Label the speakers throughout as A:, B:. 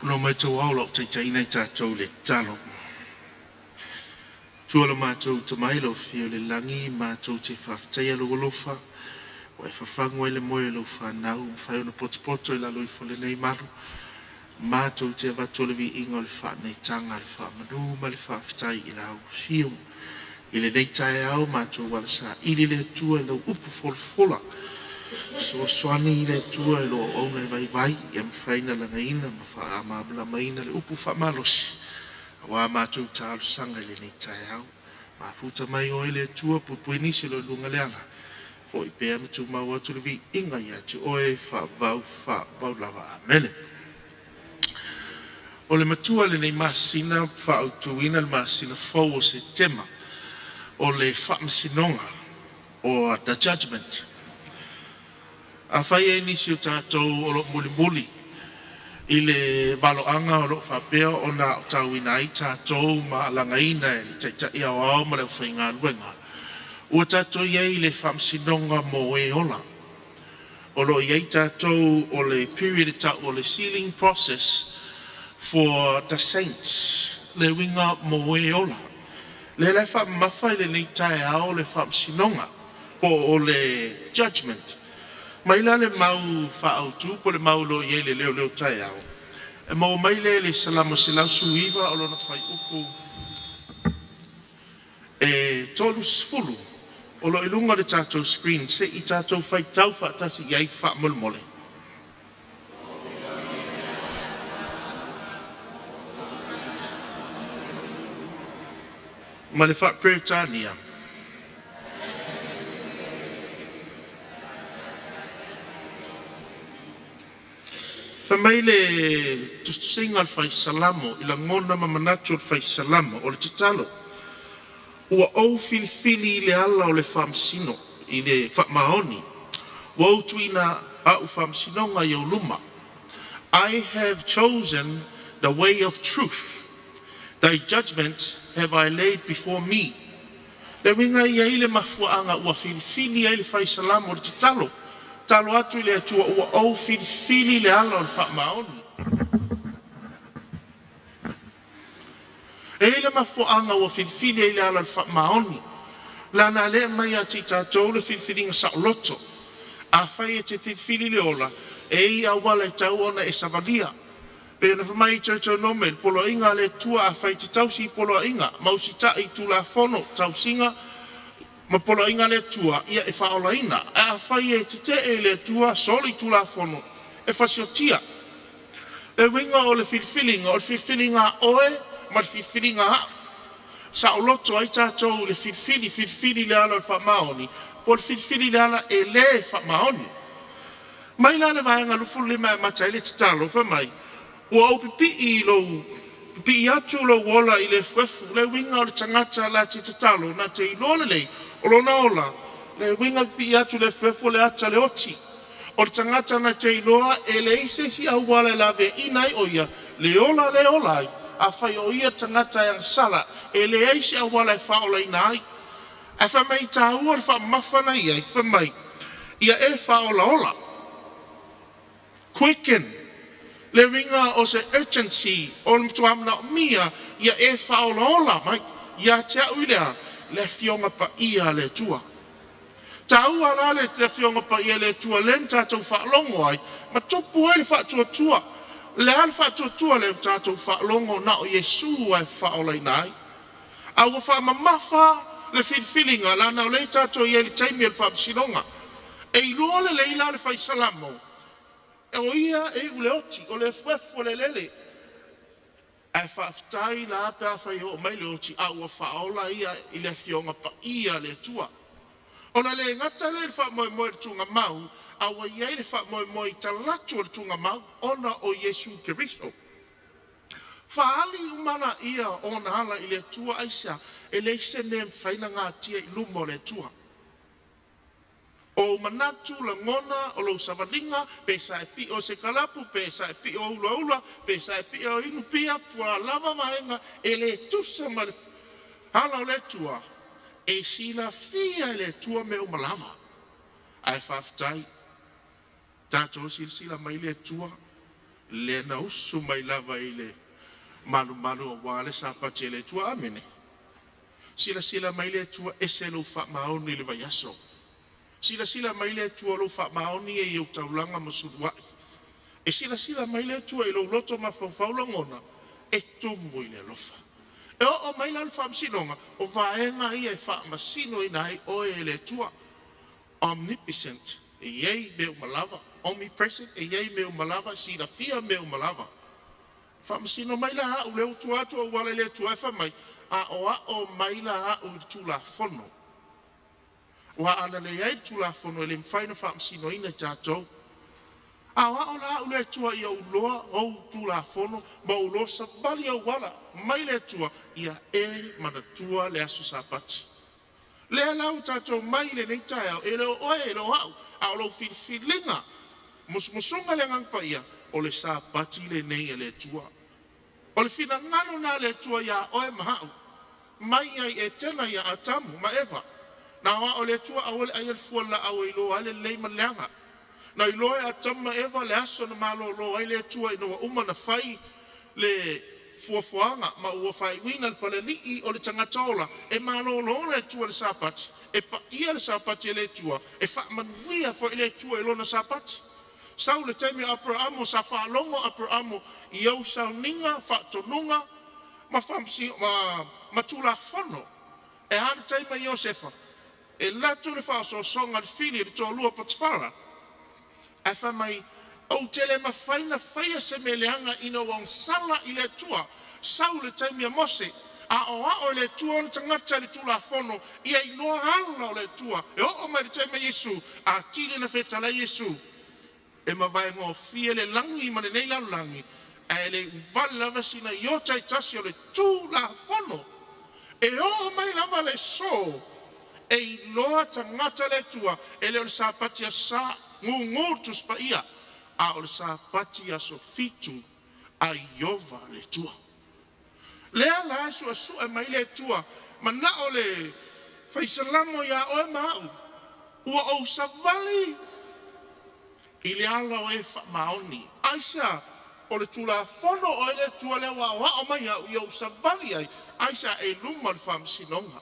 A: Ona o maitau ao lau taitaiina i tatou le tatalo. Tua lo matou tamai lau afio le lagi matou te faafetaia lou alofa ua e fafagu ai le moe o lau fanau mafai ona potopoto i lalo ifo o lenei malu. Matou te avatu o le viiga o le faanaitaga le faamanu ma le faafetai i lau afio. I lenei taeao matou ala saili le Atua i lau upu folafola. Fesoasoani i le Atua i lo auauna e vaivai ia mafai ona lagaina ma faamalamalamaina le upu faamalosi aua matou talosaga i lenei taeao. Mafuta mai oe le Atua, puipui nisi o lo o i luga le ala, foi pea ma tumau atu le viiga ia te oe, faavavau, faavavau lava. Amene. O le matua i lenei masina faaautuina le masina fou o Setema o le Faamasinoga or the Judgment. Afai e i ai nisi o tatou o lo o mulimuli i le valoaga o lo o faapea ona aotauina ai tatou ma alagaina e le Taitai Aoao ma le aufaigaluega, ua tatou i ai i le Faamasinoga mo e ola. O lo o i ai tatou o le period e tau o le sealing process for the saints, le uiga mo e ola. Lea la e faamamafa i lenei taeao le Faamasinoga po o le Judgment. Mai la le mau faaautu po o le mau o lo o i ai i le leo taeao, e maua mai lea i le Salamo 119 o lona fuaiupu e 30 o lo o i luga o le tatou screen se i tatou faitau faatasi i ai faamolemole. Ma le faa-Peretania. Fai mai le tusitusiga a le Fai Salamo i lagona ma manatu o le Fai Salamo o le tatalo, Ua ou filifili i le ala o le faamasino i le faamaoni, ua ou tuuina au faamasinoga i ou luma. I have chosen the way of truth. Thy judgments have I laid before me. Le uiga e i ai le mafuaaga ua filifili ai le Fai Salamo o le tatalo, tatalo atu i le Atua ua ou filifili le ala o le faamaoni. E i ai le mafuaaga ua filifili ai le ala o le faamaoni, leaga o lea e aumai ia te i tatou le filifiliga saoloto. Afai e te filifili le ola, e i ai auala e tatau ona e savalia. Pei ona fai mai i Teutonome i le poloaiga a le Atua, afai e te tausi i poloaiga ma usitai i tulafono, tausiga ma poloaiga a le Atua, ia e faaolaina. Ae afai e tetee i le Atua, soli tulafono, e fasiotia. Le uiga o le filifiliga, o le filifiliga a oe ma le filifiliga a a'u. Saoloto ai tatou i le filifili, filifili i le ala o le faamaoni po o le filifili i le ala e le faamaoni. Mai la le vaega 25 e amata ai le tatalo fai mai, “Ua ou pipii i lou pipii atu lou ola i le efuefu.” Le uiga o le tagata la te tatalo na te iloa lelei o lona ola, le uiga pipii atu i le efuefu o le ata le oti. O le tagata na te iloa e leai se isi auala e laveaiina ai o ia le ola lea e ola ai. Afai o ia le tagata e agasala, e leai se auala e faaolaina ai. Ae fai mai e taua le faamamafa na i ai, fai mai, ia e faaolaola. Quicken. Le uiga o se urgency, o le matua manaomia ia e faaolaola mai ia te au i le Afioga Paia a le Atua. Taua la le Afioga Paia a le Atua lea na tatou faalogo ai ma tupu ai le faatuatua. Le a le faatuatua lea ua tatou faalogo na o Iesu e faaolaina ai. A ua faamamafa le filifiliga leaga o lea tatou i ai i le taimi o le faamasinoga. E iloa lelei la le Fai Salamo o ia e iu le oti, o le efuefu o le eleele. Ae faafetai la pe afai e oo mai le oti a ua faaola ia i le Afioga Paia a le Atua. Ona le gata lea i le faamoemoe i le tuugamau, a ua i ai le faamoemoe i talaatu o le tuugamau ona o Iesu Keriso. Faaali uma laia o ona ala i le Atua aisea? E leai se mea e mafai ona natia i luma o le Atua. O ou manatu, lagona, o lou savaliga, pe sa e pio i se kalapu, pe sa e pio ulaula, pe sa e pio inu pia, pua lava vaega, e le tusa ma le ala o le Atua, e silafia e le Atua mea uma lava. Ae faafetai, tatou silasila mai le Atua. Lea na usu mai lava i le malumalu auā le Sapati a le Atua. Amene. Silasila mai le Atua ese lou faamaoni i le vaiaso. Silasila mai le Atua lou faamaoni e i ou taulaga ma suluai. E silasila mai le Atua i lou loto mafaufau lagona e tumu i le alofa. E oo mai la le faamasinoga, o vaega ia e faamasinoina ai oe e le Atua. Omnipotent, e i ai mea uma lava, omnipresent, e i ai mea uma lava, silafia mea uma lava. Faamasino mai la au lea ua tua atu auala i le Atua e fai mai, aoao mai la au i le Tulafono. Aua a na leai le Tulafono e le mafai ona faamasinoina i tatou. Aoao la au le Atua ia ou iloa ou Tulafono ma ou iloa savali auala mai le Atua ia e manatua le aso Sapati. Lea la ua tatou mai i lenei taeao, e le o oe e le o au, a o lou filifiliga, musumusuga le Agaga Paia, o le Sapati lenei a le Atua. O le finagalo lena o le Atua ia oe ma au, mai lava i Etena ia Atamu ma Eva, na aoao e le Atua aua le aia le fua o le laau e iloa ai le lelei ma le leaga. Na iloa e Atamu ma Eva le aso na malolo ai le Atua ina ua uma ona fai le fuafuaga ma ua faaiuina le Papalii o le tagata ola, e malolo le Atua i le Sapati, e paia le Sapati e le Atua, e faamanuia foi le Atua i lona Sapati. Sau le taimi o Aperamo, sa faalogo Aperamo i ou sauniga, faatonuga ma, ma, ma tulafono. E a le taimi a Iosefa? E alu atu le faaosoosoga a le fili i le toalua o Potifara, ae fai mai, ou te le mafai ona faia se mea leaga ina ua sala i le Atua. Sau le taimi a Mose, aoao e le Atua ona tagata i le Tulafono ia iloa ala o le Atua. E oo mai le taimi a Iesu, atili na fetalai Iesu, e mavae gofie le lagi ma lenei lalolagi, ae le uvale lava sina iota e tasi o le Tulafono. E oo mai lava le aso e iloa tagata le Atua, e le o le Sapati Aso Sa, gugu le Tusi Paia, a o le Sapati aso 7 a Ieova le Atua. Lea la e suesue mai le Atua, manao le faisalamo ia oe ma au, ua ou savali i le ala o e faamaoni. Aisea? O le Tulafono o le Atua lea ua aoao mai au ia ou savali ai, aisea? E luma o le faamasinoga.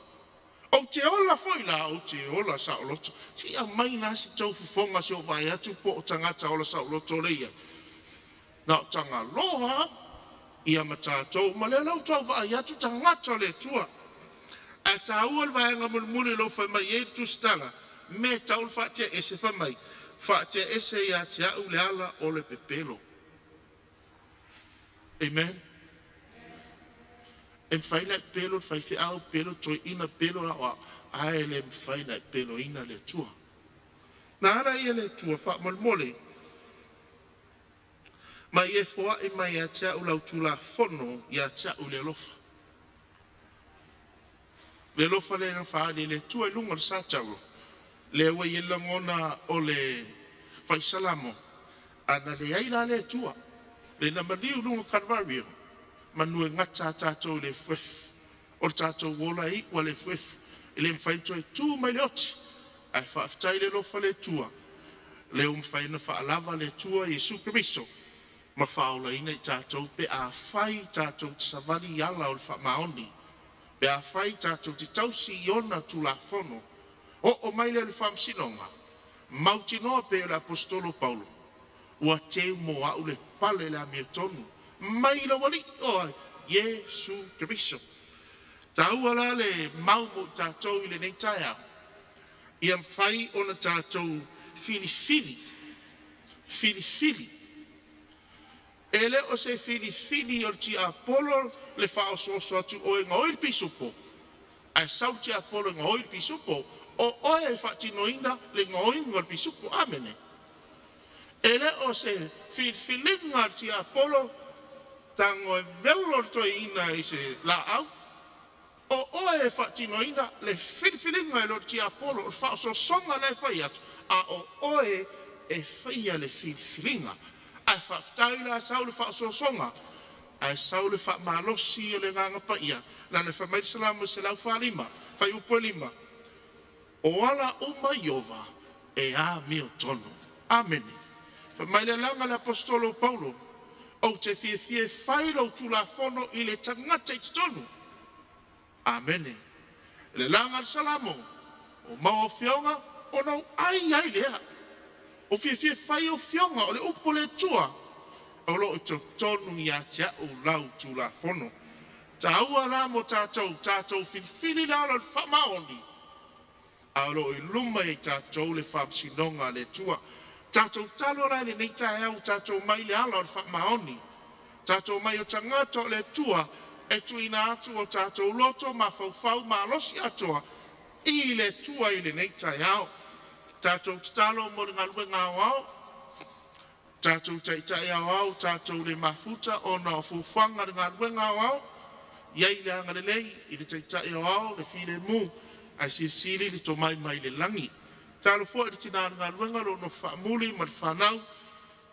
A: Ou te ola foi la, ou te ola saoloto. Se i aumai la se tou fofoga se i ou vaai atu po o tagata ola saoloto lea. Na o tagaloa ia ma tatou ma lea la ua tau vaai atu tagata o le Atua. Ae taua le vaega mulimuli o lo o fai mai ai le tusitala, me tau le faatea ese fai mai, faatea ese ia te au le ala o le pepelo. Amen. E mafai ona e pepelo le faifeau, pepelo le toeaina, pepelo le aoao, ae le mafai ona e pepeloina le Atua. Na ala ia le Atua faamolemole ma ia foai mai ia te au lau Tulafono ia te au le alofa. Le alofa lea na faaali e le Atua i luga o le sa tauro. Lea ua i ai le lagona o le faisalamo, a na leai la le Atua, le na maliu i luga o Kalvario, manu e gata a tatou i le efuefu. O le tatou ola e iu a le efuefu, e le mafai ona toe tu mai le oti. Ae faafetai i le alofa o le Atua, lea ua mafai ona faalava le Atua Iesu Keriso ma faaolaina i tatou pe afai tatou te savali i ala o le faamaoni, pe afai tatou te tausi i ona Tulafono. Oo mai lea i le faamasinoga, mautinoa pei o le aposetolo o Paulo, ua teu mo au le pale le amiotonu mai lou Alii o ai Iesu Keriso. Taua la le mau mo i tatou i lenei taeao, ia mafai ona tatou filifili, filifili. E le o se filifili o le tiapolo le faaosooso atu o oe e gaoi le pisupo, ae sau le tiapolo e gaoi le pisupo. O oe e faatinoina le gaoiga o le pisupo. Amene. E le o se filifiliga a le tiapolo tago e velo le toeaina i se laau, o oe e faatinoina le filifiliga e le o le tiapolo, o le faaosoosoga la e fai atu, a o oe e faia le filifiliga. Ae faafetai la sau le faaosoosoga, ae sau le faamalosi o le Agaga Paia, leaga e fai mai le Salamo 145, fuaiupu e 5, o ala uma Ieova e amiotonu. Amene. Fai mai le agaga o le aposetolo o Paulo, Ou te fiafia e fai lou tulafono i le tagata i totonu. Amene. Le laga le Salamo, o mau afioga ona ou ai ai lea. O fiafia e fai au afioga o le upu a le Atua o lo o i totonu ia te au lau Tulafono. Taua la mo tatou, tatou filifili le ala o le faamaoni, a o lo o i luma ia i tatou le faamasinoga a le Atua. Tatou tatalo la i lenei taeao ua tatou omai i le ala o le faamaoni, tatou omai o tagata o le Atua e tuuina atu o tatou loto, mafaufau, malosi atoa i le Atua i lenei taeao. Tatou tatalo mo le galuega aoao, tatou Taitai Aoao, ua tatou le mafuta ona o fuafuaga a le galuega aoao, ia i ai le agalelei i le Taitai Aoao, le filemu ae silisili le tomai mai le lagi. Tatalo foi i le tina o le galuega o lo o nofo faamuli ma le fanau,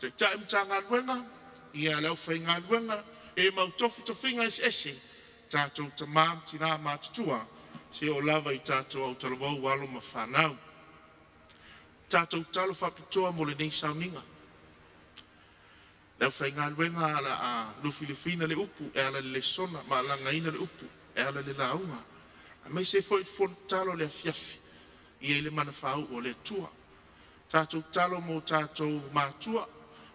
A: Taitai o Matagaluega ia le aufaigaluega e mau tofitofiga eseese, tatou tama ma tina matutua seia oo lava i tatou autalavou, alo ma fanau. Tatou tatalo faapitoa mo lenei sauniga. Le aufaigaluega o le a lufilufiina le upu e ala i le lesona ma alagaina le upu e ala i le lauga, aemaise ai foi le fono tatalo i le afiafi ia i ai le mana faauu a le Atua. Tatou tatalo mo tatou matua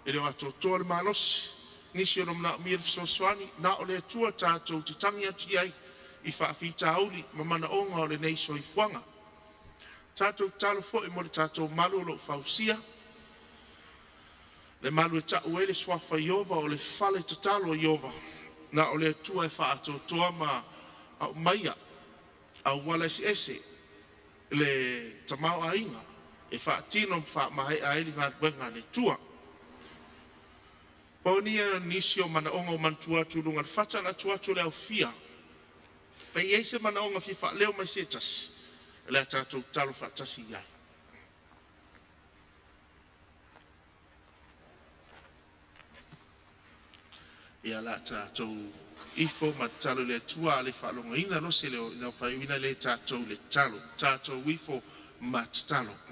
A: e le o atoatoa le malosi, nisi o lo o manaomia le fesoasoani, na o le Atua tatou te tagi atu i ai i faafitauli ma manaoga o lenei soifuaga. Tatou tatalo foi mo le tatou malu o lo o fausia, le malu e tau ai le suafa Ieova o le fale tatalo a Ieova, na o le Atua e faaatoatoa ma aumaia auala eseese le tamaoaiga e faatino ma faamaea ai le galuega a le Atua. Pau ia o nisi o manaoga ua manatua atu i luga o le fata o le a tuu atu le aufia pe i ai se manaoga e fia faaleo mai e se tasi, o le a tatou tatalo faatasi i ai. Ia o le a tatou ifo ma tatalo i le Atua a le faalogoina loa se leo ona faaiuina lea e tatou le tatalo. Tatou ifo ma tatalo.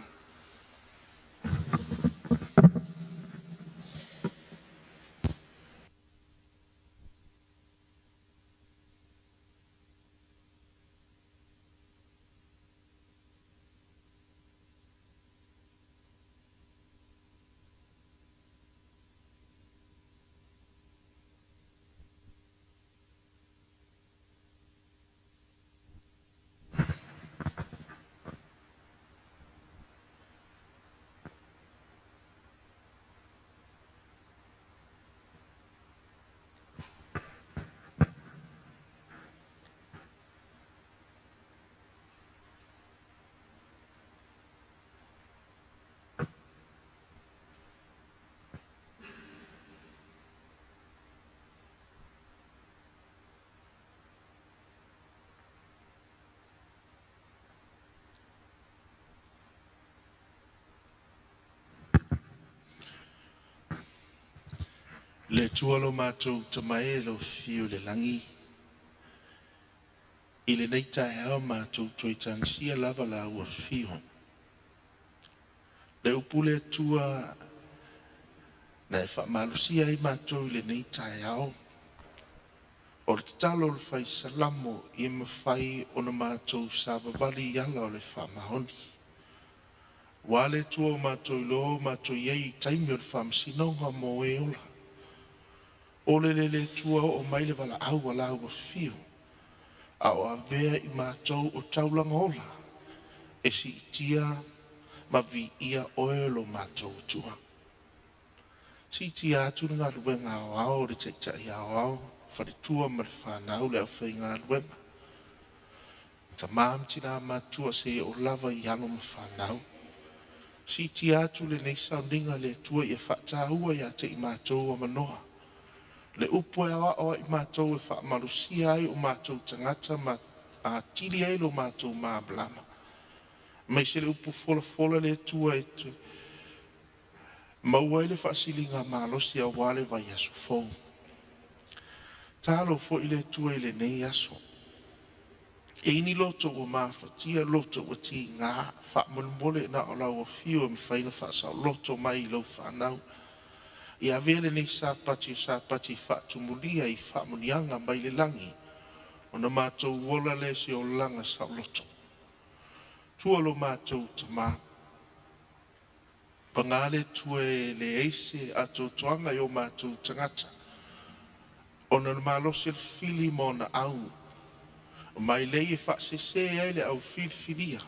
A: Le Atua lo matou Tama e, i lou afio i le lagi, i lenei taeao matou toe tagisia lava lau afio. Le upu le Atua na e faamalosia ai matou i lenei taeao, o le tatalo o le Fai Salamo ia mafai ona matou savavali i ala o le faamaoni. Ua le Atua ua matou iloa ua matou i ai i taimi o le faamasinoga mo e ola. O le le Atua oo mai le valaau a lau afio, a o avea i matou o taulaga ola e siitia ma viia oe lo matou Atua. Siitia atu le galuega aoao o le Taitai Aoao, faletua ma le fanau, le aufaigaluega, tama ma tina matutua seia oo lava i alo ma fanau. Siitia atu lenei sauniga le Atua ia faataua ia te i matou avanoa, le upu e aoao ai i matou e faamalosia ai o matou tagata ma atili ai lo matou malamalama. Aemaise le upu folafola le Atua e maua ai le faasiligamalosi aua le vaiaso fou. Talo foi le Atua i lenei aso. E i ai ni loto ua mafatia, loto ua tiga, faamolemole na o lau afio e mafai ona faasaoloto mai i lau fanau. Ia avea lenei Sapati o Sapati faatumulia i faamuniaga mai le lagi, ona matou ola lea i se olaga saoloto. Tua lo matou Tamā, paga le Atua e leai se atoatoaga i o matou tagata, ona o le malosi o le fili ma ona au, mai lea e faasese ai le au filifilia.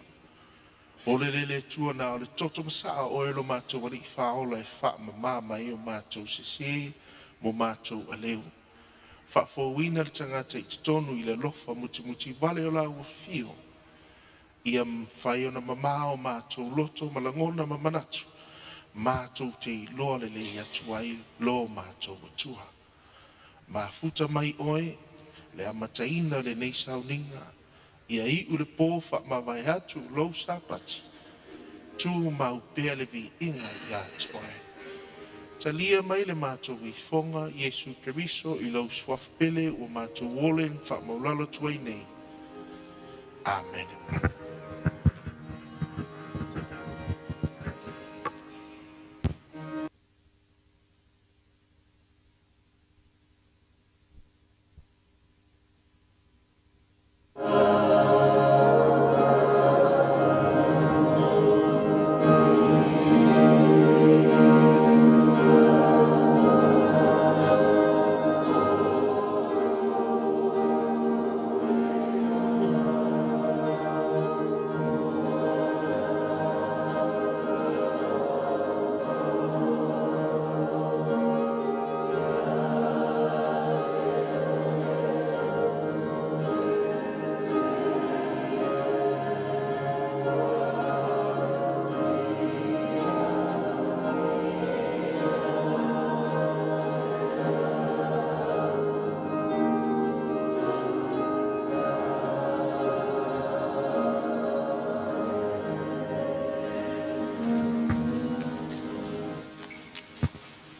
A: O le lele Atua na o le toto masaa o oe lo matou Alii Faaola e faamama mai ai o matou sese ma o matou aleu. Faafouina le tagata i totonu i le alofa mutimuti vale o lau Afio, ia mafai ona mama o matou loto ma lagona ma manatu, matou te iloa lelei atu ai lo matou Atua. Mafuta mai oe le amataina o lenei sauniga, ia iu le po faamavae atu lou Sapati, tumau pea le viiga ia te oe. Talia mai le matou ifoga Iesu Keriso i lou suafa pele ua matou ole ma faamaualalo atu ai nei. Amene.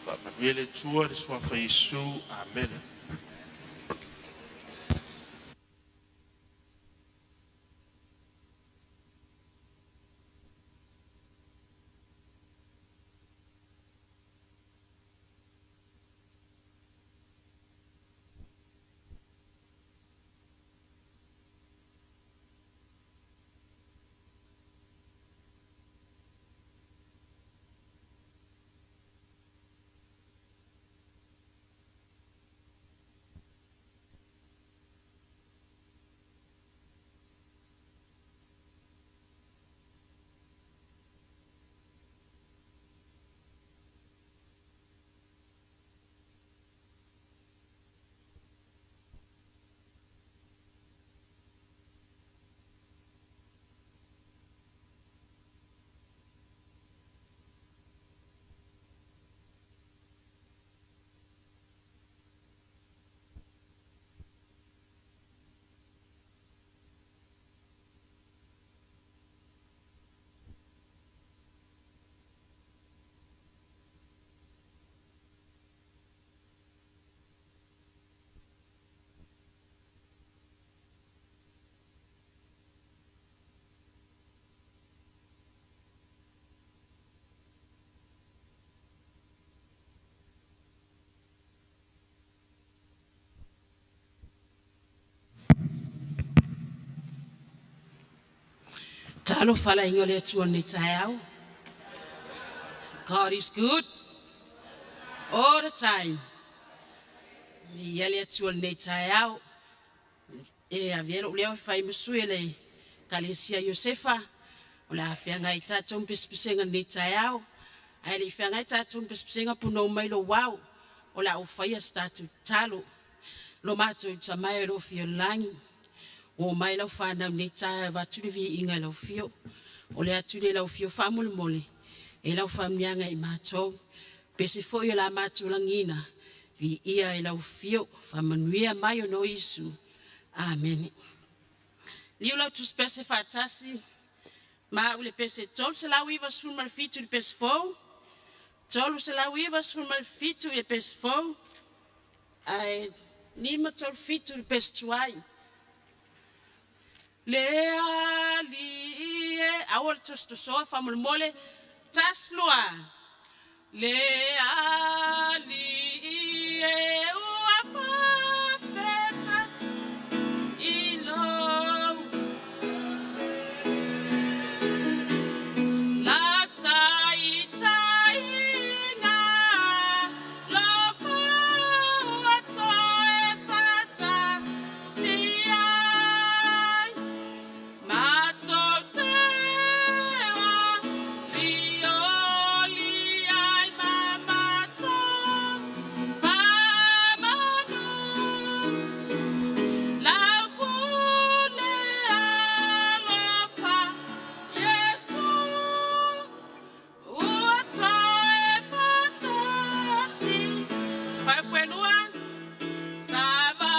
A: Faamanuia le Atua i le suafa o Iesu. Amene.
B: Talofa le aiga o le Atua i lenei taeao. God is good all the time. Viia le Atua i lenei taeao. E avea lou leo e fai ma sui o le Ekalesia Iosefa. O le a feagai tatou ma pisapисega i lenei taeao. Ae le i feagai tatou ma pisapисega, punou mai lou ao, o le a ou faia se tatou tatalo. Lo matou Tama e o lo o fia i le lagi, ua omai lau fanau i lenei taeao e avatu le viiga i lau afio. O le atu lea i lau afio faamolemole, e i ai lau faamanuiaga ia i matou. Pese foi o le a matou lagiina, viia i lau afio, faamanuia mai ona o Iesu. Amene. Liliu lau tusipese faatasi ma au i le pese 397 i le pese fou, 397 i le pese fou, ae 537 i le pese tuai. Le Alii e, aua le tosotosoa faamolemole, tasi lua. Le Alii e ua fafeta i lou Lau taitaiga alofa ua toe faatasi ai matou te olioli ai ma matou faamanu lau pule alofa Iesu ua toe faatasi. Faaiupu lua. Sa va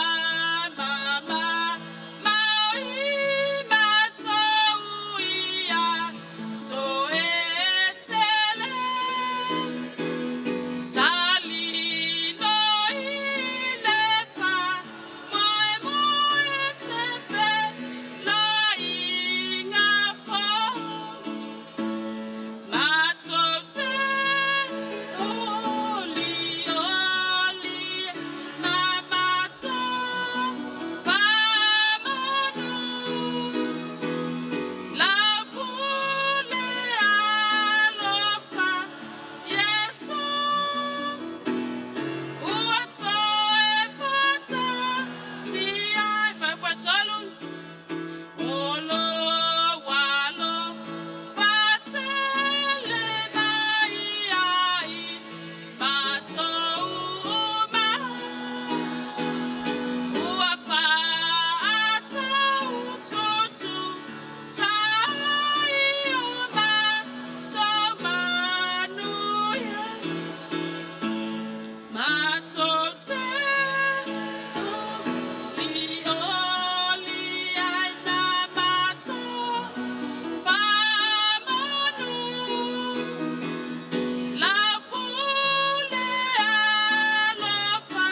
B: mamao i matou i aso e tele. Sa lilo i le faamoemoe se feloaiga fou. Matou te olioli ma matou faamanu lau pule alofa Iesu ua toe faatasi ai. Faaiupu tolu. O lou alofa tele mai ia i matou uma ua faataututusa ai o matou manuia. Matou te olioli ai ma matou faamanu lau pule alofa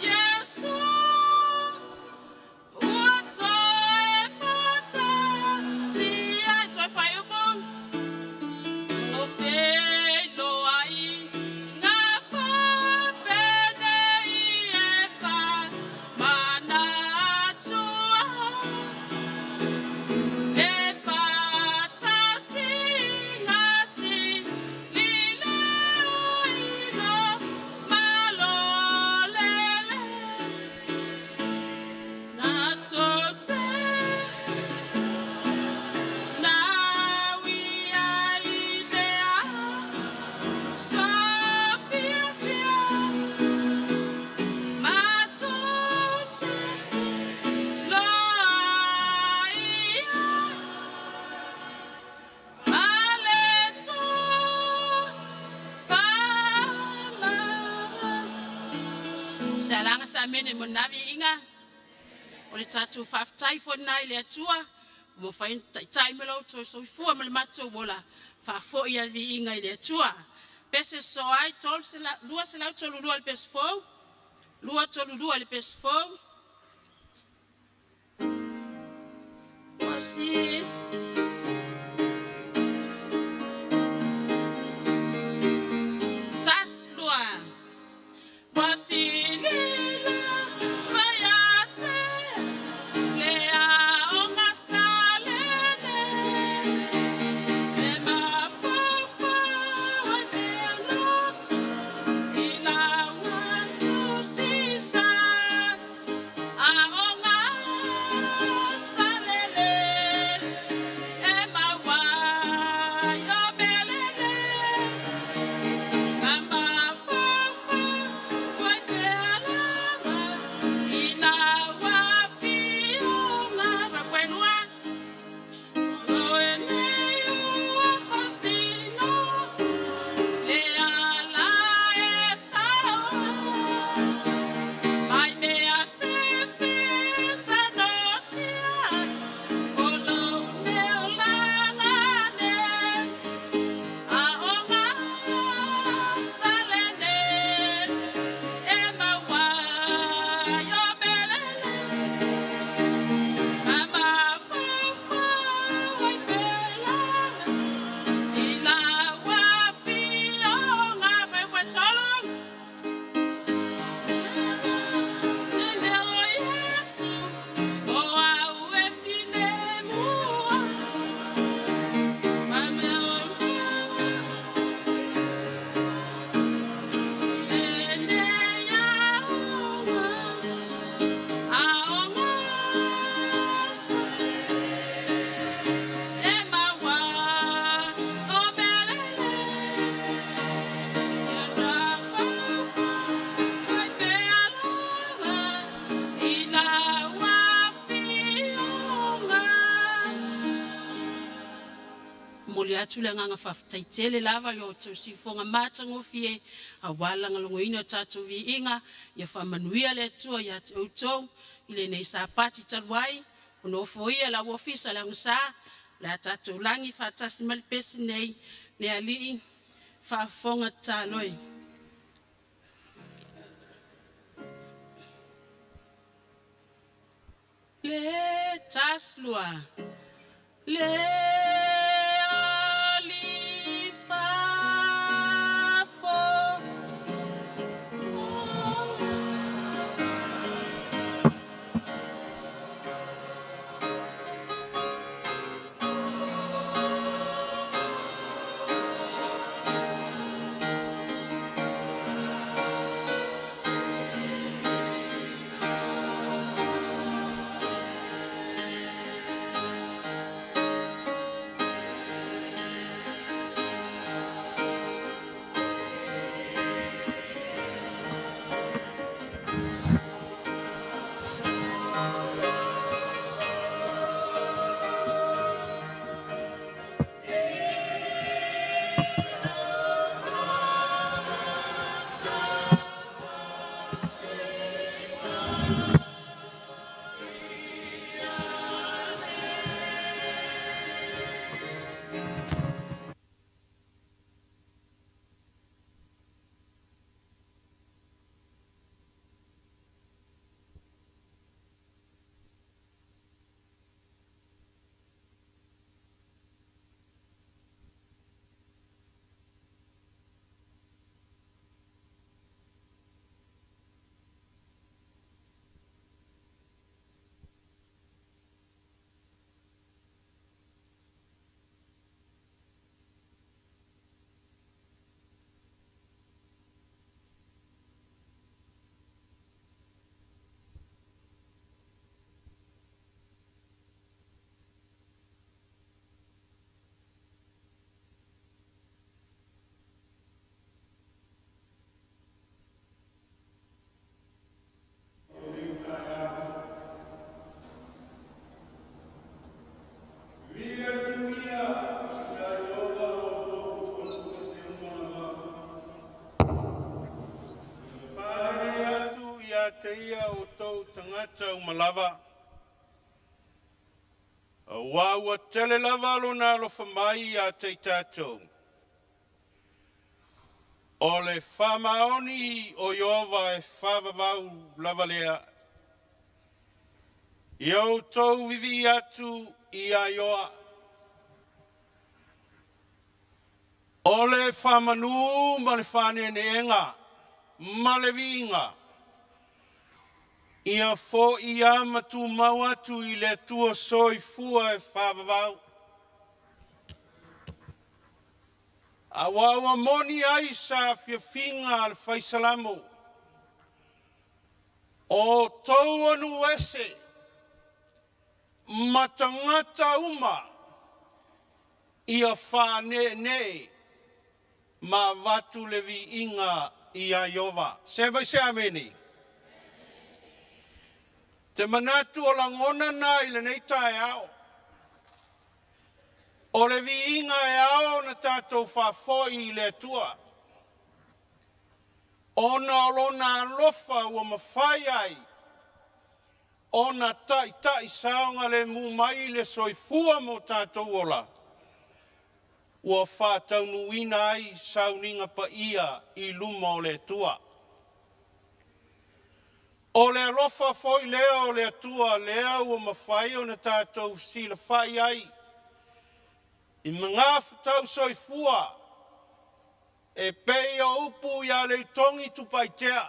B: Iesu ua toe faatasi ai. Toe faaiupu. O feiloaiga faapenei e faamanatu ai le faatasiga sili lea i lo Malo lele. Matou te naui ai i le aso fiafia. Matou te feiloai ai ma le Atua. Se alaga sa amene mo na viiga o le tatou faafetai foi lena i le Atua ua mafai ona taitai mai lo outou soifua ma le matou ola faafoi le viiga i le Atua. Pese sosoo ai 232 le pese fou, 232 le pese fou. Voici. Tasi, lua. Voici lila vaiate le aoga salele e mafaufau ai te loto i lauga tusisa aoga salele. atu le agaga faafetai tele lava i lo outou siufofoga matagofie aua le lagolagoina o tatou viiga. Ia faamanuia le Atua ia te outou i lenei Sapati talu ai, ua nofoia lau ofisa le agasā, o le a tatou lagi faatasi ma le pesi nei, le Alii faafofoga tatalo e. Le tasi lua, le Alii faafofoga.
C: Paleni atu ia te ia outou tagata uma lava, auā ua tele lava Lona alofa mai ia te i tatou. O le faamaoni o Ieova e faavavau lava lea. Ia outou vivii atu ia Ioa. O le faamanu ma le faaneeneega ma le viiga, ia foia ma tumau atu i le Atua Soifua e faavavau. Auā ua moni ai saafiafiga a le Fai Salamo, o outou o nuu ese ma tagata uma ia faaneenee ma avatu le viiga ia Ieova. Se vai se ameni. Te manatu o lagona na i lenei taeao. O le viiga e ao na tatou faafoi i le Atua, ona o lona alofa ua mafai ai ona taitai saogalemu mai le soifua ma o tatou ola, ua faataunuuina ai sauniga paia i luma o le Atua. O le alofa foi lea o le Atua lea ua mafai ona tatou fesilafai ai i magafetau soifua e pei o upu ia Leutogi Tupaitea.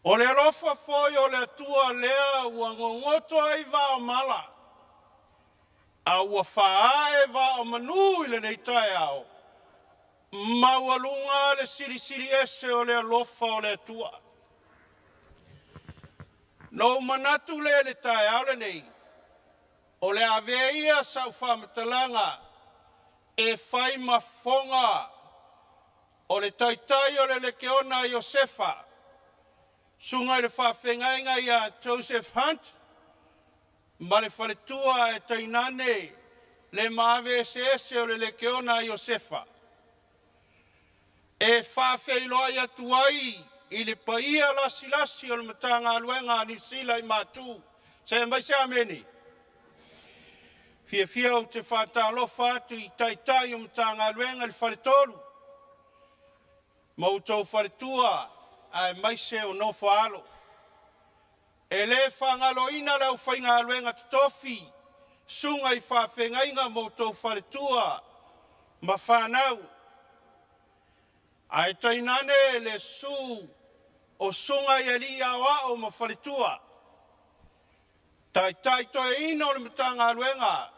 C: O le alofa foi o le Atua lea ua gogoto ai vaa o mala, a ua faaae vaa o manu i lenei taeao, maualuga le silisili ese o le alofa o le Atua. Na ou manatu lea i le taeao lenei, o le a avea ia sau faamatalaga e fai ma fofoga o le taitai o le Lekeona a Iosefa, susuga i le faafeagaiga ia Joseph Hunt ma le faletua ae tainane le maave eseese o le Lekeona a Iosefa e faafeiloai atu ai i le paia lasilasi o le Matagaluega a Niu Sila i Matu. Se mai se ameni. Fiafia ou te faatalofa atu i Taitai o Matagaluega i le Faletolu ma outou faletua aemaise o nofo a alo. E le faagaloina le aufaigaluega totofi, susuga i faafeagaiga ma outou faletua ma fanau, ae tainane le susu o susuga i alii aoao ma faletua, taitai toeaina o le Matagaluega,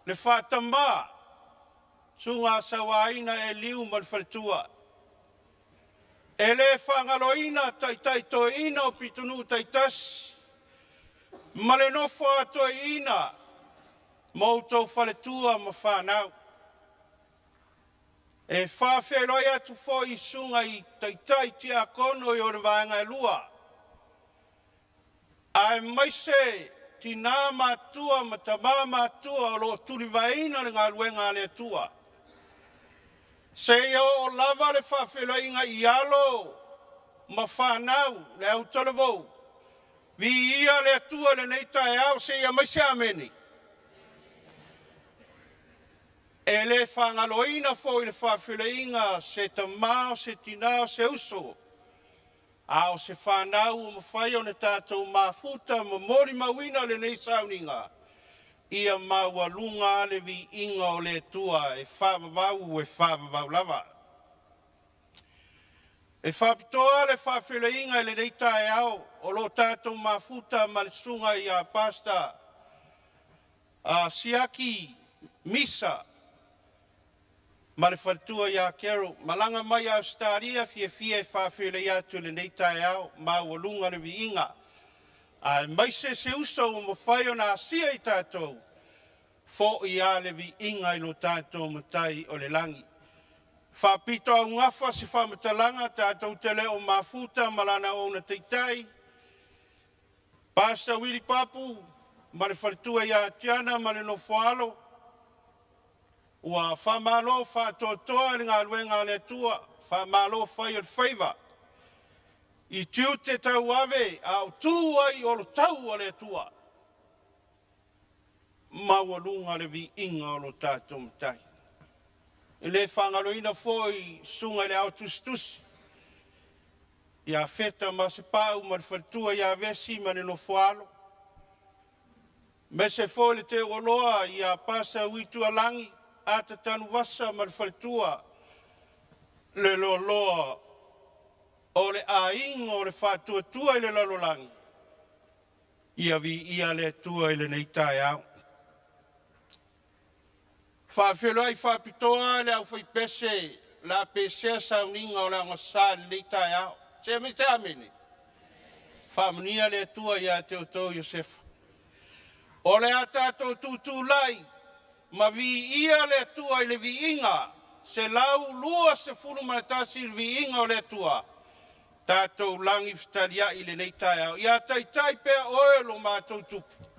C: le faatama, susuga Sauaina Eliu ma le faletua. E le faagaloina taitai toeaiina o pitonuu taitasi ma le nofo a toeaiina ma outou faletua ma fanau. E faafeiloai atu foi i susuga i taitai tiakono o vaega e lua, aemaise tina matua ma tama matua o lo o tulivaeina le galuega a le Atua. Seia oo lava le faafeiloaiga i alo ma fanau le autalavou, viia le Atua i lenei taeao, seia aumai se ameni. E le faagaloina foi le faafeiloaiga a se tama o se tina o se uso, a o se fanau ua mafai ona tatou mafuta ma molimauina lenei sauniga, ia maualuga le viiga o le Atua e faavavau, e faavavau lava. E faapitoa le faafeiloaiga i lenei taeao o lo o tatou mafuta ma le susuga ia Pastor Siaki Misa ma le faletua ia Carol, malaga mai Ausetalia, fiafia e faafeiloai atu i lenei taeao, maualuga le viiga, aemaise se uso ua mafai ona asia i tatou, foi a le viiga i lo tatou Matai o le lagi. Faapitoaugafa se faamatalaga tatou te le o mafuta ma lana auauna taitai, Pastor Willie Papu ma le faletua ia Tiana ma le nofoaalo, ua faamalo faatoatoa i le galuega a le Atua, faamalo fai o le faiva i tiute tauave a o tu ai o le tau a le Atua. Maualuga le viiga o lo tatou Matai. E le faagaloina foi susuga i le Ao Tusitusi ia Feta Masepau ma le faletua ia Vesi ma le nofoaalo, aemaise foi le teuoloa ia Pasa Uitualagi Ata Tanuvasa ma le faletua, le loaloa o le aiga o le faatuatua i le lalolagi, ia viia le Atua i lenei taeao. Faafeiloai faapitoa le aufaipese o le a pesea sauniga o le aogasa i lenei taeao. Se aumai se amene. Faamanuia le Atua ia te outou Iosefa. O le a tatou tutulai ma viia le Atua i le viiga 121 le viiga o le Atua, tatou lagi fetaliai i lenei taeao. Ia taitai pea oe lo matou Tupu.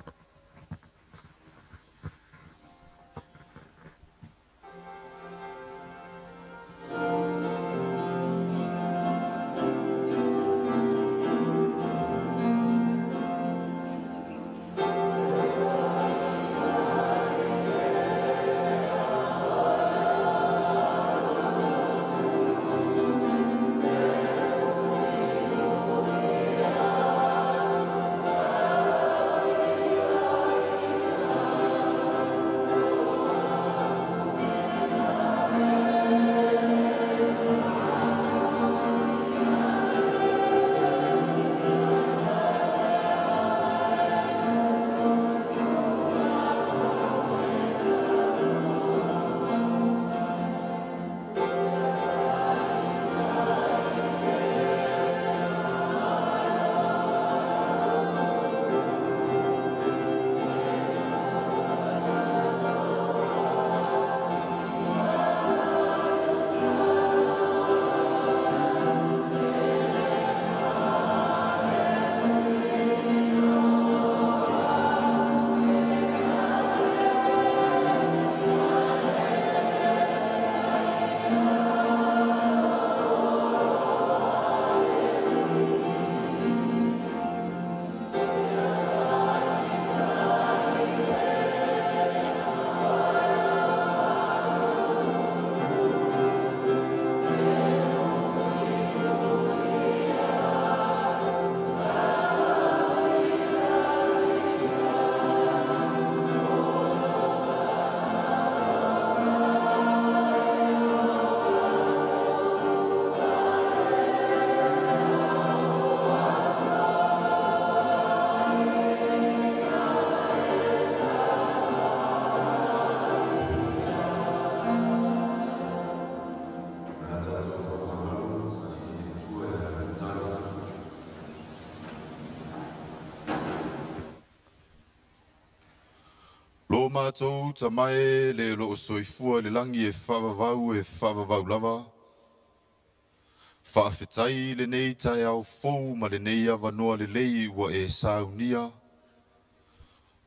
D: Lo matou Tama e, le o lo o soifua i le lagi e faavavau e faavavau lava, faafetai i lenei taeao fou ma lenei avanoa lelei ua e saunia,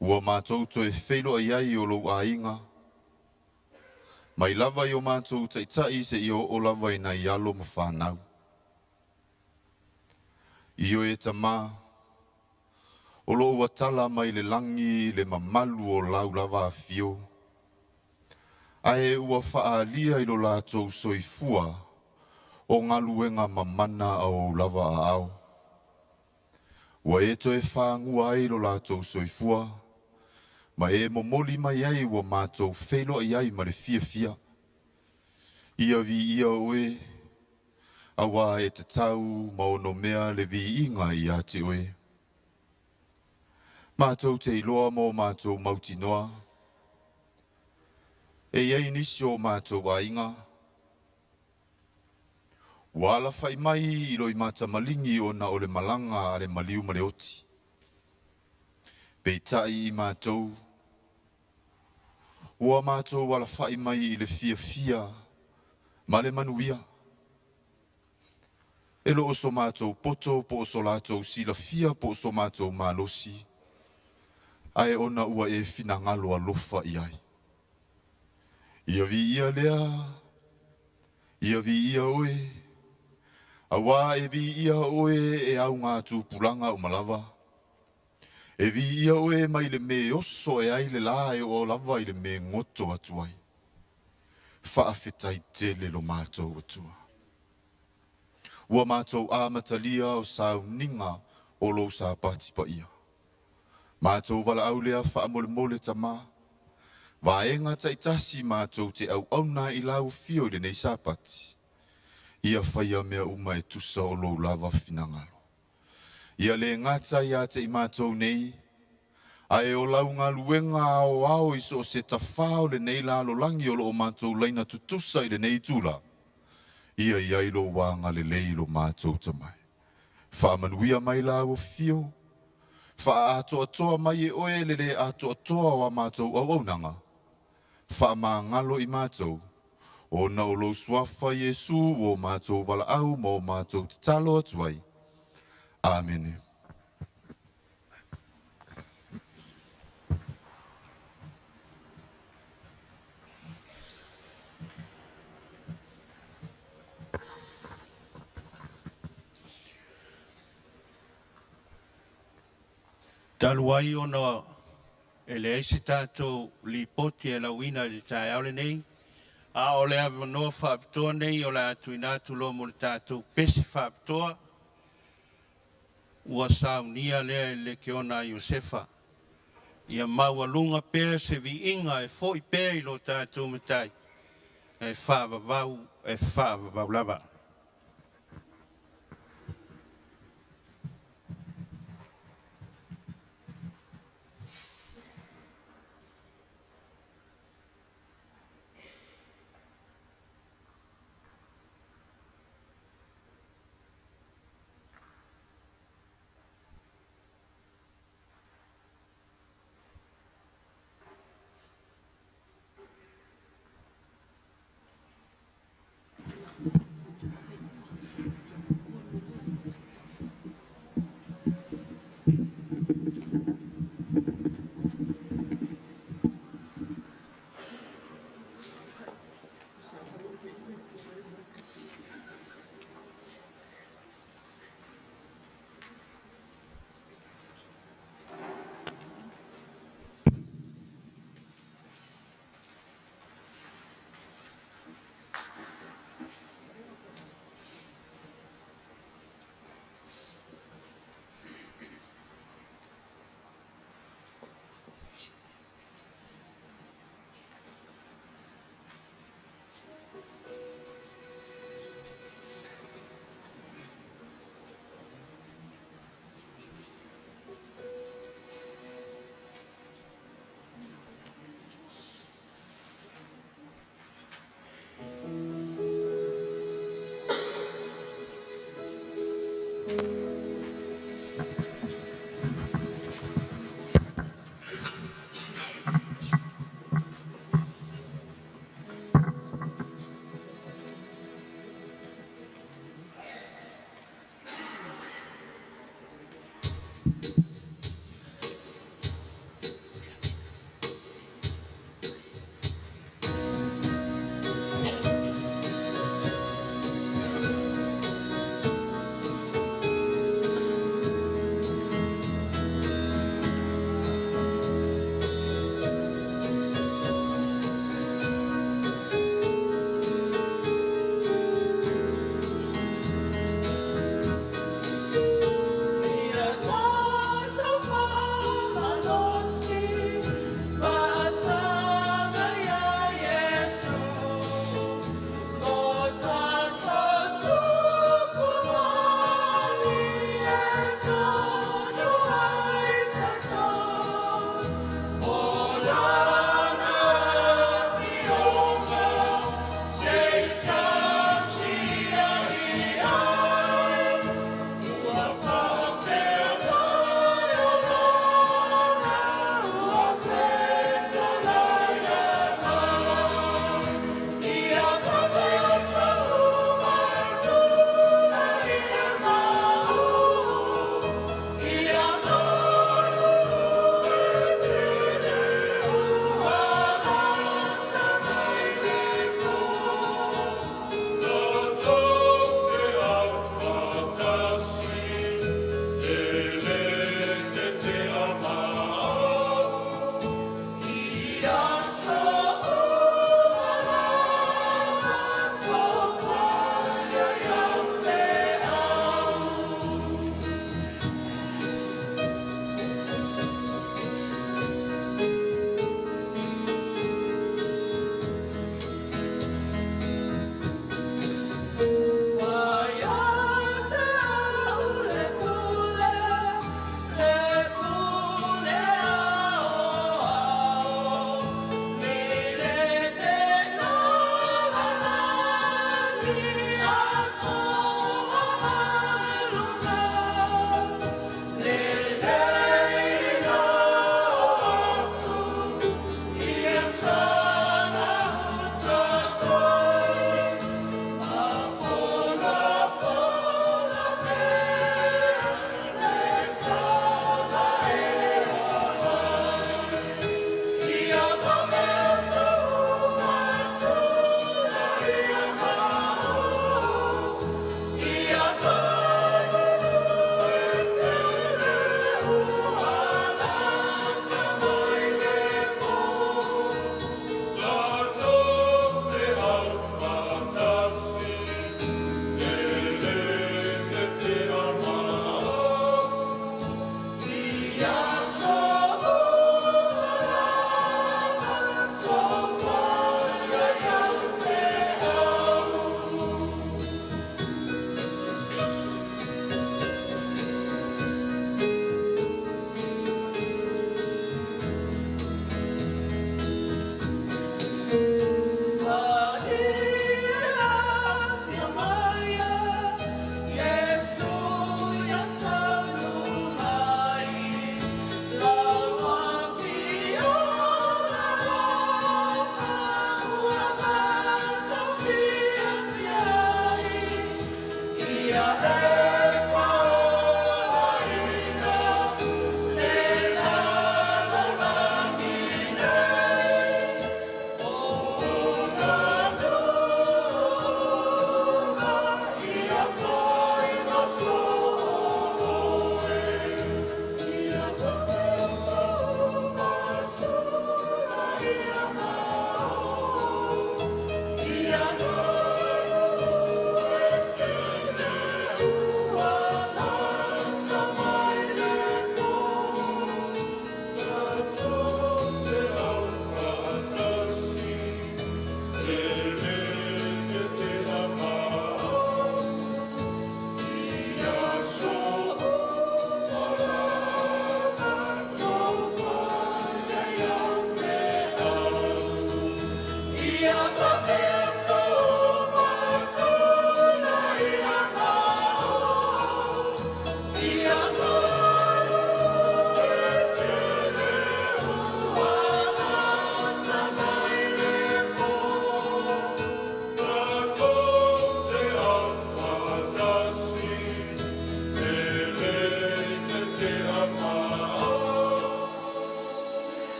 D: ua matou toe feiloai ai o lou aiga, mai lava i o matou taitai seia oo lava i nai alo ma fanau. Ioe Tama, o lo o ua tala mai le lagi le mamalu o lau lava afio, ae ua faaalia i lo latou soifua o galuega mamana a ou lava aao. Ua e toe fagua ai lo latou soifua, ma e momoli mai ai ua matou feiloai ai ma le fiafia. Ia viia oe, auā e tatau ma onomea le viiga ia te oe. Matou te iloa ma o matou mautinoa, e i ai nisi o matou aiga, ua alafa'i mai i loimata maligi ona o le malaga a le maliu ma le oti. Peitai i matou, ua matou alafa'i mai i le fiafia ma le manuia. E le o so matou poto po o so latou silafia po o so matou malosi, ae ona ua e finagalo alofa i ai. Ia viia lea, ia viia oe, auā e viia oe e auga tupulaga uma lava. E viia oe mai le mē oso e ai le lā e oo lava i le mē goto atu ai. Faafetai tele lo matou Atua. Ua matou amatalia o sauniga o lou Sapati paia. Matou valaau lea faamolemole Tama, vaega taitasi matou te auauna i lau afio i lenei Sapati, ia faia mea uma e tusa o lou lava finagalo. Ia le gata ia te i matou nei, ae o lau galuega aoao i so o se tafā o lenei lalolagi o lo o matou laina tutusa i lenei itula, ia i ai lou agalelei i lo matou Tama e. Faamanuia mai lau afio, faaatoatoa mai e oe le le atoatoa o a matou auaunaga, faamagalo i matou, ona o lou Suafa Iesu ua o matou valaau ma o matou tatalo atu ai. Amene.
C: Talu ai ona e leai se tatou lipoti e lauina i le taeao lenei, a o le avanoa faapitoa nei o le a tuuina atu loa mo le tatou pese faapitoa, ua saunia lea e le Lekiona a Iosefa. Ia maualuga pea se viiga e fo'i pea i lo tatou Matai, e faavavau e faavavau lava.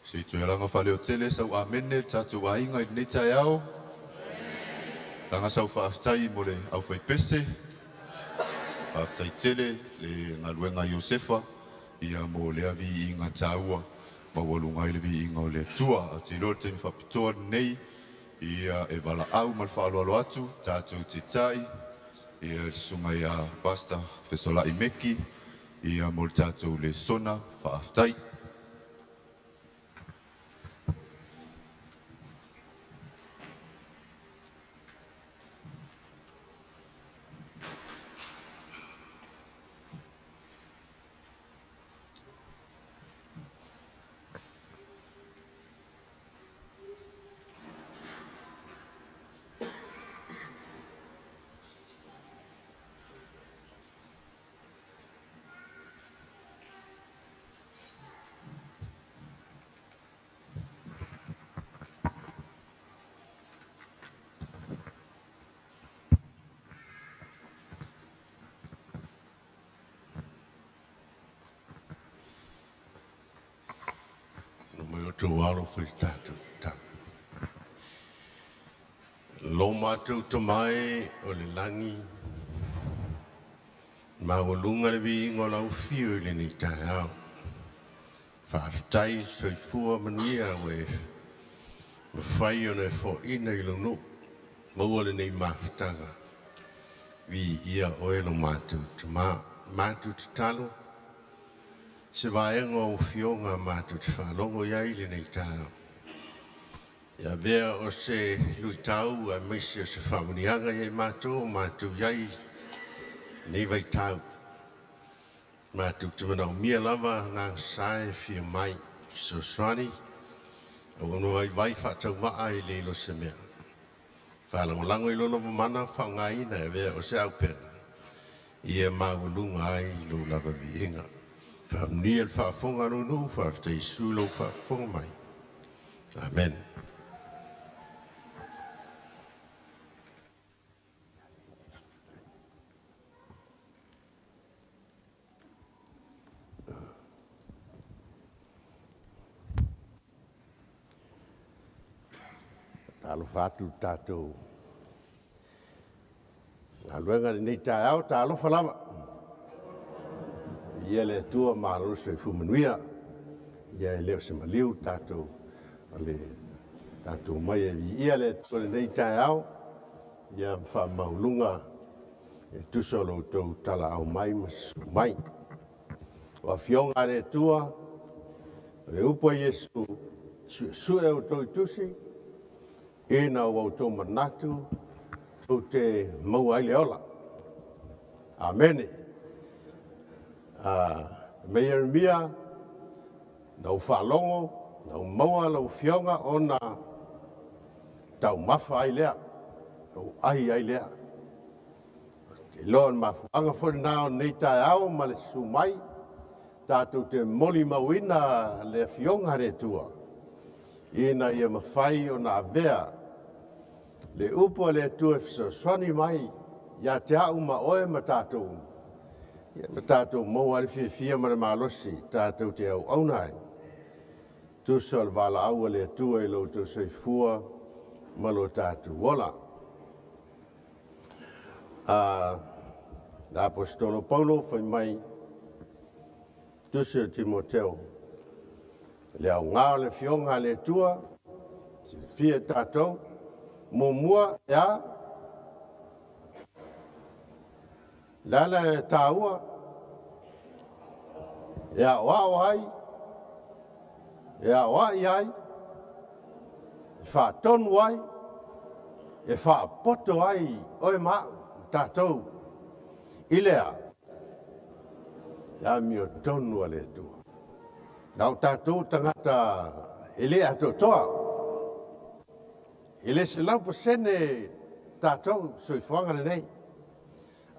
D: Se i toe laga faleotele sau amene le tatou aiga i lenei taeao. Laga sau faafetai mo le aufaipese. Faafetai tele le galuega a Iosefa ia mo lea viiga taua maualuga ai le viiga o le Atua. Ae ou te iloa o le taimi faapitoa lenei ia e valaau ma le faaaloalo atu tatou te tai ia le susuga ia Pastor Fesolai Meki ia mo le tatou lesona. Faafetai.
E: No mai o outou alo fai le tatou tatalo. Lo matou Tama e o le lagi, maualuga le viiga o lau afio i lenei taeao. Faafetai le soifua manuia ua e mafai ona e foaina i lou nuu. Maua lenei mafutaga, viia oe lo matou Tama. Matou tatalo, se vaega o au afioga matou te faalogo i ai i lenei taeao. Ia avea o se luitau aemaise o se faamanuiaga ia i matou o matou i ai i lenei vaitau. Matou te manaomia lava agaga sa e fia mai, fesoasoani, auauna vaivai faatauvaa e le iloa se mea. Faalagolago i lou lava mana faaaogaina e avea o se auupega ia maualuga ai lou lava viiga. Faamanuia le faafofoga a lou nuu, faafetai Iesu i lou faafofoga mai. Amen. Talofa atu i le tatou galuega i lenei taeao, talofa lava. Ia le Atua malo le soifua manuia. Ia e le o se maliu tatou o le tatou mai e viia le Atua i lenei taeao. Ia faamaualuga e tusa o lo outou talaau mai ma susu mai. O afioga a le Atua, o le upu a Iesu, suesue outou i tusi, ina ua outou manatu tou te maua ai le ola. Amene. Mai Ieremia, na ou faalogo, na ou maua lau afioga ona taumafa ai lea, na ou ai ai lea. Ou te iloa o le mafuaaga foi lena o lenei taeao ma le susu mai, tatou te molimauina le Afioga a le Atua, ina ia mafai ona avea le upu a le Atua e fesoasoani mai ia te au ma oe ma tatou uma, ia ma tatou maua ai le fiafia ma le malosi tatou te auauna ai. Tusa o le valaau a le Atua i lo outou soifua ma lo tatou ola. A le Aposetolo Paulo fai mai, Tusi o Timoteo, le aoga o le Afioga a le Atua, silafia e tatou, muamua e a? Le ala e taua, e aoao ai, e aoai ai, e faatonu ai, e faapoto ai oe ma au, tatou, i le a? Le amiotonu a le Atua. Na o tatou tagata e le atoatoa. E le 100% tatou soifuaga lenei.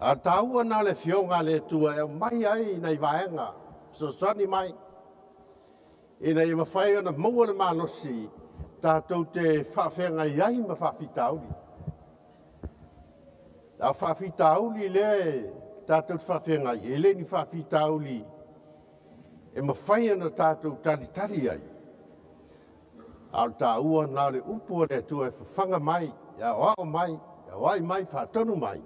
E: A o le taua na o le Afioga a le Atua e aumai ai nai vaega fesoasoani mai ina ia mafai ona maua le malosi tatou te faafeagai ai ma faafitauli. A o faafitauli lea e tatou te faafeagai, e le ni faafitauli e mafai ona tatou talitali ai. A o le taua na o le upu a le Atua e fafaga mai, e aoao mai, e aoai mai, faatonu mai,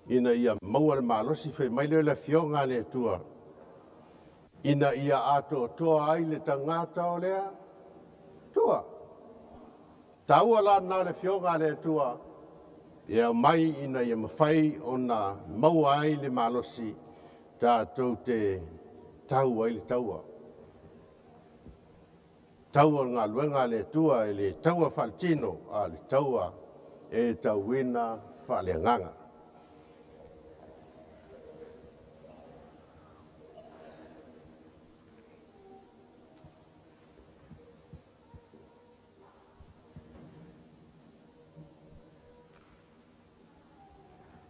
E: ina ia maua le malosi fai mai lea o le Afioga a le Atua, ina ia atoatoa ai le tagata o le Atua. Taua la na o le Afioga a le Atua e aumai ina ia mafai ona maua ai le malosi tatou te tau ai le taua. Taua o le galuega a le Atua e le taua faaletino, a o le taua e tauina faaleagaga.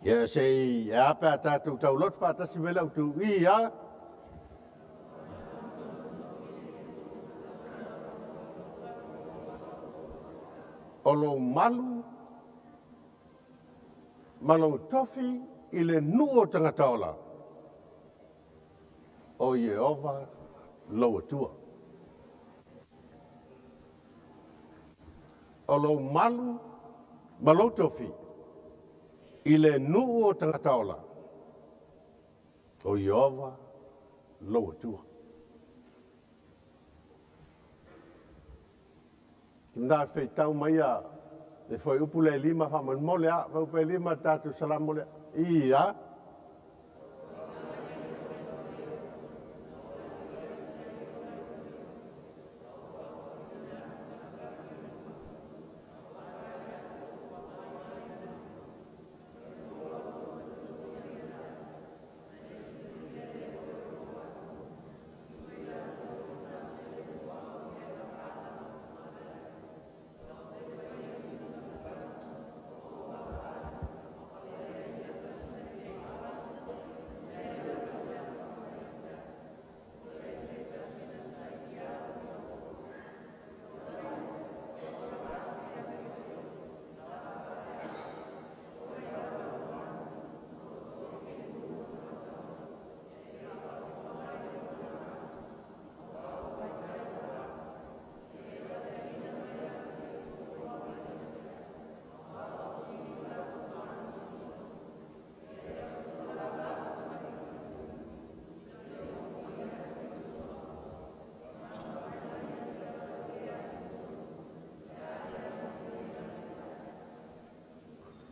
E: Ia se i e a pe a tatou tauloto faatasi mai lau tuui a. O lou malu ma lou tofi i le nuu o tagata ola, o Ieova lou Atua. O lou malu ma lou tofi i le nuu o tagata ola, o Ieova lou Atua. Na feitau mai a le fuaiupu lea e 5 faamolemole a, fuaiupu e 5 le tatou Salamo lea. Ia.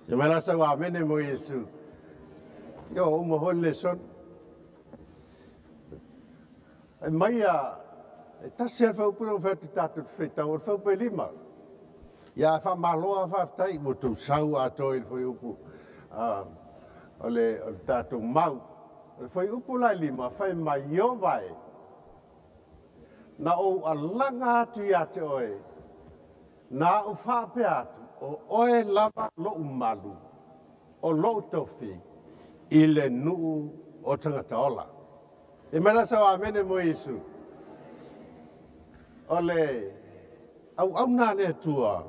E: Ia mai la sau amene mo Iesu. Ia ua uma foi le lesona. Fai mai a e tasi lava le fuaiupu lea ua fai atu tatou te faitau, o le fuaiupu e 5. Ia ae faamalo lava faafetai ua outou sau atoa i le fuaiupu o le tatou mau. O le fuaiupu la e 5, fai mai, Ieova e, na ou alaga atu ia te oe, na ou faapea atu, o oe lava lou malu, o lou tofi i le nuu o tagata ola. E mai la sau amene mo Iesu. O le auauna a le Atua,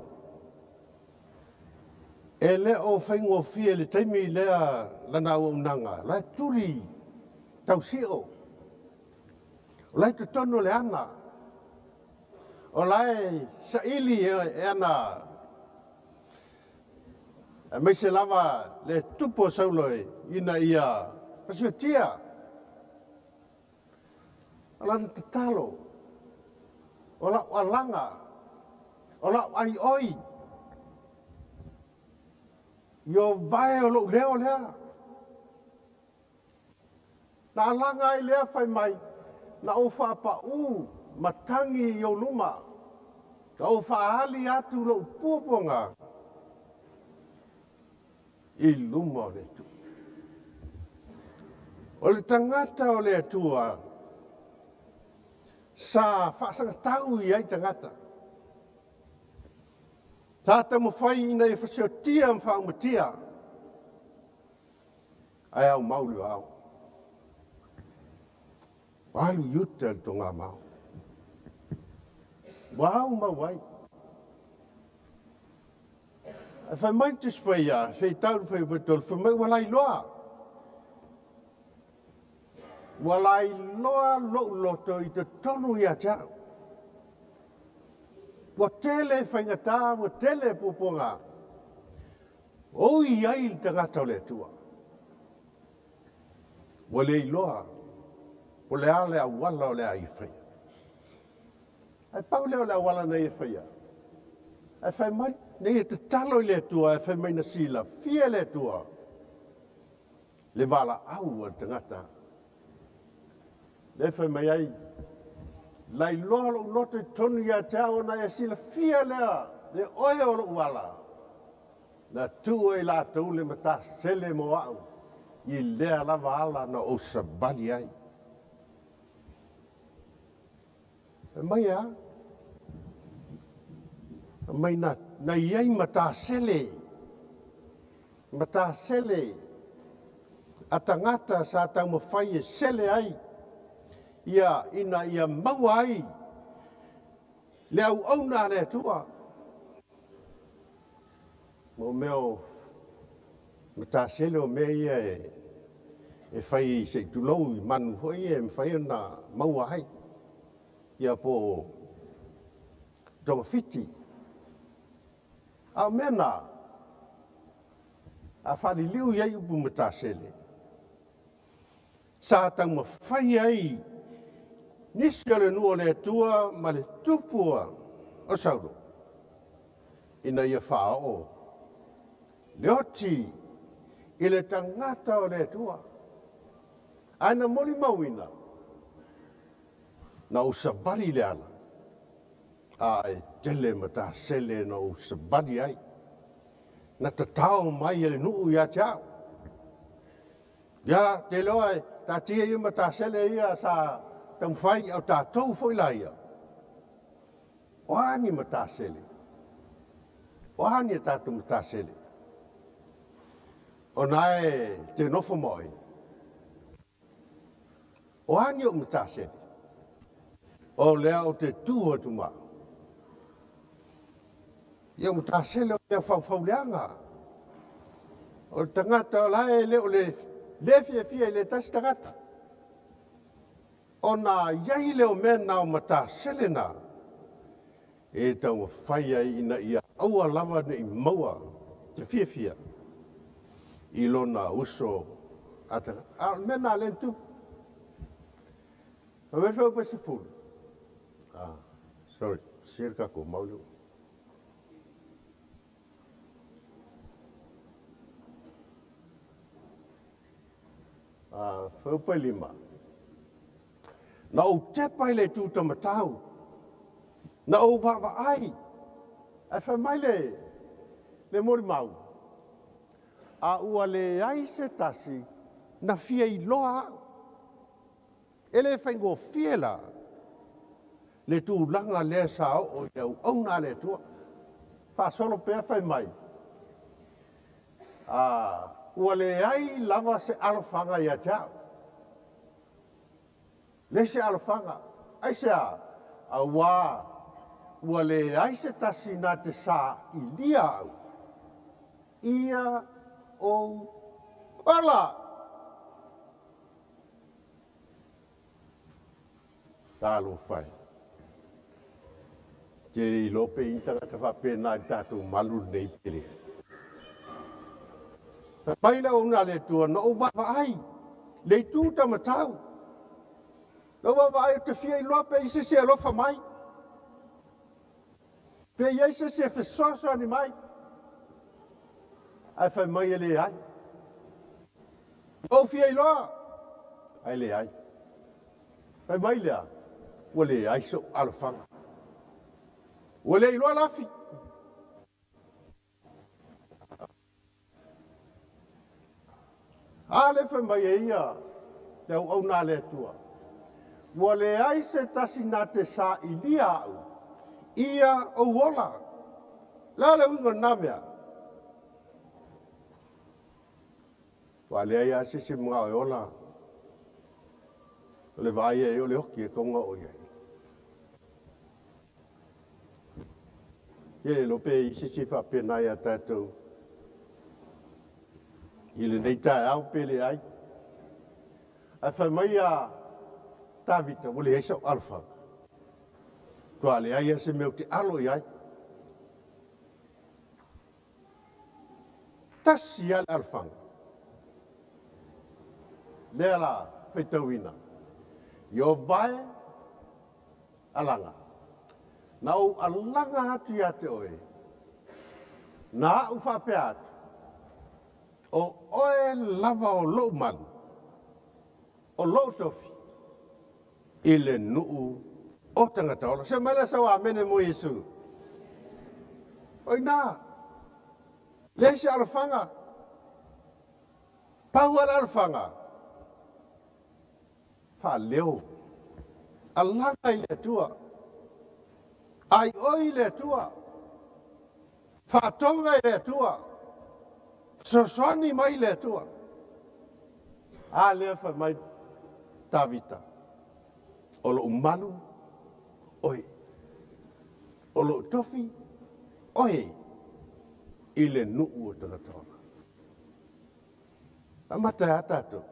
E: e le o faigofie le taimi lea lana auaunaga, la e tuli tausio, o la e totonu o le ana, o la e saili e ana, aemaise lava le tupu o Saulo ina ia fasiotia. O lana tatalo, o lau alaga, o lau aioi, i o vae o lou leo lea. Na alaga ai lea fai mai, na ou faapaū matagi i ou luma, na ou faaali atu lou puapuaga i luma o le Atua. O le tagata o le Atua sa faasagatau i ai tagata. Sa taumafai ina ia fasiotia ma faaumatia, ae aumau le vao. Ua alu i uta le togamao. Ua aumau ai. Ae fai mai le Tusi Paia, feitau le Fuaiupu 3, fai mai ua lailoa. Ua lailoa lou loto i totonu ia te au. Ua tele faigata, ua tele puapuaga. Oi ai le tagata o le Atua. Ua le iloa po o le a le auala o le a ia faia. Ae pau lea o le auala na ia faia. Ae fai mai, na ia tatalo i le Atua, ae fai mai na silafia e le Atua le valaau a le tagata. Lea e fai mai ai, Lailoa lou loto i totonu ia te au ona e silafia lea e oe o lou ala. Na tuu e i latou le matasele mo au i lea lava ala na ou savali ai. Fai mai e a? Fai mai na, na i ai matasele, matasele a tagata sa taumafai e sele ai ia ina ia maua ai le auauna a le Atua. Mo mea o matasele o mea ia e fai se i tulou i manu foi ia e mafai ona maua ai ia po o togafiti. A o mea na, a faaliliu i ai upu matasele, sa taumafai ai nisi o le nuu o le Atua ma le tupu o Saulo ina ia faaoo le oti i le tagata o le Atua. Ae na molimauina, na ou savali i le ala, a e tele matasele na ou savali ai, na tatao mai e le nuu ia te au. Ia, te iloa e taatia ia matasele ia sa taumafai, a o tatou foi la ia. O a ni matasele? O a ni a tatou matasele? Ona e te nofo ma oe. O a ni ou matasele? O lea ou te tu atu ma au. Ia ou matasele o mea faufauleaga. O le tagata o la e le o le le fiafia i le tasi tagata. Ona i ai lea o mea na o matasele na e taumafai ai ina ia aua lava ne i maua te fiafia i lona uso a tagata. A o le mea na lea na tupu. Fai mai Feupe 10. Ah, sorry, sese le tatou mau lea. Fuaiupu 5, Na ou tepa i le itu tamatau, na ou vaavaai, ae fai mai le, le molimau, a ua leai se tasi na fia iloa au. E le faigofie la le tulaga lea sa oo i le auauna a le Atua. Faasolo pea fai mai, A ua leai lava se alofaga ia te au. Leai se alofaga. Aisea? Auā ua leai se tasi na te sailia au ia ou ola. Talofa e. Te le iloa pe i ni tagata faapena i le tatou malu lenei pe leai. Fai mai le auauna a le Atua, Na ou vaavaai le itu tamatau. Na ou vaavaai ou te fia iloa pe i se isi e alofa mai. Pe i ai se isi e fesoasoani mai. Ae fai mai e leai. Ou fia iloa, ae leai. Fai mai lea, ua leai sou alofaga. Ua le iloa lafi. A lea fai mai e ia le auauna a le Atua, ua leai se tasi na te sailia au ia ou ola. O le a le uiga o lena mea? Ua leai lava se isi e manao e ola, o le vaai ai o le oti e tatau ona oo i ai. Ia le iloa pe i ai se isi e faapena ia tatou i lenei taeao pe leai. Ae fai mai ia Tavita, ua leai sau alofaga. Matua leai lava se mea ou te alo i ai. Tasi lava le alofaga. Lea la faitauina. Iovae alaga. Na ou alaga atu ia te oe, na a'u faapea atu, O oe lava o lo'u malu, o lo'u tofi i le nuu o tagata ola. Se mai lea sau amene mo Iesu. O ina, leai se alofaga, pau lava le alofaga, Faaleo, alaga i le Atua, aioi i le Atua, faatoga i le Atua, fesoasoani mai i le Atua. A lea fai mai Tavita, o lou malu oe, o lou tofi oe i le nuu o tagata ola. Amata e a tatou?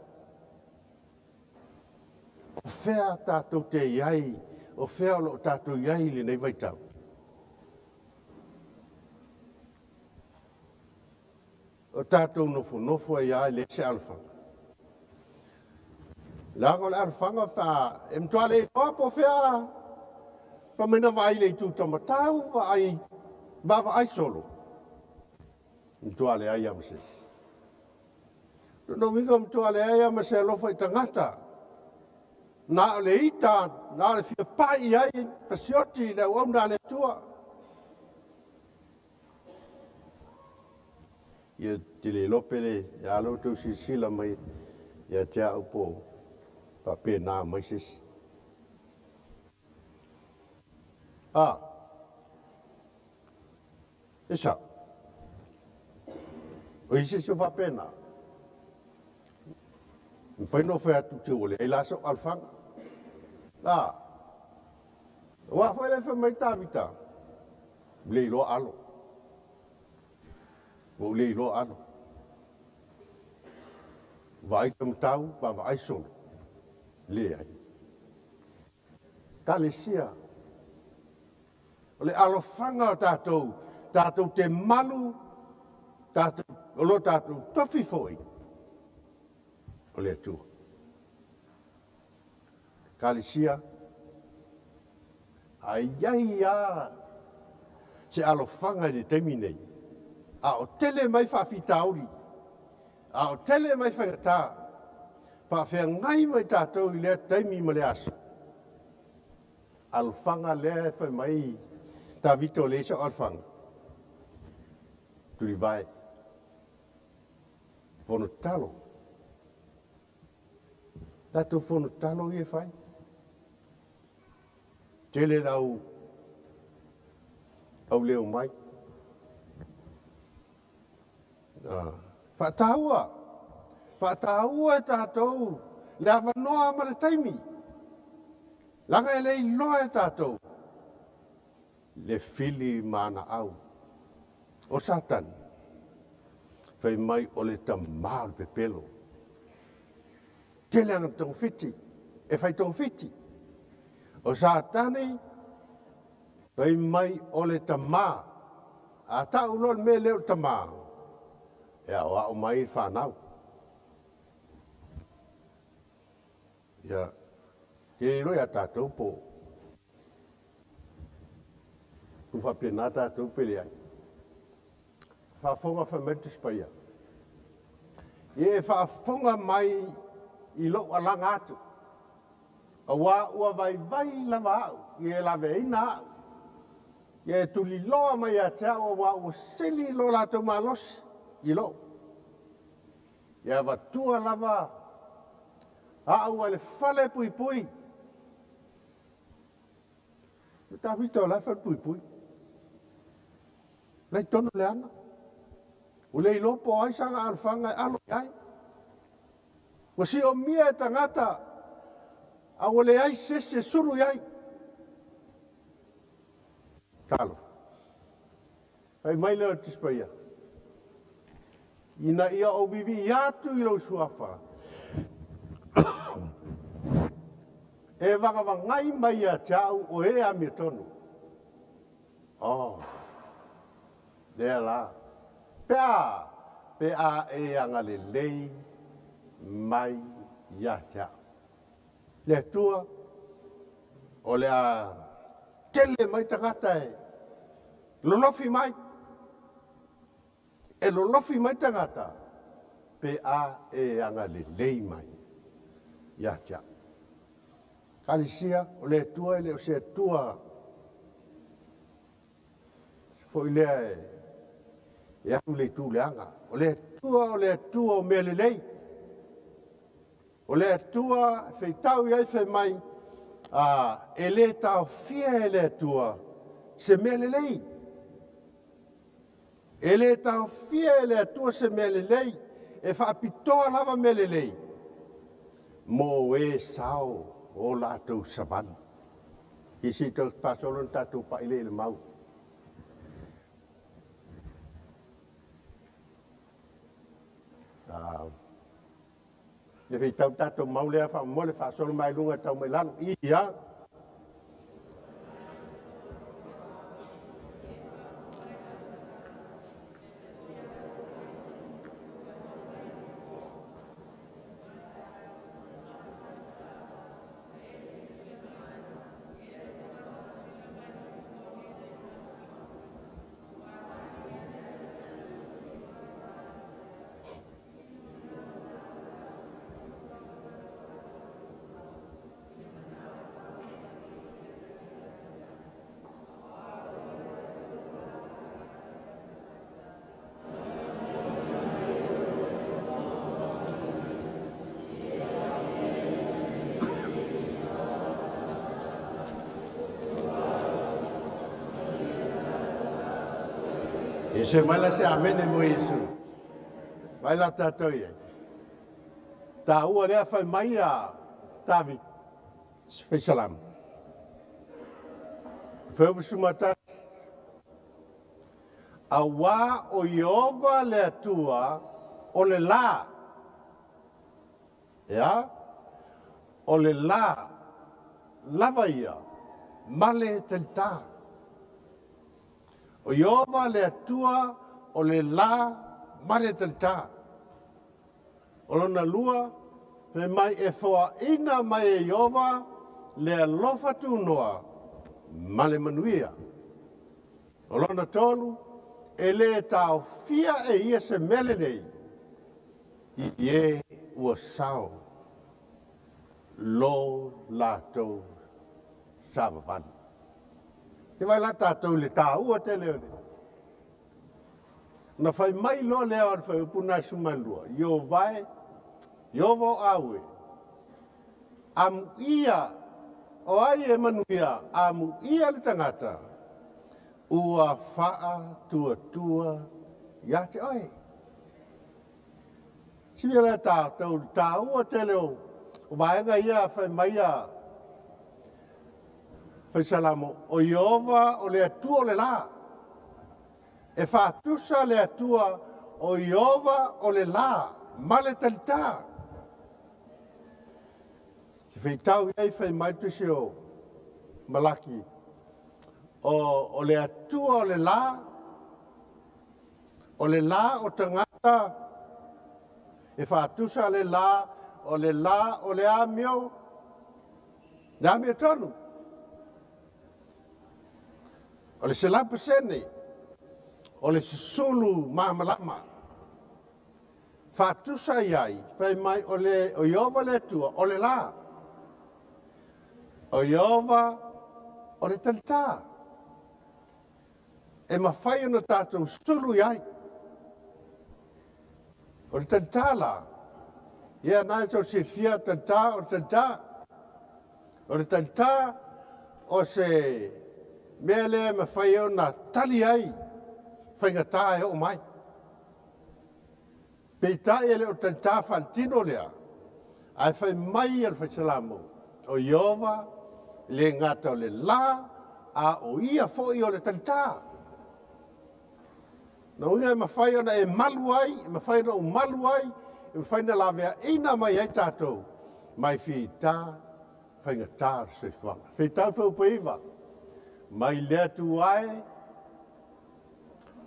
E: O fea tatou te i ai, o fea o lo o tatou i ai i lenei vaitau? O tatou nofonofo ai lava e leai se alofaga. Leaga o le alofaga fa e matua le iloa po o fea fai mai na vaai i le itu taumatau, vaai vaavaai solo. Matua leai lava ma se isi. Lona uiga matua leai lava ma se alofa i tagata. Na o le ita, na o le fia pai i ai, fasioti i le auauna a le Atua. Ia te le iloa pele a lo outou silasila mai ia te au po o faapena mai se isi. A, e sao. O i se isi o faapena. Mafai ona ou fai atu te ua leai la sou alofaga. A, aua foi le fai mai Tavita, ua le iloa alo. Ua ou le iloa alo. Vaai taumatau, vaavaai solo. Leai. Ekalesia. O le alofaga o tatou, tatou te malu, tatou, o lo tatou tofi foi o le Atua. Ekalesia, a i ai lava se alofaga i le taimi nei, a o tele mai faafitauli, a o tele mai faigata, faafeagai mai tatou i lea taimi ma le aso. Alofaga lea e fai mai Tavita o leai sau alofaga. Tulivae. Fono tatalo. Tatou fono tatalo ia e fai. Tele lau au leo mai. Faataua, faataua e tatou le avanoa ma le taimi, leaga e le iloa e tatou le fili ma ana au. O Satani, fai mai o le tamā o le pepelo. Tele ana togafiti, e fai togafiti. O Satani, fai mai o le tamā. A tau loa le mea lea o le tamā, e aoao mai le fanau. Ia, te iloa ia tatou po o faapena tatou pe leai. Faafofoga fai mai le Tusi Paia. Ia e faafofoga mai i lou alaga atu, auā ua vaivai lava au, ia e laveaina au, ia e tuliloa mai ia te au, auā ua sili lo latou malosi i lou. Ia avatua lava au e le fale puipui. O Tavita o la e falepuipui. La i totonu o le ana. Ua le iloa po o ai sana alofaga e alo i ai. Ua siomia e tagata a ua leai se isi e sulu i ai. Talofa. Fai mai lea o le Tusi Paia, Ina ia ou vivii atu i lou suafa, e vagavagai mai ia te au o e amiotonu. Oh, lea la. Pe a, pe a e agalelei mai ia te au. Le Atua, o le a tele mai tagata e lolofi mai. E lolofi mai tagata pe a e agalelei mai ia te au. Ekalesia, o le Atua e le o se Atua foi lea e alu i le itu leaga. O le Atua o le Atua o mea lelei. O le Atua e feitau i ai fai mai, a, e le taofia e le Atua se mea lelei. E le taofia e le Atua se mea lelei, e faapitoa lava mea lelei mo e sao o latou savali. I se i tau faasolo na tatou pai lea i le mau. Le feitau tatou mau lea faamolemole faasolo mai luga e tau mai lalo. Ia. Ia se mai la se amene mo Iesu. Vai la tātou i ai. Tāua lea fai mai a David, fai salam. Fai upu sumata. Auā o Ieova le Atua o le lā. Ea, o le lā lava ia ma le talitā. O Ieova le Atua o le lā ma le talitā. O lona lua, fai mai e foaina mai e Ieova le alofa tunoa ma le manuia. O lona tolu, e lē taofia e ia se mea lelei i e ua sao lo latou savavali. Ke vai la tātou i le tāua tele o le. Na fai mai loa lea o le whaiupu nai sumalua, Iovae, Iova o aue, amuia, o ai e manuia, amuia le tagata, ua faatuatua ia te oe. Sivia lea tātou, tāua tele o vaega ia fai mai a fai Salamo, o Ieova o le Atua o le lā. E faatusa le Atua o Ieova o le lā ma le talitā. Se feitau i ai fai mai le tusi o Malaki, o le Atua o le lā, o le lā o tagata, e faatusa le lā, o le lā o le amio, le amio tonu. O le 100% o le susulu malamalama. Faatusa i ai, fai mai o le o Ieova le Atua, o le lā. O Ieova o le talitā. E mafai ona tātou sulu i ai. O le talitā la, ia nā e tau silafia talitā o le talitā. O le talitā o se mea lea e mafai ona tali ai faigata e oo mai. Peitai e le o talitā faaletino lea, ae fai mai a le Faisalamo, o Ieova le gata o le lā, a o ia foi o le talitā. Na uiga e mafai ona e malu ai, e mafai ona ou malu ai, e mafai ona laveaina mai ai tātou, mai fita faigata o le soifuaga. Feitau feupa iva, mai lea tu ae,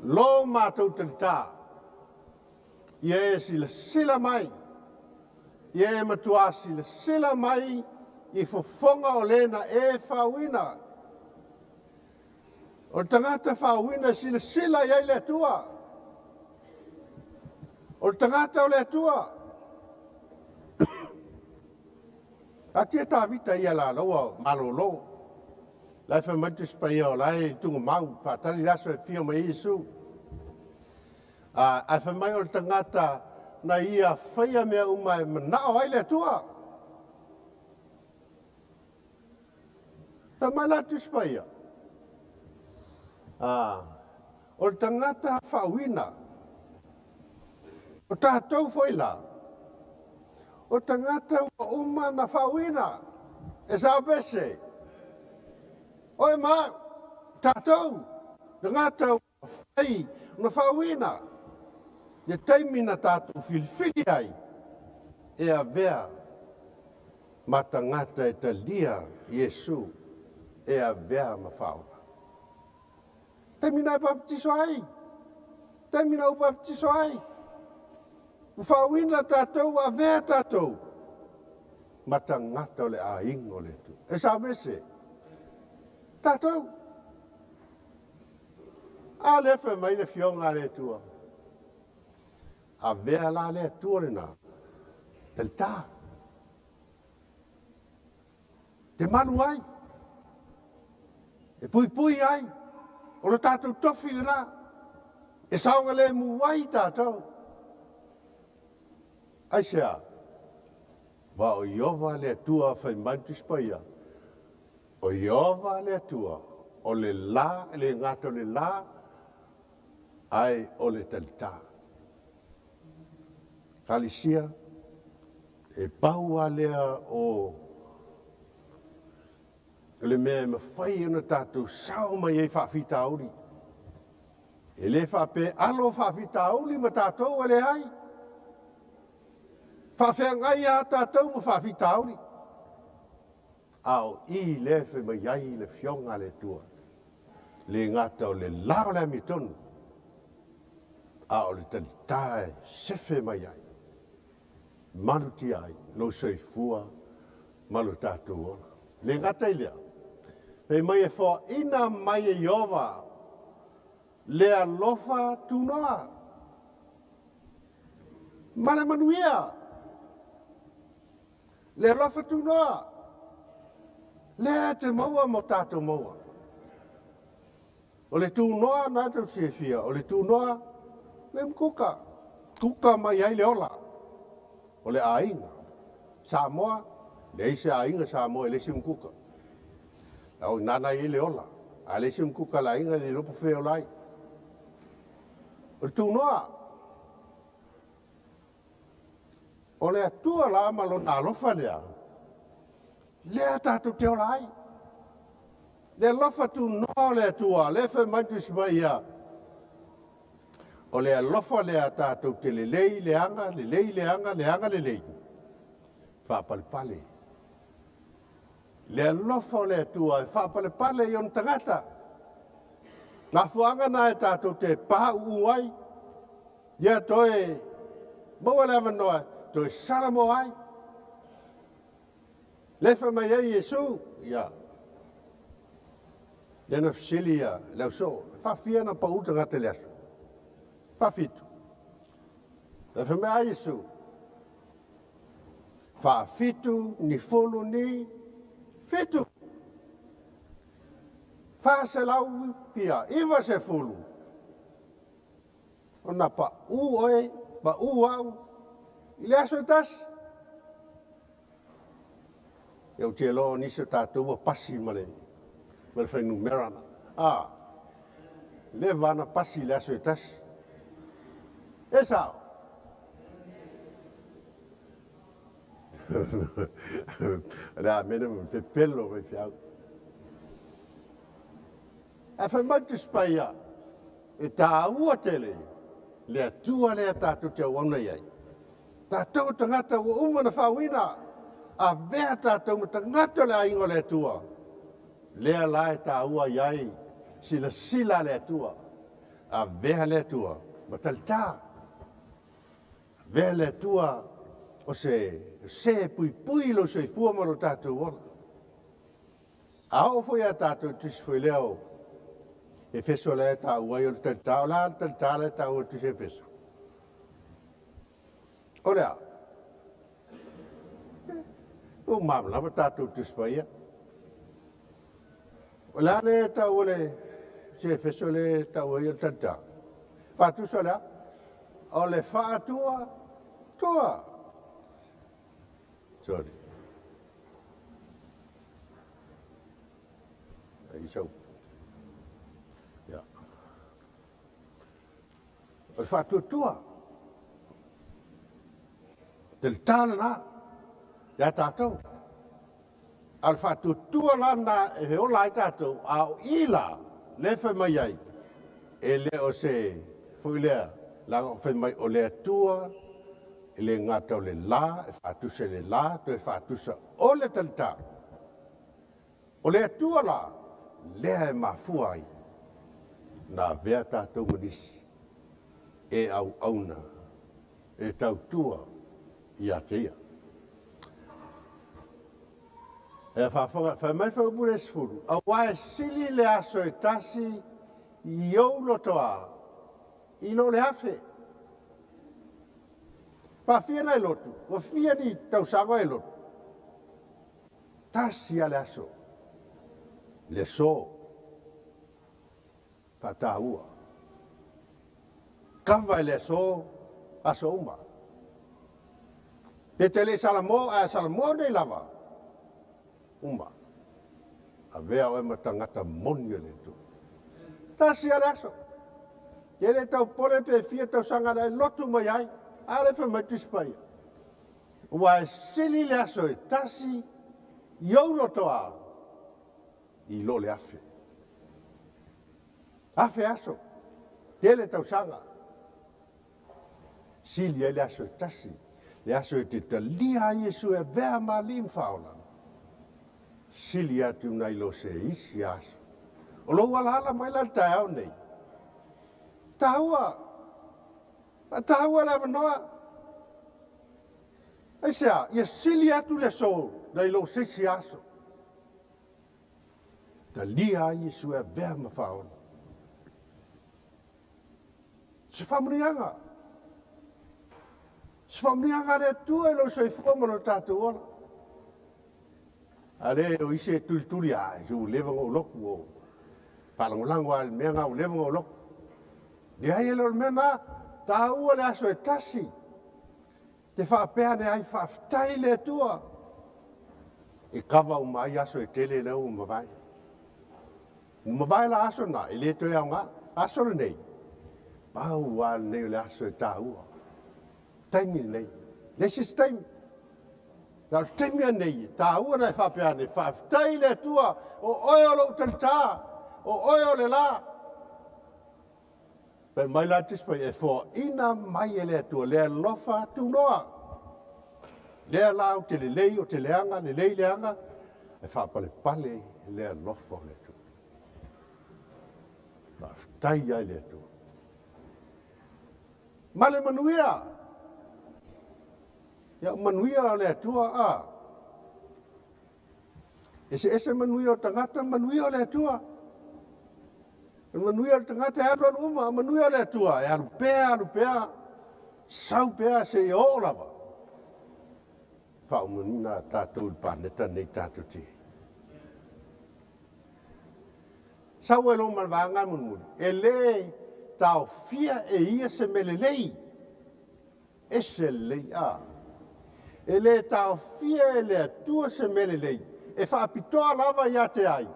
E: Lo matou talitā, ia e silasila mai, ia e matuā silasila mai i fofoga o le na e faauuina. O le tagata faauuina e silasila i ai le Atua. O le tagata o le Atua. Atia Tavita ia la laua malolo. La e fai mai le Tusi Paia o la e tugamau, faatali le aso e afio mai ai Iesu. Ae fai mai o le tagata na ia faia mea uma e manao ai le Atua. Fai mai la le Tusi Paia, o le tagata faauuina, o tatou foi la, o tagata ua uma na faauuina, e sao pese, oe ma au, tatou, tagata ua fai na faauuina, le taimi na tatou filifili ai, e avea ma tagata e talia Iesu e avea ma faaola. Taimi na e baptiso ai, taimi na ou baptiso ai, ua faauuina tatou, ua avea tatou ma tagata o le aiga o le Atua. E sao pese, tatou. A lea fai mai le afioga a le Atua, avea la le Atua lena, talitā, te malu ai, e puipui ai, o le tatou tofi lena, e saogalemu ai tatou. Aisea? Aua o Ieova le Atua fai mai le Tusi Paia, o Ieova le Atua, o le la, e le gata o le la, ae o le talitā. Ekalesia, e pau lava lea o le mea e mafai ona tatou sao mai ai faafitauli. E le faapea alo faafitauli ma tatou e leai. Faafeagai lava tatou ma faafitauli. A o i lea e fai mai ai le Afioga a le Atua, le gata o le la o le amiotonu, a o le talitā e sefe mai ai, malutia ai lou soifua ma lo tatou ola. Le gata i lea, fai mai e foaina mai e Ieova le alofa tunoa ma le manuia. Le alofa tunoa, lea e te maua ma o tatou maua. O le tunoa na tou silafia, o le tunoa le kuka, kuka mai ai le ola o le aiga. Samoa, leai se aiga Samoa e leai se kuka. O nana i le ola, a leai se kuka le aiga le iloa po fea e ola ai. O le tunoa, o le Atua la ma lona alofa lea, lea tatou te ola ai. Le alofa tunoa o le Atua, lea fai mai le Tusi Paia, o le alofa lea tatou te lelei leaga, lelei leaga, leaga lelei, faapalepale. Le alofa o le Atua e faapalepale i ona tagata. Mafuaaga na e tatou te pauu ai, ia toe maua le avanoa, toe salamoa ai. Le fai mai ai Iesu, ia, lea na fesili ia le ausoo, e faafia na pau tagata i le aso? 7. Le fai mai a Iesu, 7 ni 10 ni 7. 400 fia, 90. Ona pau oe, pau au, i le aso e tasi. Ia ou te iloa o nisi o tatou ua pasi ma le fuainumera na. A, leva na pasi i le aso e tasi. E sao? Le amene ma pepelo mai fiau. Ae fai mai le Tusi Paia, e taua tele le Atua lea tatou te auauna i ai. Tatou tagata ua uma na faauuina, avea tatou ma tagata o le aiga o le Atua. Lea la e taua i ai silasila a le Atua. Avea le Atua ma talitā. Avea le Atua o se se e puipui i lou soifua ma lo tatou ola. A oo foi ia tatou i le tusi foi lea o Efeso lea e taua ai o le talitā, o le a le talitā lea e taua i le tusi Efeso? O le a? Ua malamalama tatou Tusi Paia. O le a le taua le se Efeso le taua ai o le talitā? Faatusa o le a? O le faatua tua. Sorry. Ai sau. Ya. O le faatuatua. Talitā lena ia tatou. A o le faatuatua la lena e ola ai tatou, a o i la lea e fai mai ai, e le o se foi lea, leaga o fai mai o le Atua e le gata o le la, e faatusa i le la, toe faatusa o le talitā. O le Atua la, lea e mafua ai na avea tatou ma nisi e auauna, e tautua ia te Ia. E faafofoga, fai mai Fuaiupu le 10, Aua e sili le aso e tasi i ou lotoa i lo le 1000. Faafia na e lotu, ua fia ni tausaga e lotu. Tasi lava le aso, le aso faataua. Kava i le aso, aso uma. Pe te le Salamo, ae a Salamo nei lava, uma. Avea oe ma tagata moni o le Atua. Tasi lava le aso. E le tau popole pe fia tausaga na e lotu mai ai, a lea fai mai Tusi Paia. Ua e sili le aso e tasi i ou lotoa i lo le 1000. 1000 aso, tele tausaga. Sili ai le aso e tasi, le aso e te talia ai Iesu e avea ma alii ma faaola. Sili atu nai lo se isi aso. O lou alaala mai la i le taeao nei. Taua, faataua le avanoa. Aisea? Ia sili atu le aso nai lo se isi aso. Talia ai Iesu e avea ma faaola. Se faamanuiaga. Se faamanuiaga a le Atua i lou soifua ma lo tatou ola. A le o isi e tulituli, a ua leva ona ou lotu, o faalagolago lava i le mea lena ua leva ona ou lotu. Leai, e le o le mea lena. Taua le aso e tasi. Te faapea ane ai, Faafetai i le Atua, e kava uma ai aso e tele lea ua mavae. Ua mavae la aso na, e le toe aoga. Aso lenei, pau lava lenei o le aso e taua. Taimi lenei, leai se isi taimi. Na o le taimi lava lenei e taua na e faapea ane, Faafetai i le Atua, o oe o lou talitā, o oe o le la. Fai mai la le Tusi Paia, e foaina mai e le Atua le alofa tunoa. Lea la ou te lelei, ou te leaga, lelei leaga, e faapalepale le alofa o le Atua. Faafetai ai le Atua. Ma le manuia. Ia, manuia o le Atua, a. Eseese manuia o tagata, manuia o le Atua. O le manuia o le tagata e alualu uma, a manuia o le Atua e alu pea, alu pea, sau pea seia oo lava. Faaumaina tatou i le paneta nei tatou te. Sau ai loa ma le vaega mulimuli, e le taofia e ia se mea lelei. Ese lelei a. E le taofia e le Atua se mea lelei, e faapitoa lava ia te ai,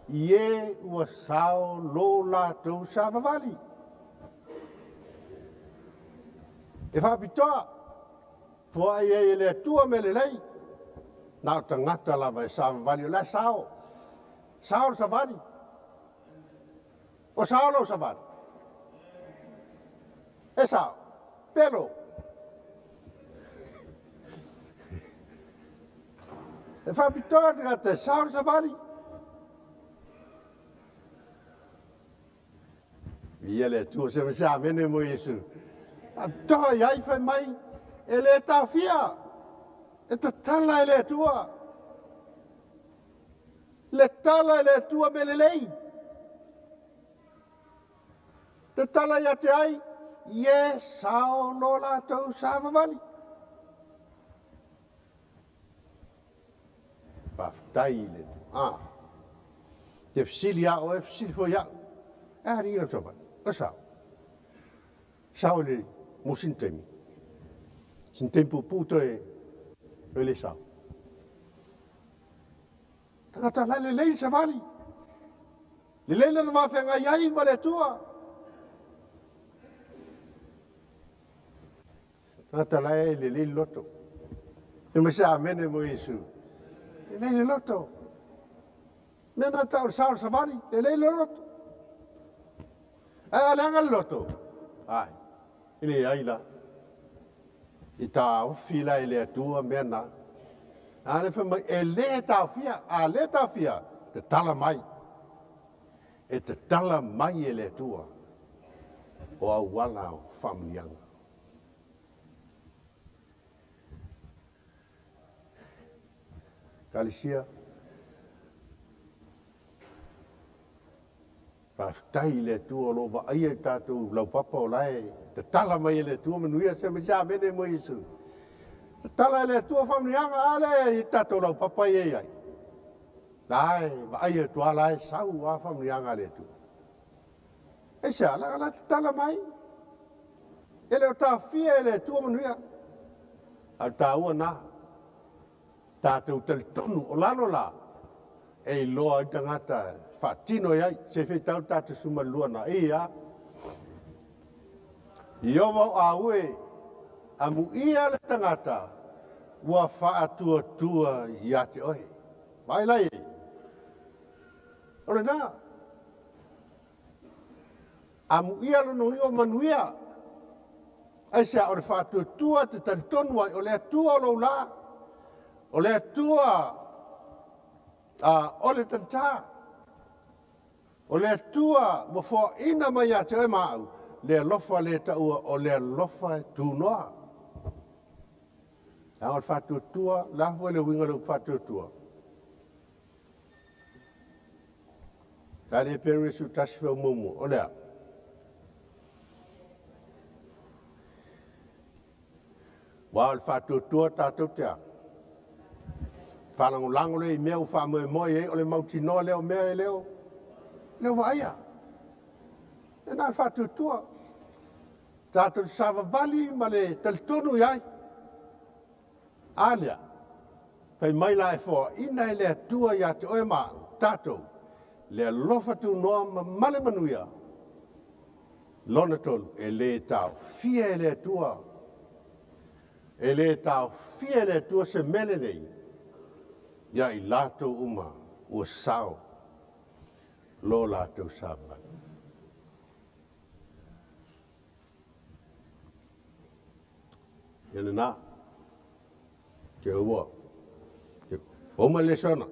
E: i e ua sao lo latou savavali. E faapitoa, foai ai e le Atua mea lelei, na o tagata lava e savavali o la e sao. Sao le savali. O sao lou savali? E sao. Pelo. E faapitoa le tagata e sao le savali. Ia le Atua se ma se amene mo Iesu. Faapitoa i ai fai mai, e le taofia, e tatala e le Atua. Le tala e le Atua mea lelei. Tatala ia te ai, ie sao lo latou savavali. Faafetai i le Atua. Ah. Te fesili a oe, fesili foi au. E a ringa savali. O sao. Sao i le mo sina taimi. Sina taimi puupuu toe, toe le sao. Tagata la lelei le savali. Lelei lona vafeagai ai ma le Atua. Tagata la e lelei le loto. E mai se amene mo Iesu. Lelei le loto. Mea na tau le sao le savali, lelei le loto. Ae a leaga le loto, ai, e leai la. I taofi la e le Atua mea na. A le fai mai, e le taofia, a le taofia, tatala mai. E tatala mai e le Atua o auala o faamanuiaga. Ekalesia, faafetai i le Atua o lo o vaaia i tatou laupapa o la e tatala mai e le Atua manuia se mai se amene mo Iesu. Tatala e le Atua faamanuiaga, a lea i tatou laupapa ia i ai. La e vaai atu lava la e sau lava faamanuiaga a le Atua. Aisea? Leaga la e tatala mai. E le o taofia e le Atua manuia. A o le taua na, tatou talitonu o lalo la e iloa ai tagata e faatino i ai. Se feitau le tatou sumalua na, ia. Iowa o aue, amuia le tagata ua faatuatua ia te oe. Vaai la i ai. O lena. Amuia lona uiga o manuia. Aisea? O le faatuatua te talitonu ai, o le Atua o lou lā, o le Atua a, o le talitā, o le Atua ua foaina mai ia te oe ma au, le alofa le taua o le alofa e tunoa. Leaga o le faatuatua, o le a foi le uiga o le upu faatuatua? Sa le peru e tasi fau muamua, o le a? Ua o le faatuatua tatou te a? Faalagolago lea i mea ua faamoemoe i ai, o le mautinoa lea o mea e leo, leo vaaia. E na o le faatuatua. Tatou savavali ma le talitonu i ai. A lea, fai mai la e foaina e le Atua ia te oe ma au, tatou, le alofa tunoa ma ma le manuia. Lona tolu, e le taofia e le Atua, e le taofia e le Atua se mea lelei ia i latou uma ua sao lo latou savali. Ia lena. Te ua. Te uma le sona.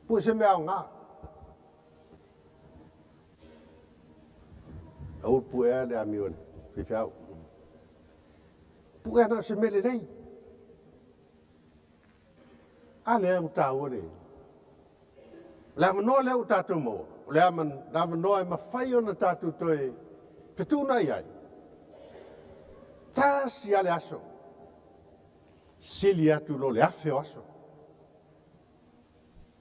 E: Pue se mea aoga. Aua puea le amio le faifeau. Puea na o se mea lelei. A lea ua taua le le avanoa lea ua tatou maua, o le avanoa e mafai ona tatou toe fetuunai ai. Tasi lava le aso, sili atu lo le afe o aso.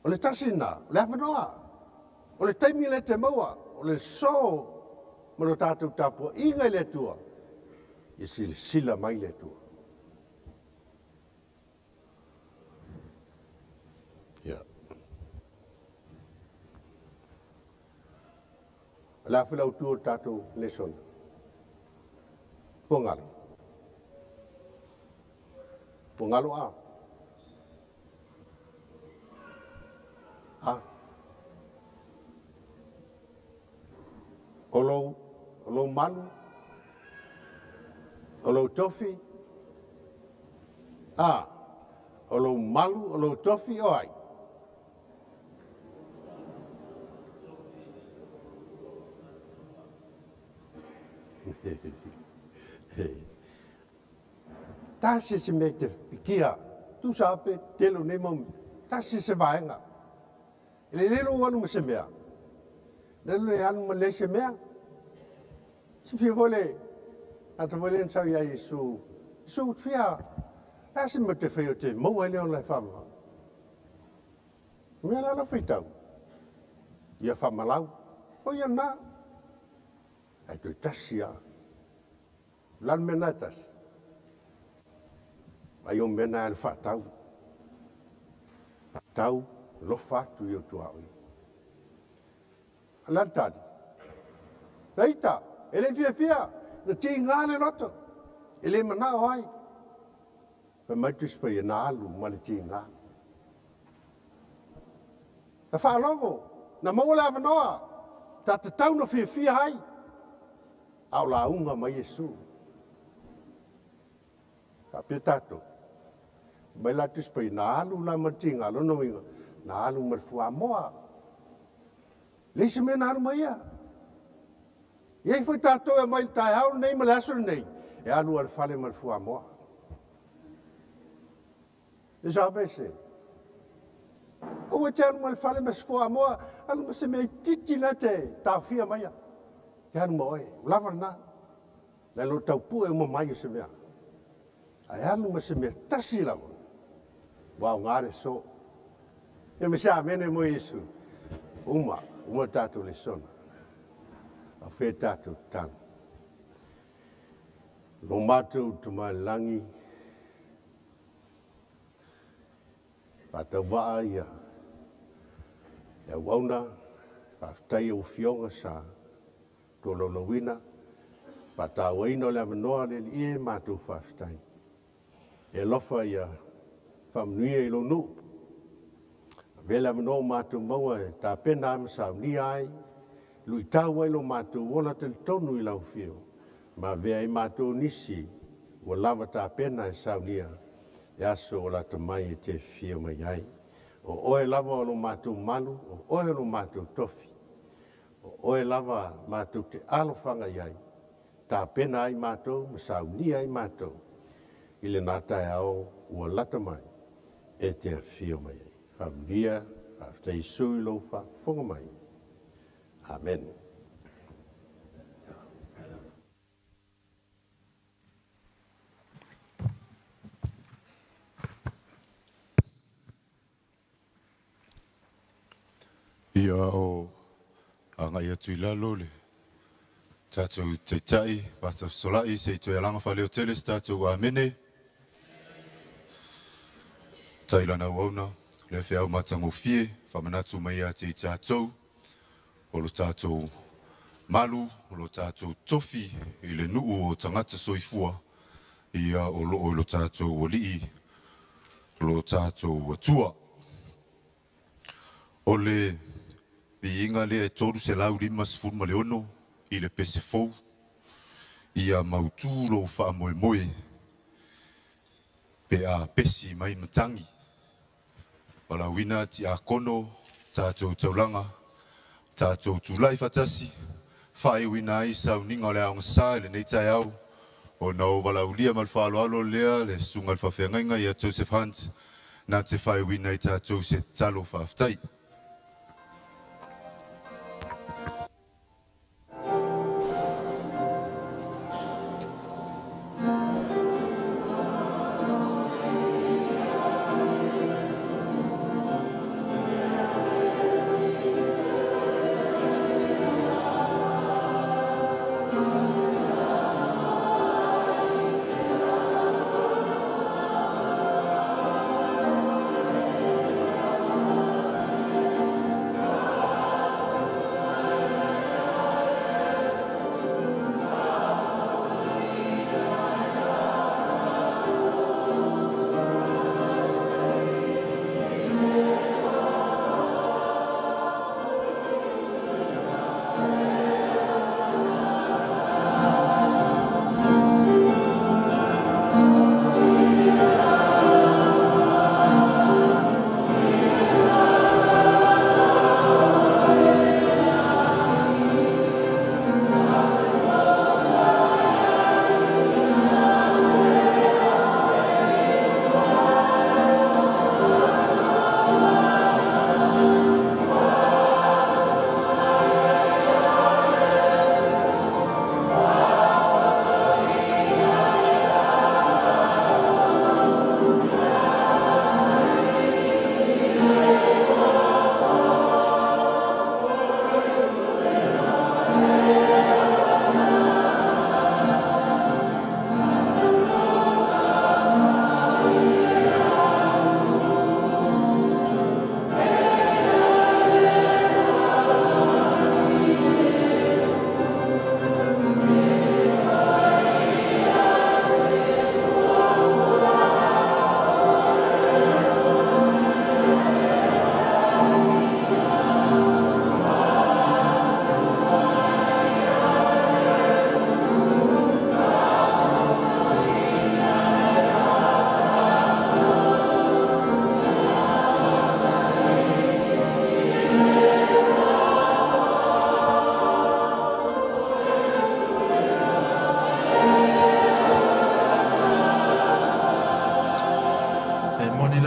E: O le tasi lena, o le avanoa, o le taimi lea e te maua, o le so ma lo tatou tapuaiga i le Atua, ia silasila mai le Atua. Ia. O le a foi le autu o le tatou lesona? Ua galo. Ua galo a? A? O lou, o lou malu, o lou tofi, a, o lou malu, o lou tofi, o ai? Tasi se mea i te pikia, tusa ape tele o nei mau mea, tasi se vaega. E lelei lou alu ma se mea, le le alu ma leai se mea. Silafia foi le tagata foi lea na sau ia Iesu, Iesu ou te fia, le a se mea ou te faia ou te maua ai le ola e faavavau? O mea la lau faitau, ia faamalau, o ia lena, ae toe tasi lava. O le a le mea lena e tasi? Ai o mea na e alu faatau. Faatau, alofa atu i ou tuaoi. O le a le tali? Na ita, e le i fiafia, na tiga le loto, e le manao ai. Fai mai le Tusi Paia, na alu ma le tiga. Na faalogo, na maua le avanoa, sa tatau na fiafia ai, a o lauga mai Iesu. Faapea tatou, fai mai la le Tusi Paia, na alu la ma le tiga, lona uiga, na alu ma le fuamoa. Leai se mea na alu ma ia. E i ai foi tatou e aumai i le taeao lenei ma le aso lenei, e alu lava i le fale ma le fuamoa. E sao pe se? Aua e te alu ma le fale ma se fuamoa, alu ma se mea itiiti la te taofia maia. Te alu ma oe, ua lava lena. Nai lo taupue uma mai o se mea. Ae alu ma se mea tasi lava, ua aoga le aso. Ia ma se amene mo Iesu. Uma, uma le tatou lesona. A o fea tatou tatalo. Lo matou Tama i le Lagi, faatauvaa ia le auauna, faafetai au afioga sa tolaulauina, faatauaina o le avanoa le Alii e matou faafetai. E alofa ia faamanuia i lou nuu. Avea le avanoa ua matou maua e tapena ai ma saunia ai, luitau ai lo matou ola talitonu i lau afio, ma avea ai matou nisi ua lava tapena e saunia le aso o lata mai e te afio mai ai. O oe lava o lo matou malu, o oe o lo matou tofi, o oe lava matou te alofaga i ai, tapena ai matou ma saunia ai matou i lena taeao ua lata mai e te afio mai ai. Faamanuia, faafetai Iesu i lou faafofoga mai. Amene.
D: Ia o agai atu i lalo le tatou Taitai, Pastor Fesolai, se i toe alaga faaleotele se tatou amene. Tai lana auauna, le feau matagofie, faamanatu mai ia te i tatou, o lo tatou malu, o lo tatou tofi i le nuu o tagata soifua, ia o loo i lo tatou Alii, lo tatou Atua. O le viiga lea e 356 i le pese fou, ia mautū lou faamoemoe pe a pesi mai matagi. Valaauina tiakono tatou taulaga, tatou tulai faatasi, faaiuina ai sauniga o le aogasa i lenei taeao, ona o valaaulia ma le faaaloalo lea le susuga i le faafeagaiga ia Joseph Hunt na te faaiuina i tatou se tatalo faafetai.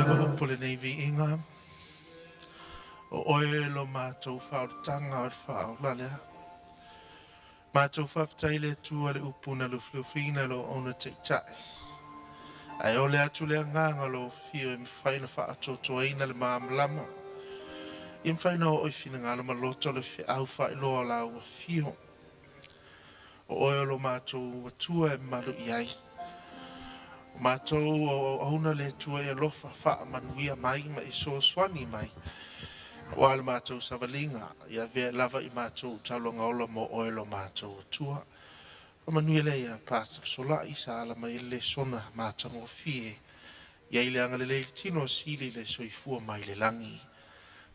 A: lava upu o lenei viiga, o oe lo matou faaolataga o le faaola lea. Matou faafetai i le Atua i le upu na lufilufiina e lo auauna taitai. Ae ole atu le agaga o lo afio e mafai ona faaatoatoaina le malamalama. Ia mafai ona oo i finagalo ma loto le feau faailoa o lau afio. O oe o lo matou Atua e mamalu i ai. O matou o auauna le Atua e alofa faamanuia mai ma e fesoasoani mai. Aua le matou savaliga, ia avea lava i matou taulaga ola mo oe lo matou Atua. Faamanuia lea ia Pastor Fesolai sa ala mai ai le lesona matagofie. Ia i le agalelei i le tino sili le soifua mai le lagi.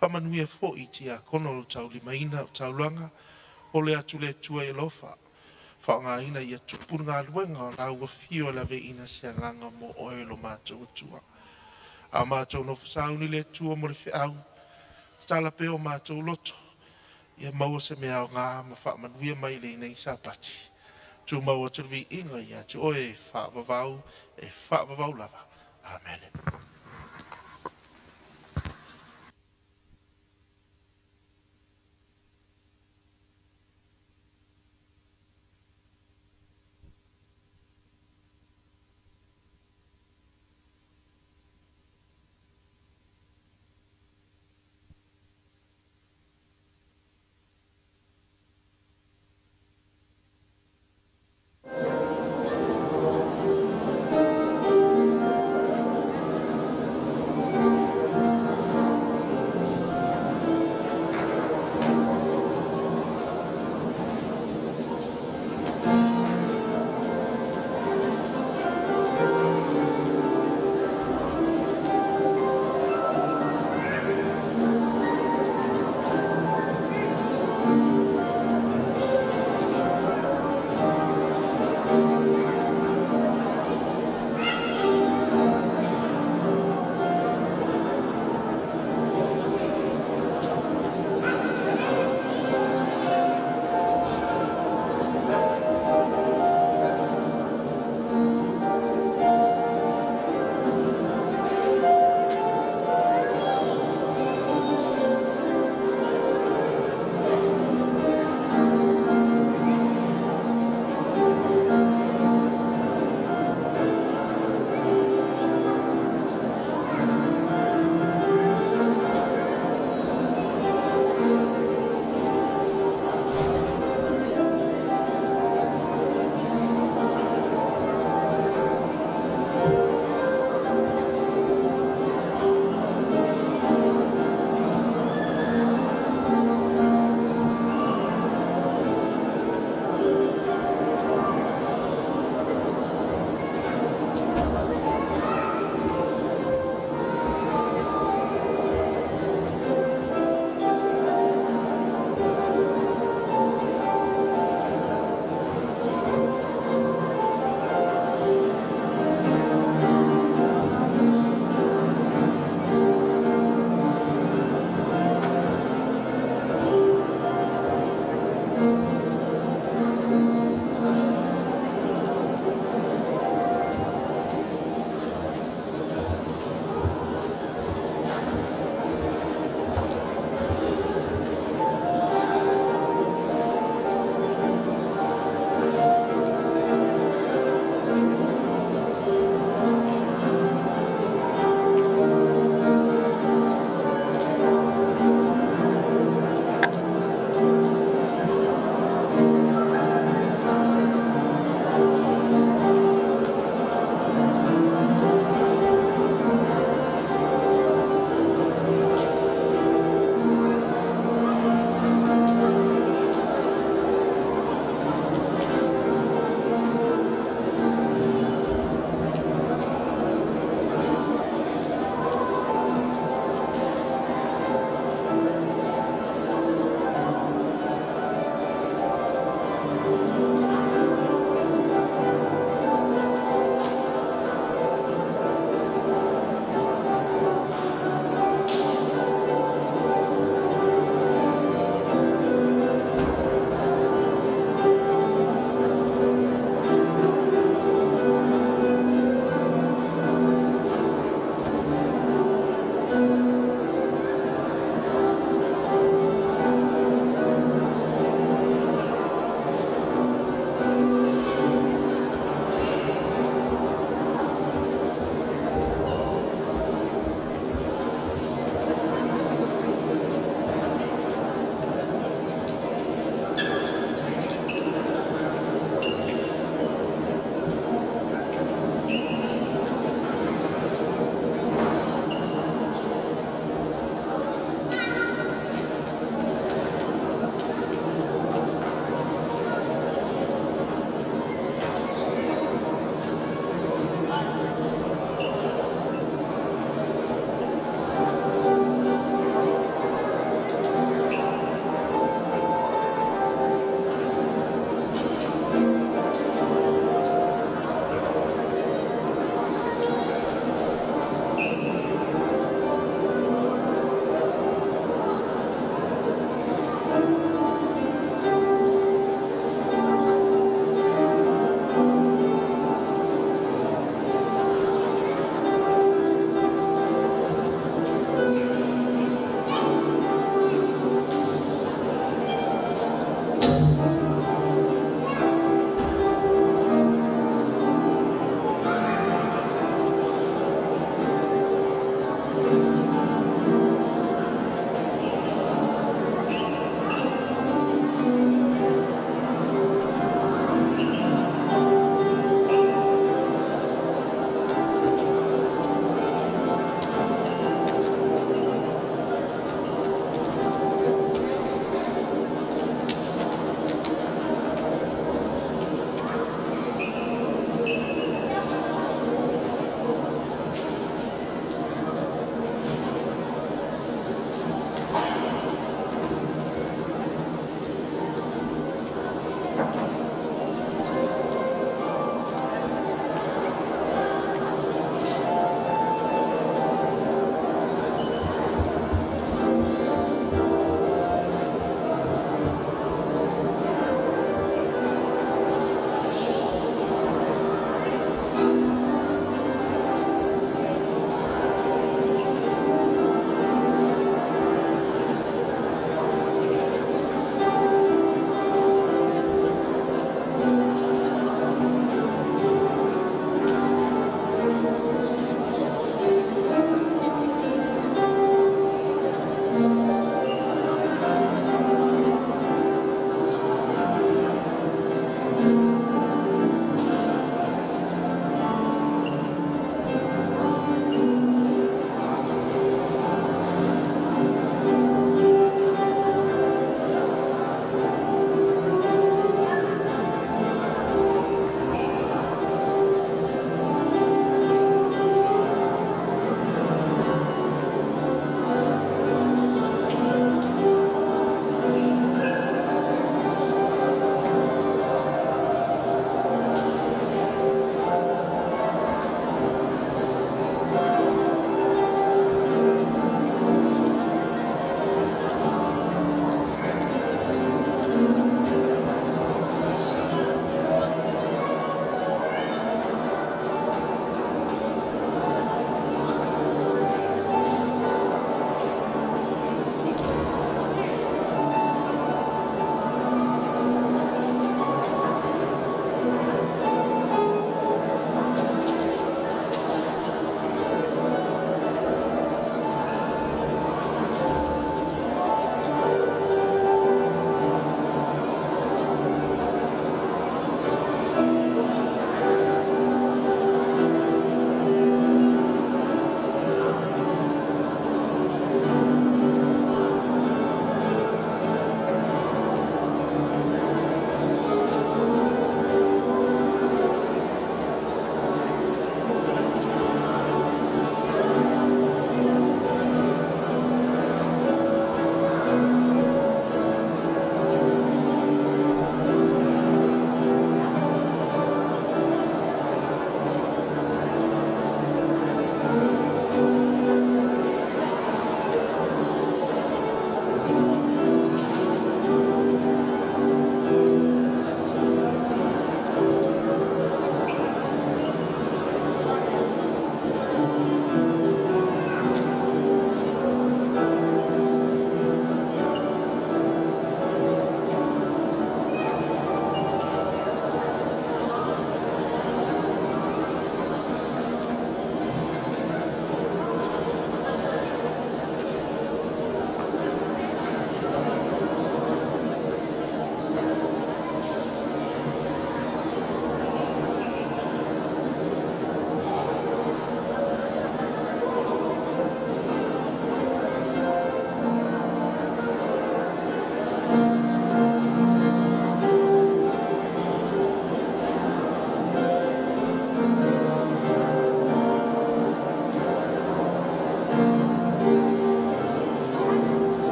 A: Faamanuia foi i tiakono o lo o taulimaina o taulaga, o le atu le Atua e alofa. Faaaogaina ia tupu le galuega o lau afio e laveaiina se agaga mo oe lo matou Atua. A o matou nofo sauni le Atua mo le feau, tatala pea o matou loto, ia maua se mea aoga ma faamanuia mai i lenei Sapati. Tumau atu le viiga ia te oe e faavavau, e faavavau lava. Amene.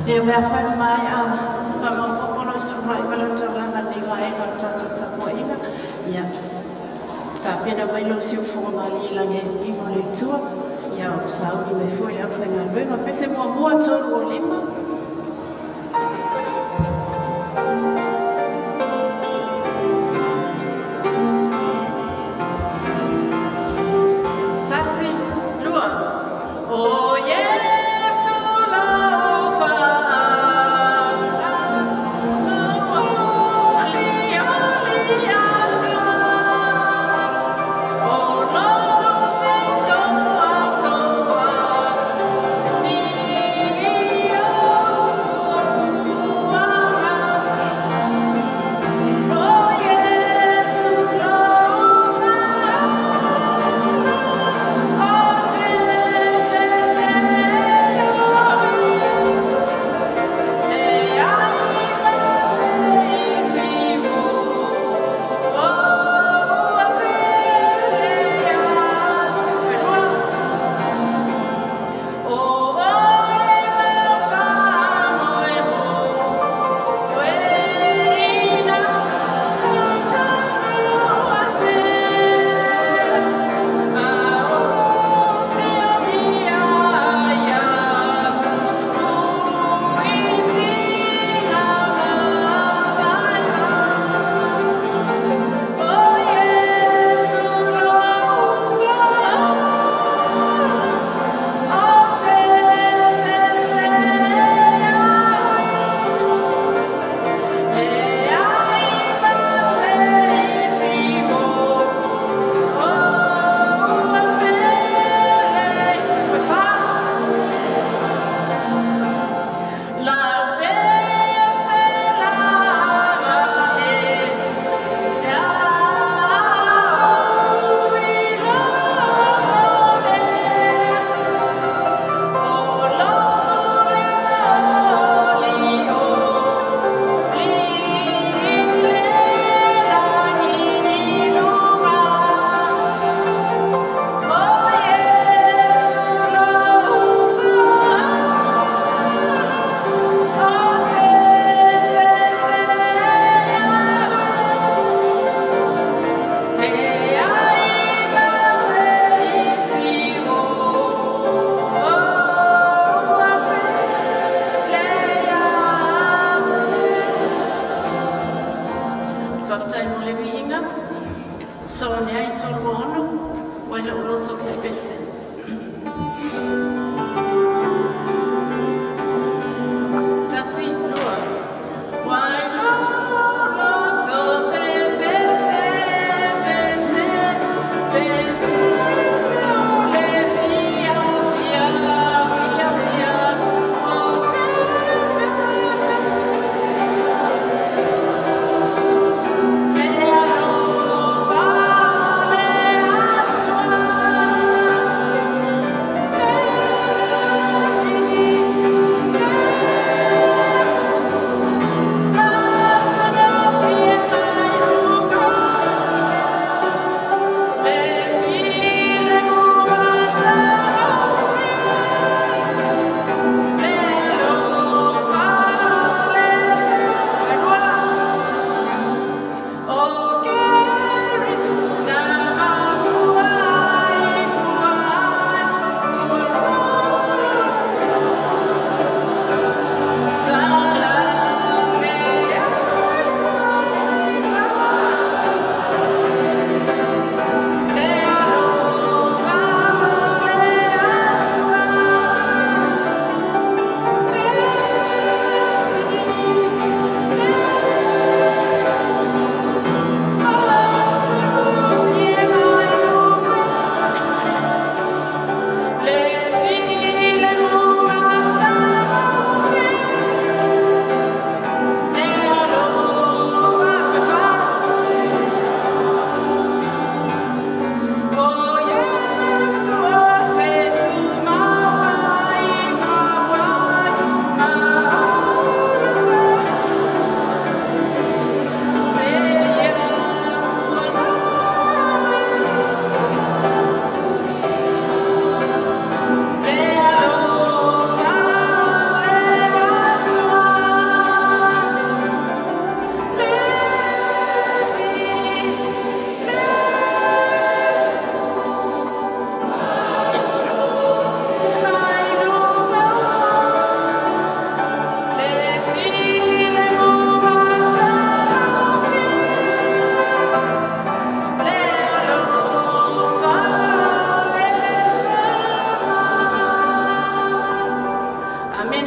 F: Ia mea fai maea faamaopoopo loa se uluai ma lau taulaga i lenei vaega o le tatou tapuaiga. Ia tapena mai lou siufofoga malie i lagi e i o le Atua. Ia o sauni mai foi le aufaigaluega. Pese muamua 35. Tasi, lua. O Iesu lau faaga, momoli atu, o lou fesoasoani, i ou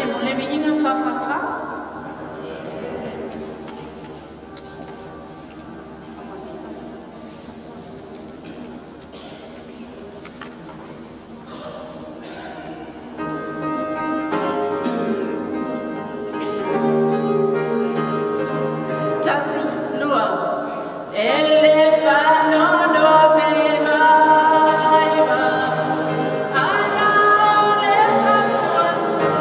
F: Amene mo le viiga 444. Tasi, lua. E le faanoanoa pe maiva, ala o le faatuatua.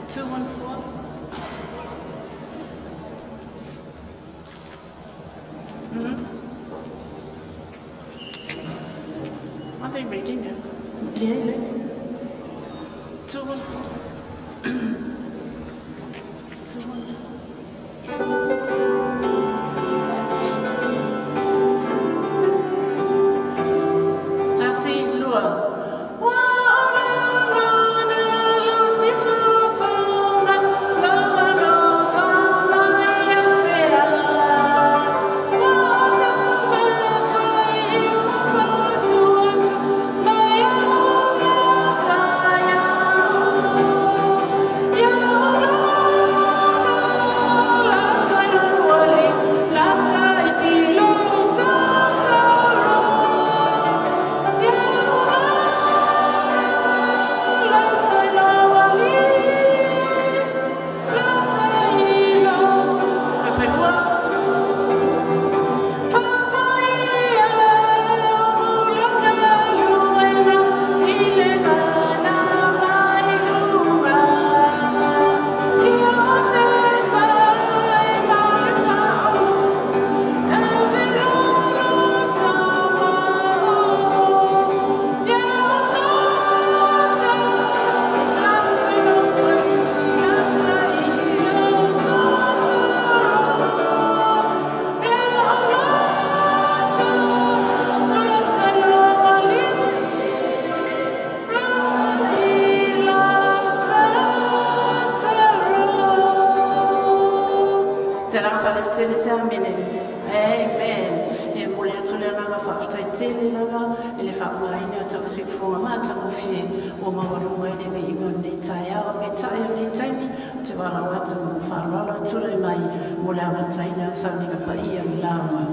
F: 214. Are they ready now? Yeah. 214. 214. Tasi lua. Ua ola lana lo si fofona, lo alofa mai ia te au. Ua taumafai i ua fatu atu mai ola taiao. Ia ola ta tai wali la tai ilo sa taro. Ia ola ta tai wali la tai ilo sa. Pepelua. Fapaia o lo galuega i le mana mai luga. Ia te mai mai fao, e velo tamao. Ia o ta la tai wali la tai ilo sa taro. Ia o ta la tai wali la tai sa taro. Se la faletele se amene. Amen. E momoli atu le agaga faafetai tele lava i le faaaogaina o tau siufofoga matagofie ua maualuga i le viiga o lenei taeao. Peitai o lenei taimi, ou te valaau atu ma lou faaaloalo e tulai mai mo le amataina o sauniga paia o le lauga.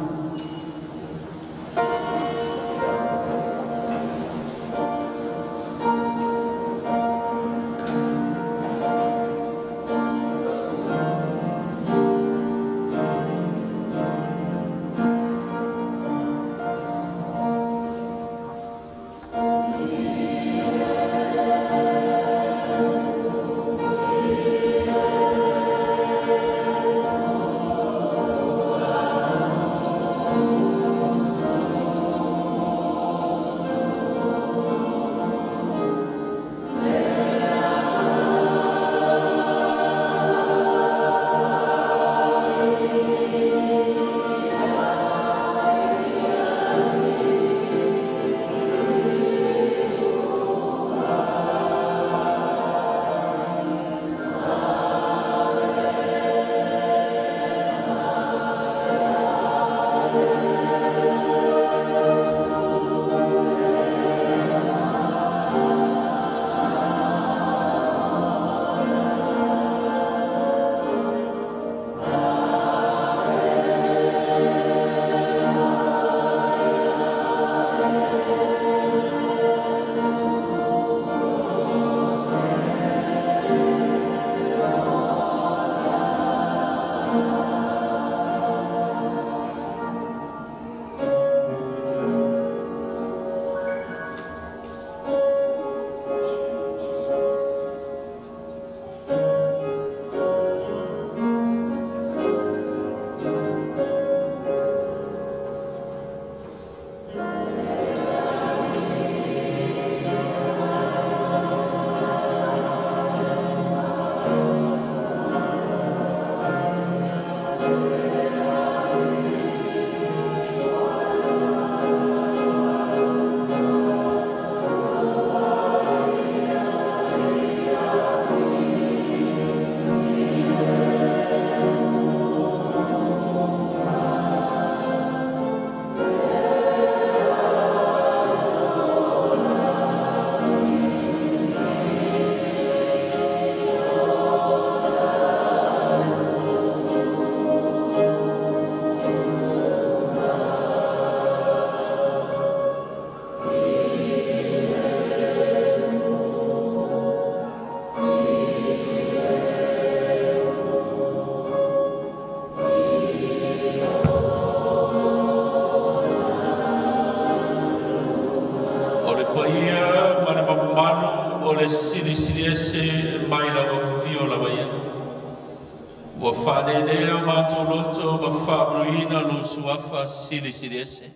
G: Ua faalelea o matou loto ma faamanuiina lou Suafa Silisili Ese.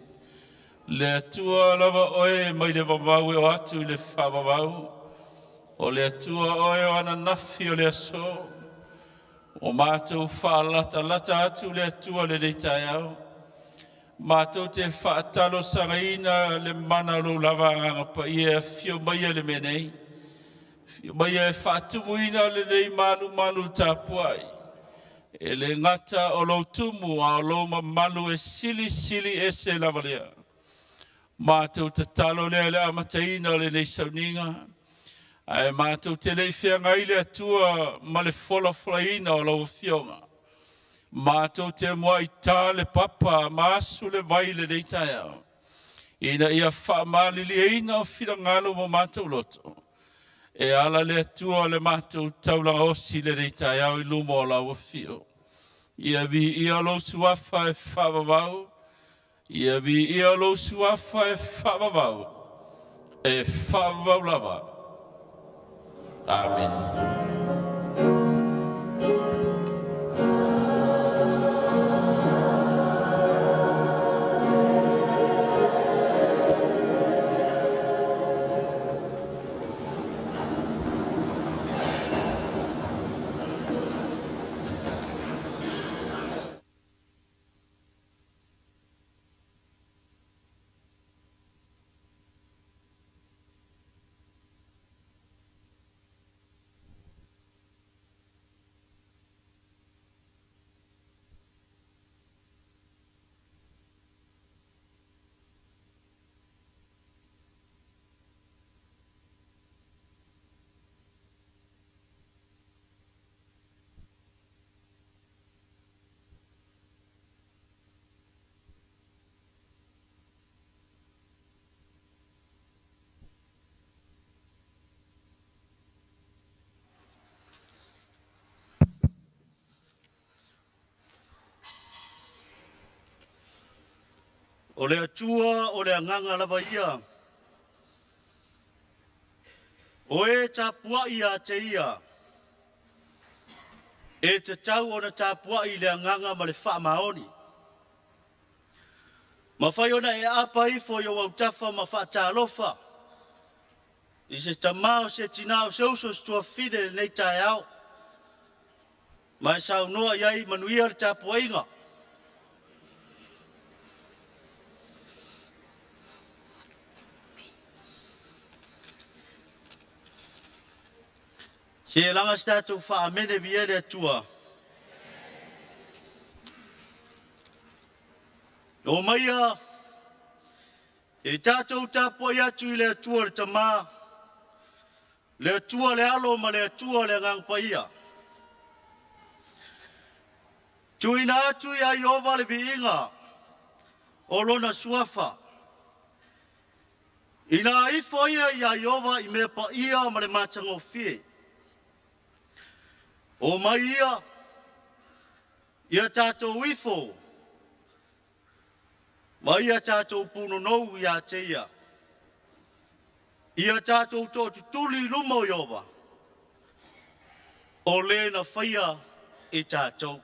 G: Le Atua lava oe mai le vavau e oo atu i le faavavau. O le Atua oe o ananafi o le aso. Ua matou faalatalata atu le Atua i lenei taeao. Matou te faatalosagaina le mana o lou lava Agaga Paia e afio maia i le mea nei. Afio maia e faatumuina lenei manumanu tapuai. E le gata o lou tumu a o lou mamalu e silisili ese lava lea. Matou tatalo lea i le amataina o lenei sauniga, ae matou te le i feagai le Atua ma le folafolaina o lau Afioga. Matou te muai ta le papa ma asu le vai i lenei taeao, ina ia faamalilieina o finagalo ma matou loto, e ala le Atua le matou taulaga osi i lenei taeao i luma o lau Afio. Ia viia lou Suafa e faavavau, Ia viia lou Suafa e faavavau, e faavavau lava. Amene.
C: O le Atua o le agaga lava ia, o e tapuai ia te ia, e tatau ona tapuai i le agaga ma le faamaoni. Mafai ona e aapa ifo i ou autafa ma faatalofa i se tamā o se tinā o se uso o se tuafafine i lenei taeao, ma e saunoa i ai manuia le tapuaiga. Se e laga se tatou faa-amene viia le Atua. O maia e tatou tapuai atu i le Atua le Tamā, le Atua le Alo ma le Atua le Agaga Paia. Tuuina atu ia Ieova le viiga o lona suafa. Ina ifo ia iā Ieova i mea paia ma le matagofie. O mai ia, ia tatou ifo ma ia tatou punonou ia te ia. Ia tatou tootutuli i luma o Ieova, o le na faia i tatou.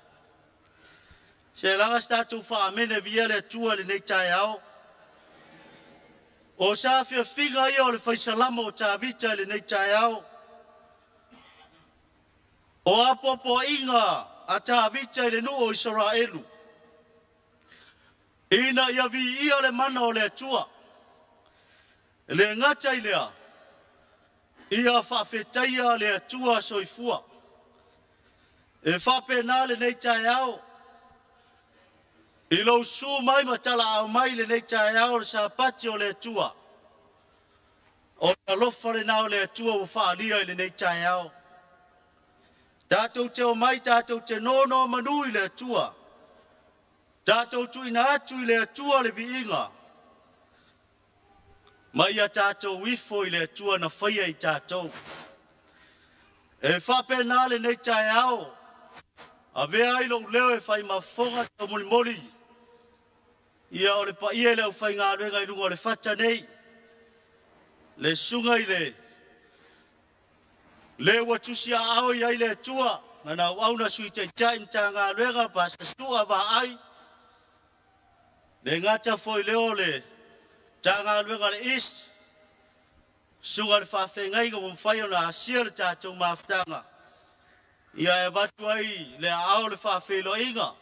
C: Se laga se tatou faa-amene viia le Atua i lenei taeao. O se afiafiga ia o le faisalama o Tavita i lenei taeao. O apoapoaiga a Tavita i le nuu o Isaraelu, ina ia viia le mana o le Atua. E le gata i lea, ia faafetaia le Atua soifua. E faapena lenei taeao, i lou susu mai ma talaau mai i lenei taeao o le Sapati o le Atua. O le alofa lena o le Atua ua faaalia i lenei taeao. Tatou te omai tatou te nonomanu i le Atua. Tatou tuuina atu i le Atua le viiga, ma ia tatou ifo i le Atua na faia i tatou. E faapena lenei taeao, avea ai lou leo e fai ma fofoga taumolimoli ia o le paia i le aufaigaluega i luga o le fata nei, le susuga i le le ua tusiaao i ai le Atua.
H: Lana Auauna Sui Taitai Matagaluega Pastor Sua Vaai, le gata foi lea o le Matagaluega a le East, susuga i le faafeagaiga ua mafai ona asia le tatou mafutaga, ia e avatu ai le aao o le faafeiloaiga,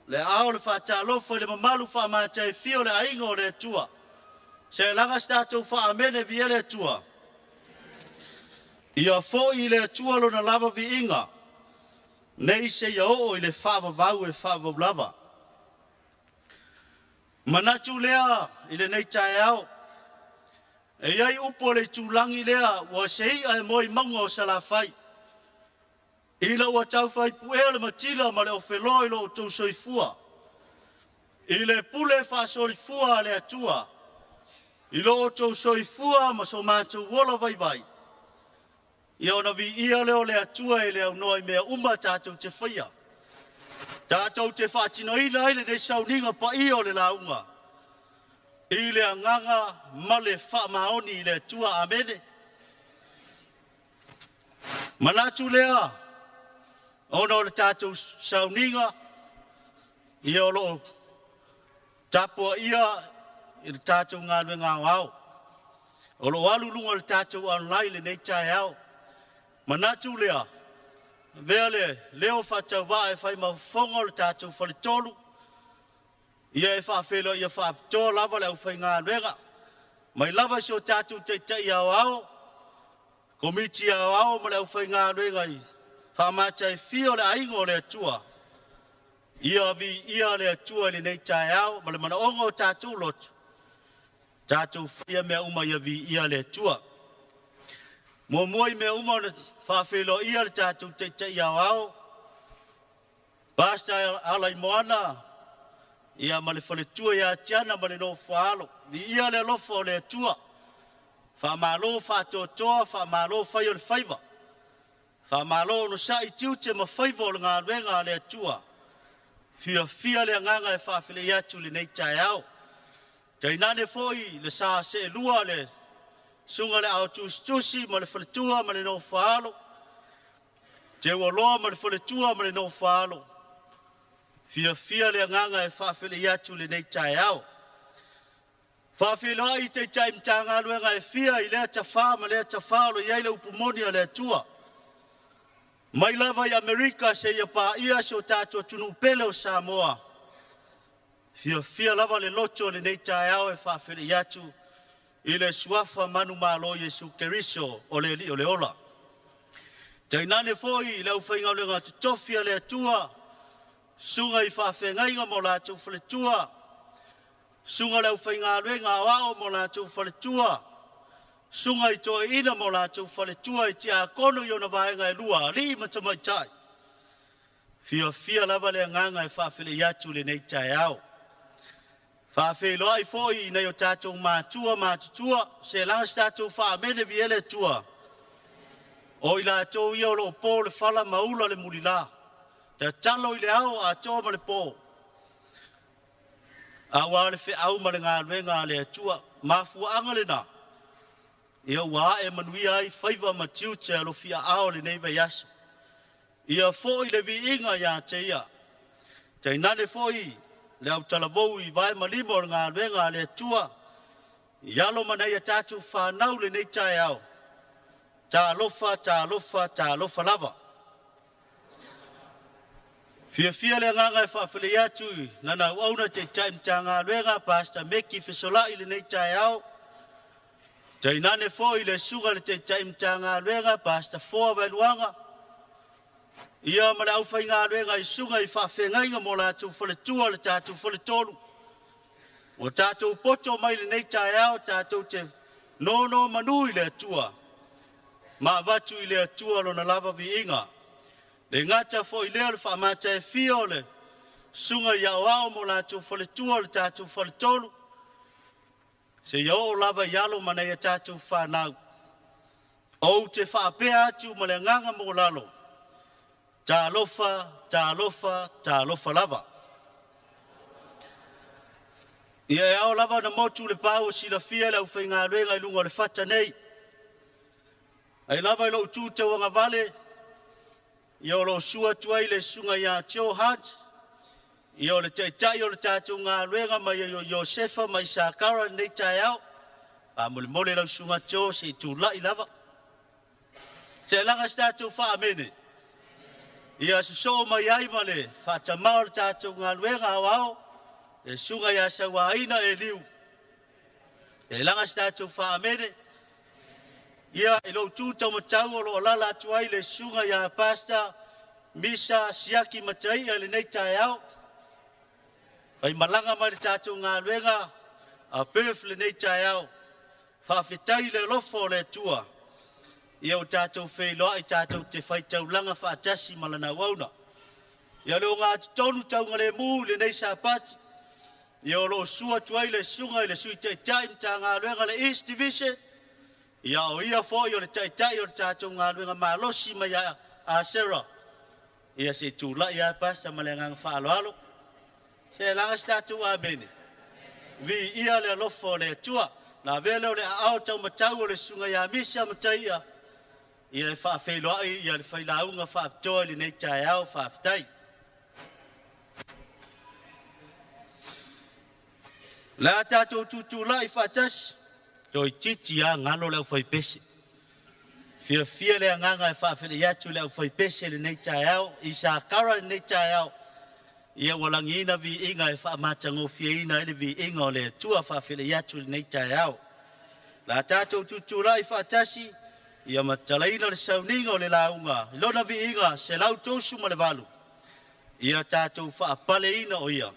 H: le aao o le faatalofa i le mamalu faamataifia o le aiga o le Atua. Se laga se tatou faamene via le Atua. Ia foi i le Atua lona lava viiga, nei seia oo i le faavavau e faavavau lava. Manatu lea i lenei taeao, e i ai upu o le itulagi lea ua se i'a e moe i mauga o Salafai, ina ua taufai puea le matila ma le ofeloa i lo outou soifua, i le pule faasolifua a le Atua, i lo outou soifua ma so matou ola vaivai, ia ona viia lea o le Atua e le aunoa i mea uma tatou te faia, tatou te faatinoina ai lenei sauniga paia o le lauga, i le agaga ma le faamaoni i le Atua. Amene. Manatu lea, ona o le tatou sauniga, ia o loo tapuaia i le tatou galuega aoao, o loo alu i luga o le tatou online i lenei taeao. Manatu lea, avea le leo faatauvaa e fai ma fofoga o le tatou faletolu, ia e faafeiloai faapitoa lava le aufaigaluega mai lava i si o tatou Taitai Aoao, Komiti Aoao ma le aufaigaluega i faamataifia o le aiga o le Atua. Ia viia le Atua i lenei taeao ma le manaoga o tatou loto, tatou faia mea uma ia viia le Atua. Muamua i mea uma ona faafeiloaia le tatou Taitai Aoao, Pastor Alaimoana, ia ma le faletua ia Tiana ma le nofoaalo. Viia le alofa o le Atua, faamalo faatoatoa, faamalo fai o le faiva, faamalo onosai tiute ma faiva o le galuega a le Atua. Fiafia le agaga e faafelei atu i lenei taeao. Tainane foi le sa seelua le susuga le ao tusitusi ma le faletua ma le nofoaalo, Teualoa ma le faletua ma le nofoaalo. Fiafia le agaga e faafelei atu i lenei taeao. Faafeiloai i Taitai Matagaluega e fia i lea tafa ma lea tafa o lo o i ai le upu moni a le Atua. Mai lava i Amerika seia paia si o tatou atunuu pele o Samoa. Fiafia lava le loto i lenei taeao e faafelei atu i le suafa manumalo Iesu Keriso o le Alii o le ola. Tainane foi le aufaigaluega totofi a le Atua, susuga i faafeagaiga ma o latou faletua, susuga le aufaigaluega aoao ma o latou faletua, susuga i toeaiina ma o latou faletua, i tiakono i ona vaega e lua, alii ma tamaitai. Fiafia lava le agaga e faafelei atu i lenei taeao. Faafeiloai foi i nai o tatou matua matutua, se laga se tatou faamene viia le Atua. O i latou ia o loo po le fala ma ula le mulila, tatalo i le ao atoa ma le po, aua le feau ma le galuega a le Atua. Mafuaaga lena ia ua ae manuia ai faiva ma tiute alofiaao o lenei vaiaso. Ia foi le viiga ia te ia. Tainane foi le autalavou i vae ma lima o le galuega a le Atua, i alo ma nai a tatou fanau lenei taeao. Talofa, talofa, talofa lava. Fiafia le agaga e faafelei atu i lana auauna Taitai Matagaluega Pastor Meki Fesolai lenei taeao. Tainane foi le susuga i le Taitai Matagaluega Pastor Foa Vaeluaga, ia ma le aufaigaluega i susuga i faafeagaiga ma o latou faletua, le tatou faletolu. Ua tatou poto mai lenei taeao tatou te nonomanu i le Atua ma avatu i le Atua lona lava viiga. Le gata foi lea o le faamataifia o le susuga i aoao ma o latou faletua, le tatou faletolu, seia oo lava i alo ma nai a tatou fanau. Ou te faapea atu ma le agaga maualalo, talofa, talofa, talofa lava. Ia e ao lava ona motu le pau o silafia e le aufaigaluega i luga o le fata nei. Ai lava i lou tu tauagavale. Ia o lo o susu atu ai le susuga ia Joe Hunt, ia o le taitai o le tatou galuega mai ia Iosefa ma Isakara i lenei taeao. Faamolemole lau susuga Joe se i tulai lava. Se laga se tatou faamene. Ia sosoo mai ai ma le faatamā o le tatou galuega aoao, le susuga ia Sauaina Eliu. E laga se tatou faamene. Ia i lou tu taumatau o lo o alaala atu ai le susuga ia Pastor Misa Siaki Mataia i lenei taeao. Faimalaga mai le tatou galuega a Perth lenei taeao. Faafetai i le alofa o le Atua. Ia ua tatou feiloai tatou te faitaulaga faatasi ma lana auauna. Ia le ogatotonu taugalemu i lenei Sapati. Ia o lo o susu atu ai le susuga i le Sui Taitai Matagaluega le East Division. Ia o ia foi o le Taitai o le tatou galuega malosi mai ia Asera. Ia se i tulai lava Pastor ma le agaga faaaloalo. Se laga se tatou amene. Viia le alofa o le Atua. Na avea lea o le aao taumatau o le susuga ia Misa Mataia ia e faafeiloai ia le failauga faapitoa i lenei taeao. Faafetai. O le a tatou tutulai faatasi, toeitiiti lava galo le aufaipese. Fiafia le agaga e faafeiloai atu i le aufaipese i lenei taeao, i Sakara i lenei taeao. Ia ua lagiina viiga e faamatagofieina ai le viiga o le Atua. Faafeiloai atu i lenei taeao. O le a tatou tutulai faatasi ia ma tatalaina le sauniga o le lauga i lona viiga 138, ia tatou faapaleina o ia.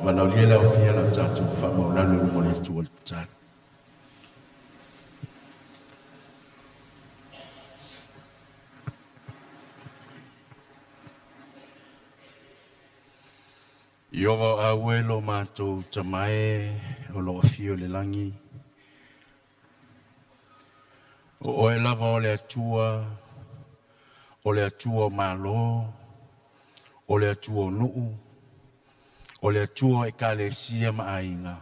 E: Valaaulia le aofia o le tatou faamaualalo i luma o le Atua i le tatalo. Ieova o au e lo matou Tama e o lo o afio i le lagi, o oe lava o le Atua, o le Atua o malo, o le Atua o nuu, o le Atua o ekalesia ma aiga,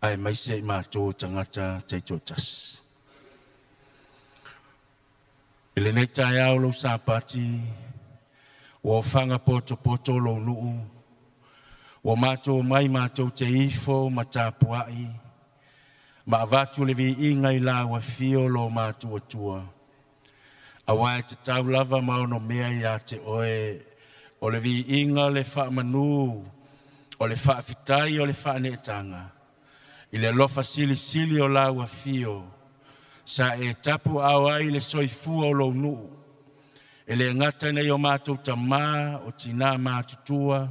E: aemaise i matou o tagata taitoatasi. I lenei taeao lou Sapati, ua ofaga potopoto lou nuu, ua matou omai matou te ifo ma tapuai, ma avatu le viiga i lau afio lo matou Atua. Aua e tatau lava ma onomea ia te oe, o le viiga le faamanu, o le faafetai o le faaneetaga, i le alofa silisili o lau afio, sa e tapuaao ai le soifua o lou nuu, e le gata ina i o matou tamā o tinā matutua,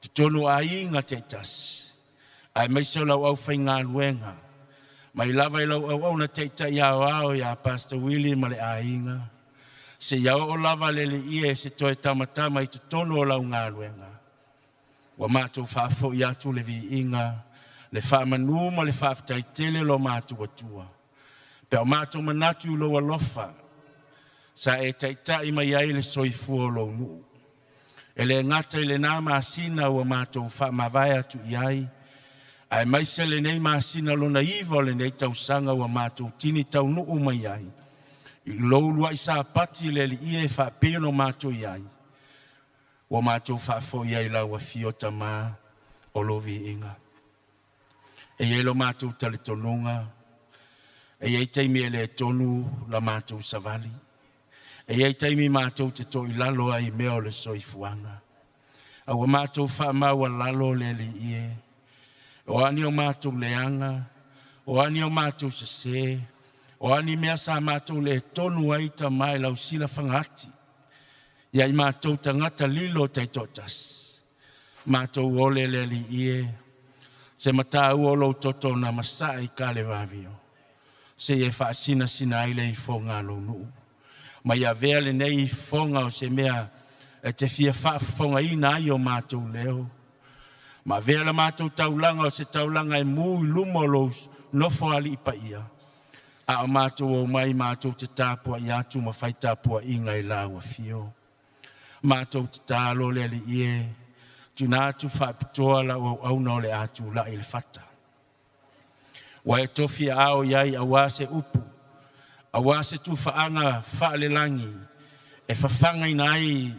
E: totonu o aiga taitasi, aemaise o lau aufaigaluega, mai lava i lau auauna taitai aoao ia Pastor Willie ma le aiga, seia oo lava le Alii e se toe tamatama i totonu o lau galuega. Ua matou faafoi atu le viiga, le faamanu ma le faafetai tele lo matou Atua. Pe a o matou manatu i lou alofa, sa e taitai mai ai le soifua o lou nuu. E le gata i lena masina ua matou faamavae atu i ai, aemaise lenei masina lona 9 o lenei tausaga ua matou tini taunuu mai ai, i lou uluai Sapati le Alii e faapei ona matou i ai, ua matou faafoi ai i lau afio Tama o lou viiga. E i ai lo matou talitonuga, e i ai taimi e le tonu la matou savali. E i ai taimi matou te toilalo ai i mea o le soifuaga. A ua matou faamaualalo le Alii e, o a ni o matou leaga, o a ni o matou sese, o a ni mea sa matou le tonu ai Tama i lau silafaga ati, ia i matou tagata lilo taitoatasi. Matou ole le Alii e, se mataua o lou toto na masaa i Kalevavio, seia e faasinasina ai le ifoga a lou nuu. Ma ia avea lenei ifoga o se mea e te fia faafofogaina ai o matou leo, ma avea la matou taulaga o se taulaga e mu i luma o lou nofo alii paia, a o matou omai matou te tapuai atu ma fai tapuaiga i lau afio. Matou tatalo le Alii e, tuuina atu faapitoa lau auauna o le a tulai i le fata. Ua e tofi aao i ai aua se upu, aua se tufaaga faalelagi e fafagaina ai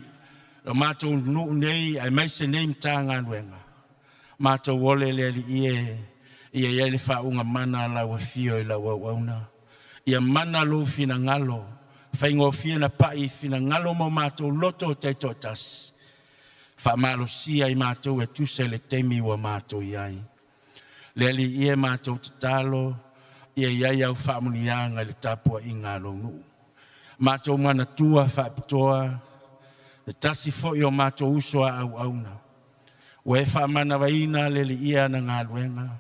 E: lo matou nuu nei aemaise nei Matagaluega. Matou ole le Alii e, ia i ai le faauuga mana a lau afio i lau auauna. Ia mana lou finagalo, faigofie na pai i finagalo ma o matou loto taitoatasi. Faamalosia i matou e tusa i le taimi ua matou i ai. Le Alii e, matou tatalo, ia i ai au faamuniaga i le tapuaiga a lou nuu. Matou manatua faapitoa le tasi foi o matou uso a auauna. Ua e faamanavaina le Alii e ana galuega.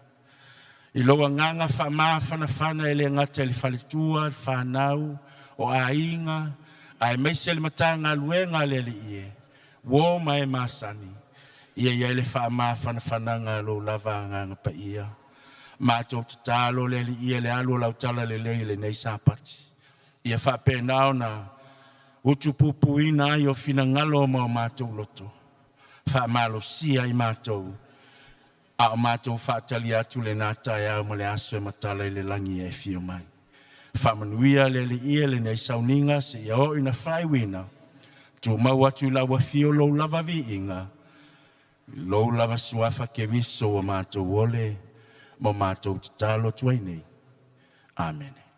E: I lou agaga faamafanafana e le gata i le faletua, le fanau, o aiga, aemaise le Matagaluega a le Alii e, uo ma e masani, ia i ai le faamafanafanaga a lou lava agaga paia. Matou tatalo le Alii e le alu o lau talalelei i lenei Sapati. Ia faapena ona utupupuina ai o finagalo ma o matou loto, faamalosia ai matou, a o matou faatali atu lena taeao ma le aso e matala i le lagi e afio mai. Faamanuia le Alii e lenei sauniga seia oo ina faaiuina, tumau atu i lau afio lou lava viiga, lou lava suafa Keriso ua matou ole ma matou tatalo atu ai nei. Amene.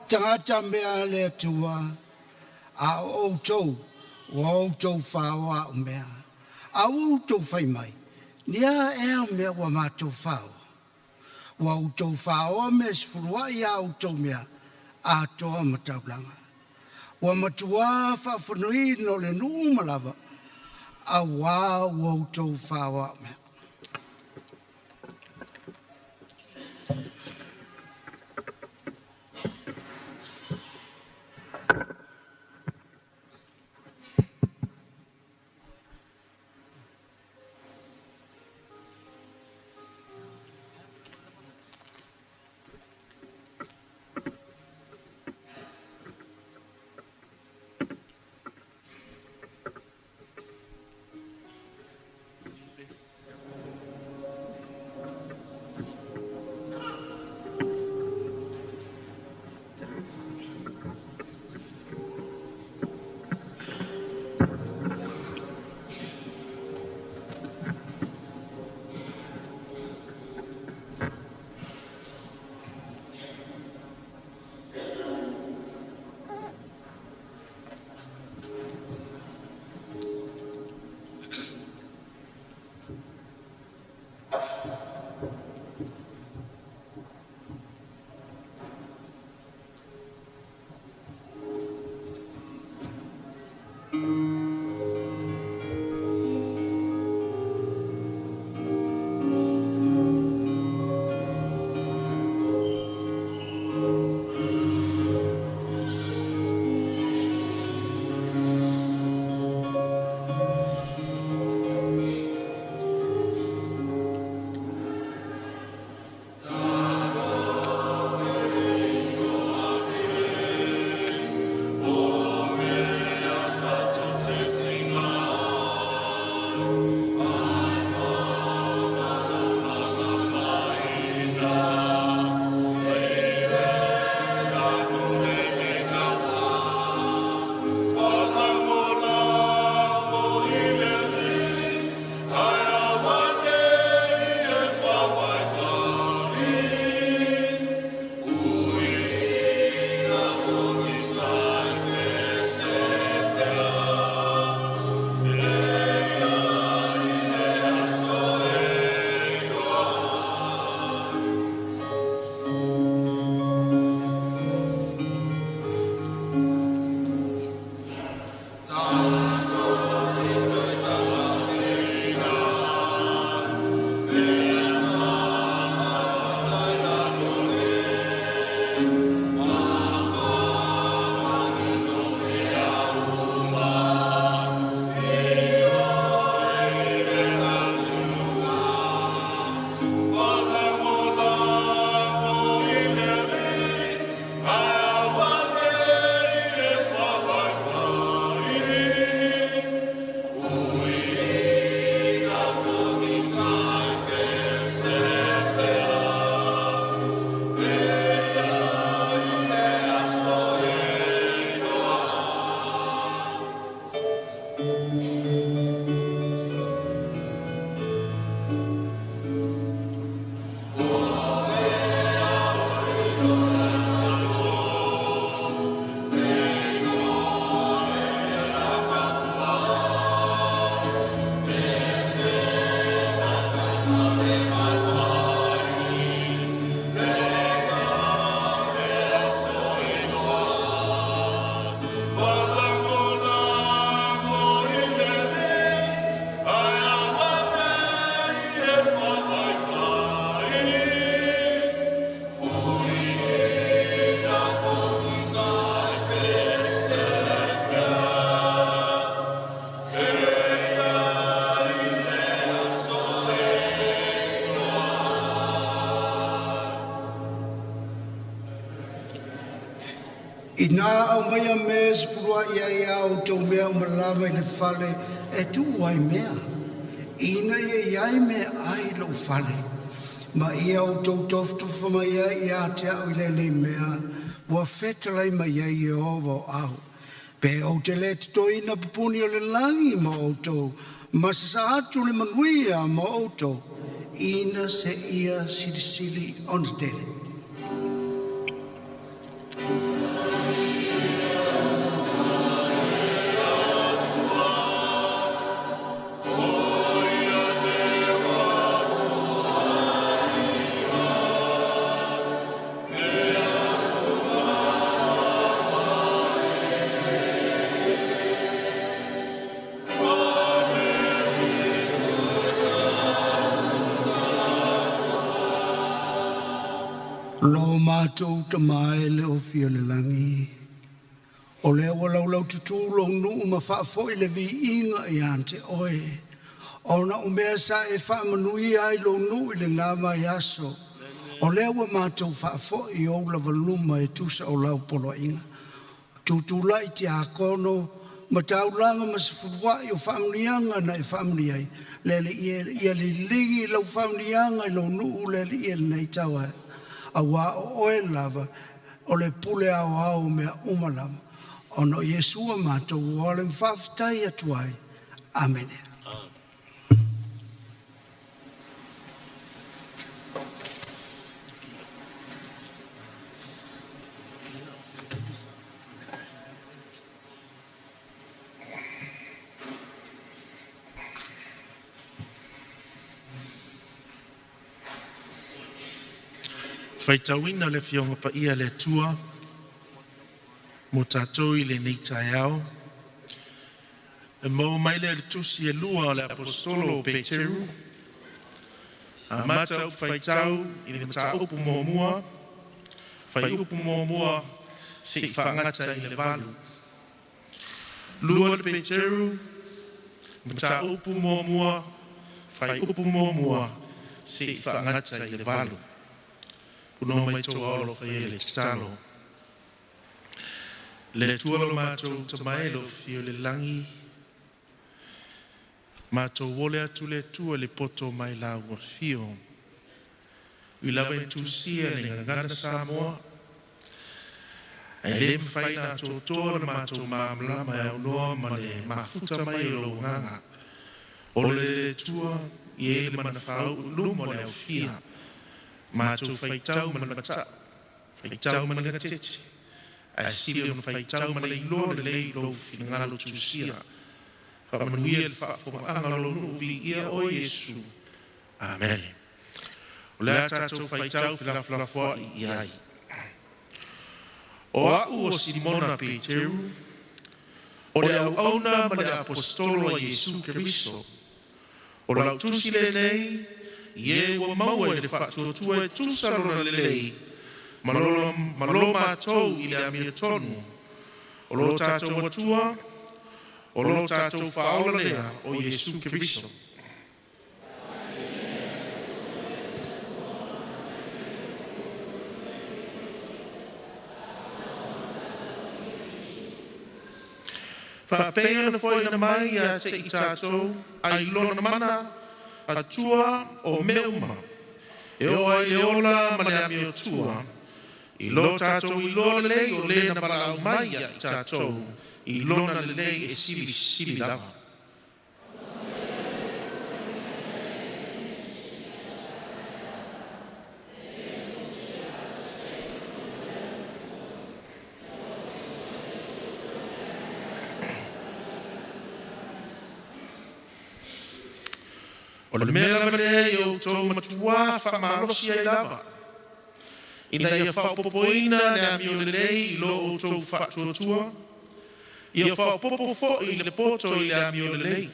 I: tagata mea a le Atua, a o outou ua outou faoa a'u mea. A ua outou fai mai, Ni a ea o mea ua matou faoa? Ua outou faoa mea e sefulua'i a outou mea atoa ma taulaga. Ua matuā faafonoina o le nuu uma lava, auā ua outou faoa a'u mea. Inā aumaia mea e sefuluaʻi ai a outou mea uma lava i le fale e tuu ai mea, ina ia i ai meaai i lou fale, ma ia outou tofutofu mai ai ia te aʻu i lenei mea ua fetalai mai ai Ieova o au, pe ou te lē totoina pupuni o le lagi mo outou, ma sasaa atu le manuia mo outou, ina seia silisili ona tele. Lo matou Tama e le o fia le lagi, o lea ua laulaututu lou nuu ma faafo'i le viiga ia te oe, ona o mea sa e faamanuia ai lou nuu i le la vaiaso, o lea ua matou faafo'i i ou lava luma e tusa o lau poloaiga. Tutulai tiakono ma taulaga ma se fuluai o faamanuiaga na e faamanuia ai, le Alii ia liligi lau faamanuiaga i lou nuu le Alii i lenei taeao, auā o oe lava o le pule aoao o mea uma lava. Ona o Iesu matou ola ma faafetai atu ai. Amene.
A: Faitauina le Afioga Paia a le Atua mo tatou i lenei taeao, e maua mai lea i le Tusi e lua o le Aposetolo o Peteru, amata upu faitau i le mataupu muamua, fuaiupu 1 seia faagata i le 8. 2 Peteru, mataupu 1, fuaiupu 1 seia faagata i le 8. Punoa mai outou ao faia le tatalo. Le Atua lo matou Tama e o fia o le lagi, matou ole atu le Atua i le poto mai lau afio. Ui lava ina tusia le gagana Samoa, ae le mafai ona atoatoa le matou malamalama e aunoa ma le mafuta mai o lou agaga. Ola le Atua i e le manafāu'u i luma o le aufia, matou faitau ma le mata'u, faitau ma le gatete, ae sili ona faitau ma le iloa lelei i lou finagalo tusia. Faamanuia le faafofogaaga a lou nuu, viia oe Iesu. Amene. O le a tatou faitau felafolafoai i ai. O a'u o Simona Peteru, o le auauna ma le aposetolo a Iesu Keriso. O lau tusi lenei, i e ua maua i le faatuatua e tusa lona lelei, ma lo matou i le amiotonu, o lo tatou Atua, o lo tatou Faaola lea o Iesu Keriso. Faapea ona foaiina mai ia te i tatou ai lona mana Atua o mea uma, e oo ai le ola ma le amiotua, i lo tatou iloa lelei o le na valaau mai ia i tatou i lona lelei e silisili lava. O le mea lava lea ia outou matuā faamalosi ai lava, ina ia faaopoopoina le amio lelei i lo outou faatuatua, ia faaopoopo foi le poto i le amio lelei.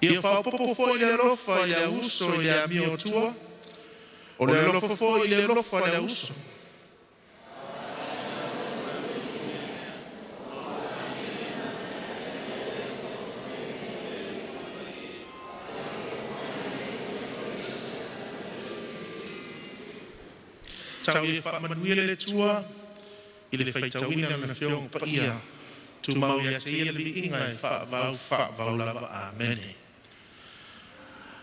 A: Ia faaopoopo foi le alofa i le auuso i le amio Atua, o le alofa foi i le alofa i le auuso. Tau ia faamanuia le Atua i le faitauina o Lana Afioga Paia, tumau ia te Ia le viiga e faavavau faavavau lava. Amene.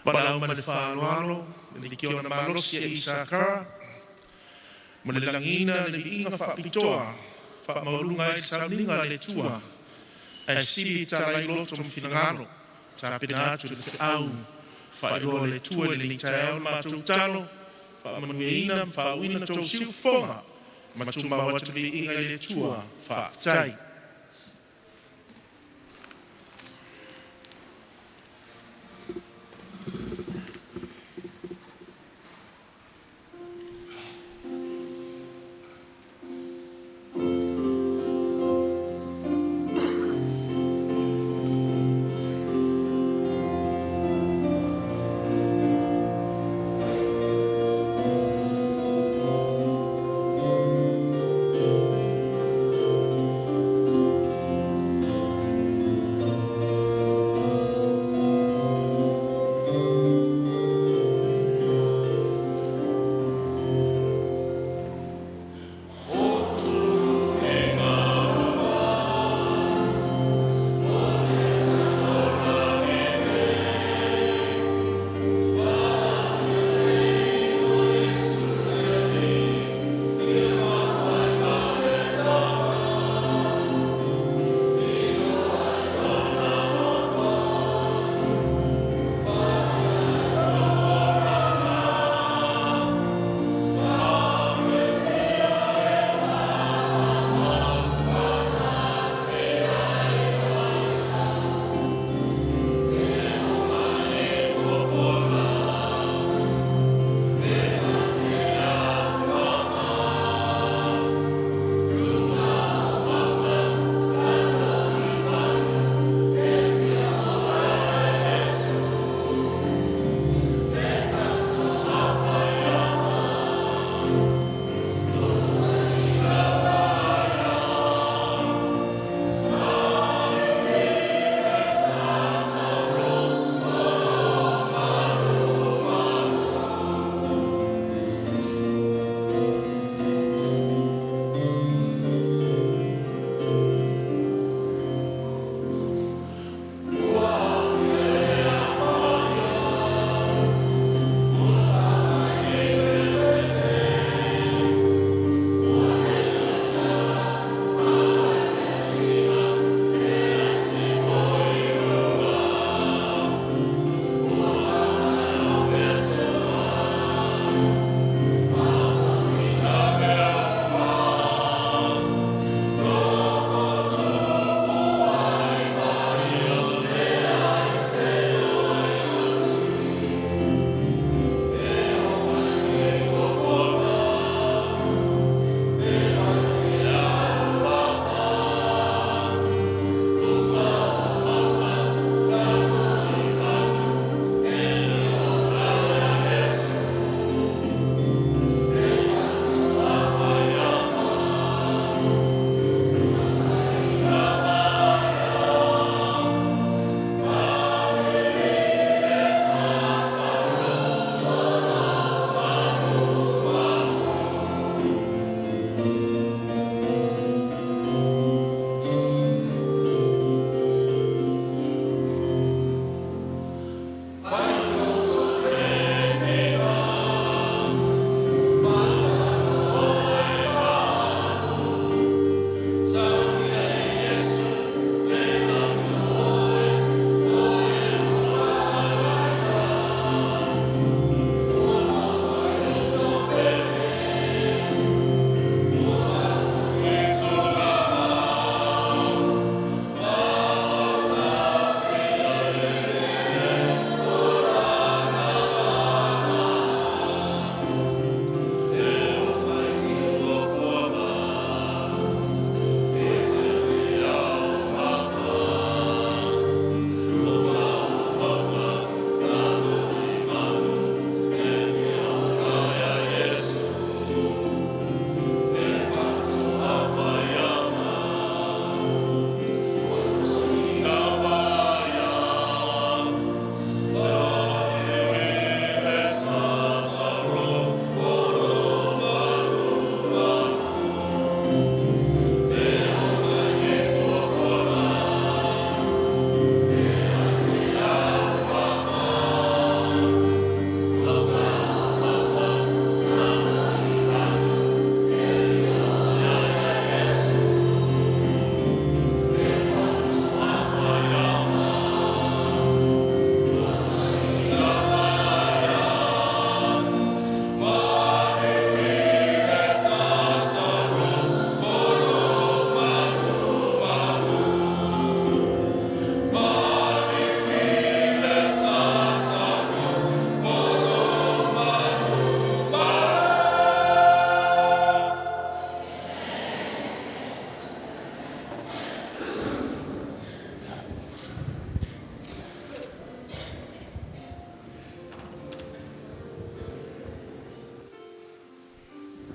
A: Valaau ma le faaaloalo le likiona malosi a Isakara ma le lagiina le viiga faapitoa faamaualuga ai le sauniga a le Atua ae sili tala i loto ma finagalo tapena atu le feau faailoa le Atua i lenei taeao. Le matou talo faamanuiaina ma faauuina tou siufofoga ma tumau atu le viiga i le Atua. Faafetai.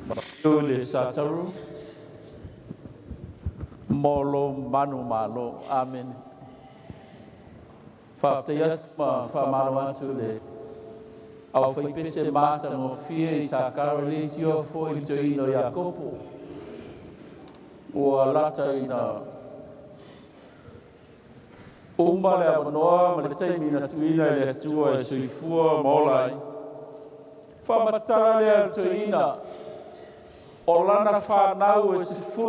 G: Matiu le Sataru mo lo manumalo. Amene. Faafetai atu ma faamalo atu le aufaipese matagofie i Sakara i le itio foi i le toeaina o Iakopo ua lata ina uma le avanoa ma le taimi na tuuina e le Atua e soifua ma ola ai. Faamatala lea le toeaina o lana fanau e 12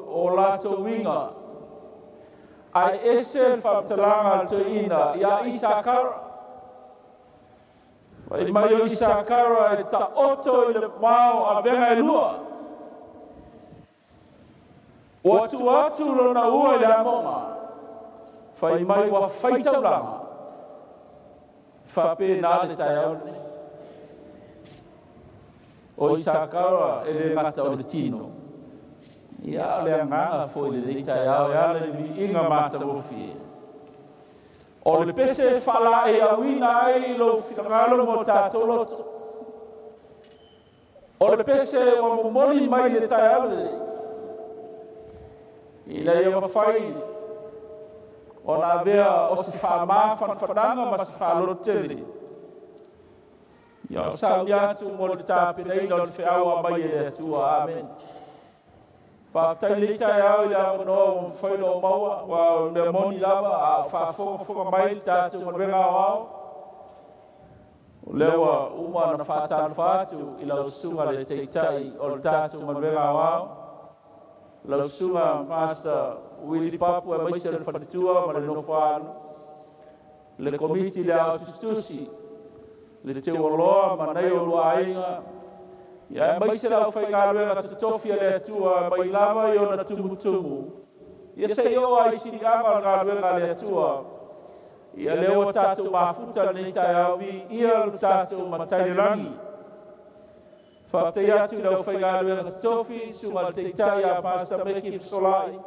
G: o latou uiga, ae ese le faamatalaga a le toeaina ia Isakara. Fai mai o Isakara e taoto i le mao avega e lua. Ua tuu atu lona ua i le amoga, fai mai ua fai taulaga. E faapena le taeao lenei. O Isakara e le gata o le tino, ia a o le agaga foi i lenei taeao e ala i le viiga matagofie. O le pese e faalaeiauina ai lou finagalo mo tatou loto. O le pese ua momoli mai i le taeao lenei, ina ia mafai ona avea o se faamafanafanaga ma se faalototele. Ia o saunia atu mo le tapenaina o le feau a mai e le Atua. Amene. Faafetai i lenei taeao i le avanoa ua mafai ona ou maua, aua o le mea moni lava a o faafogafoga mai le tatou galuega aoao, O lea ua uma ona faatalofa atu i lau susuga le Taitai o le tatou galuega aoao, lau susuga Pastor Willie Papu aemaise le faletua ma le nofoalu, le Komiti le Ao Tusitusi, le Teualoa ma nai o lua aiga, ia aemaise le aufaigaluega totofi a le Atua mai lava i ona tumutumu, ia se i oo lava i siliaga o le galuega a le Atua. Ia lea ua tatou mafuta lenei taeao, viia lo tatou Matai i le lagi. Faafetai atu i le aufaigaluega totofi, susuga i le Taitai ia Pastor Meki Fesolai.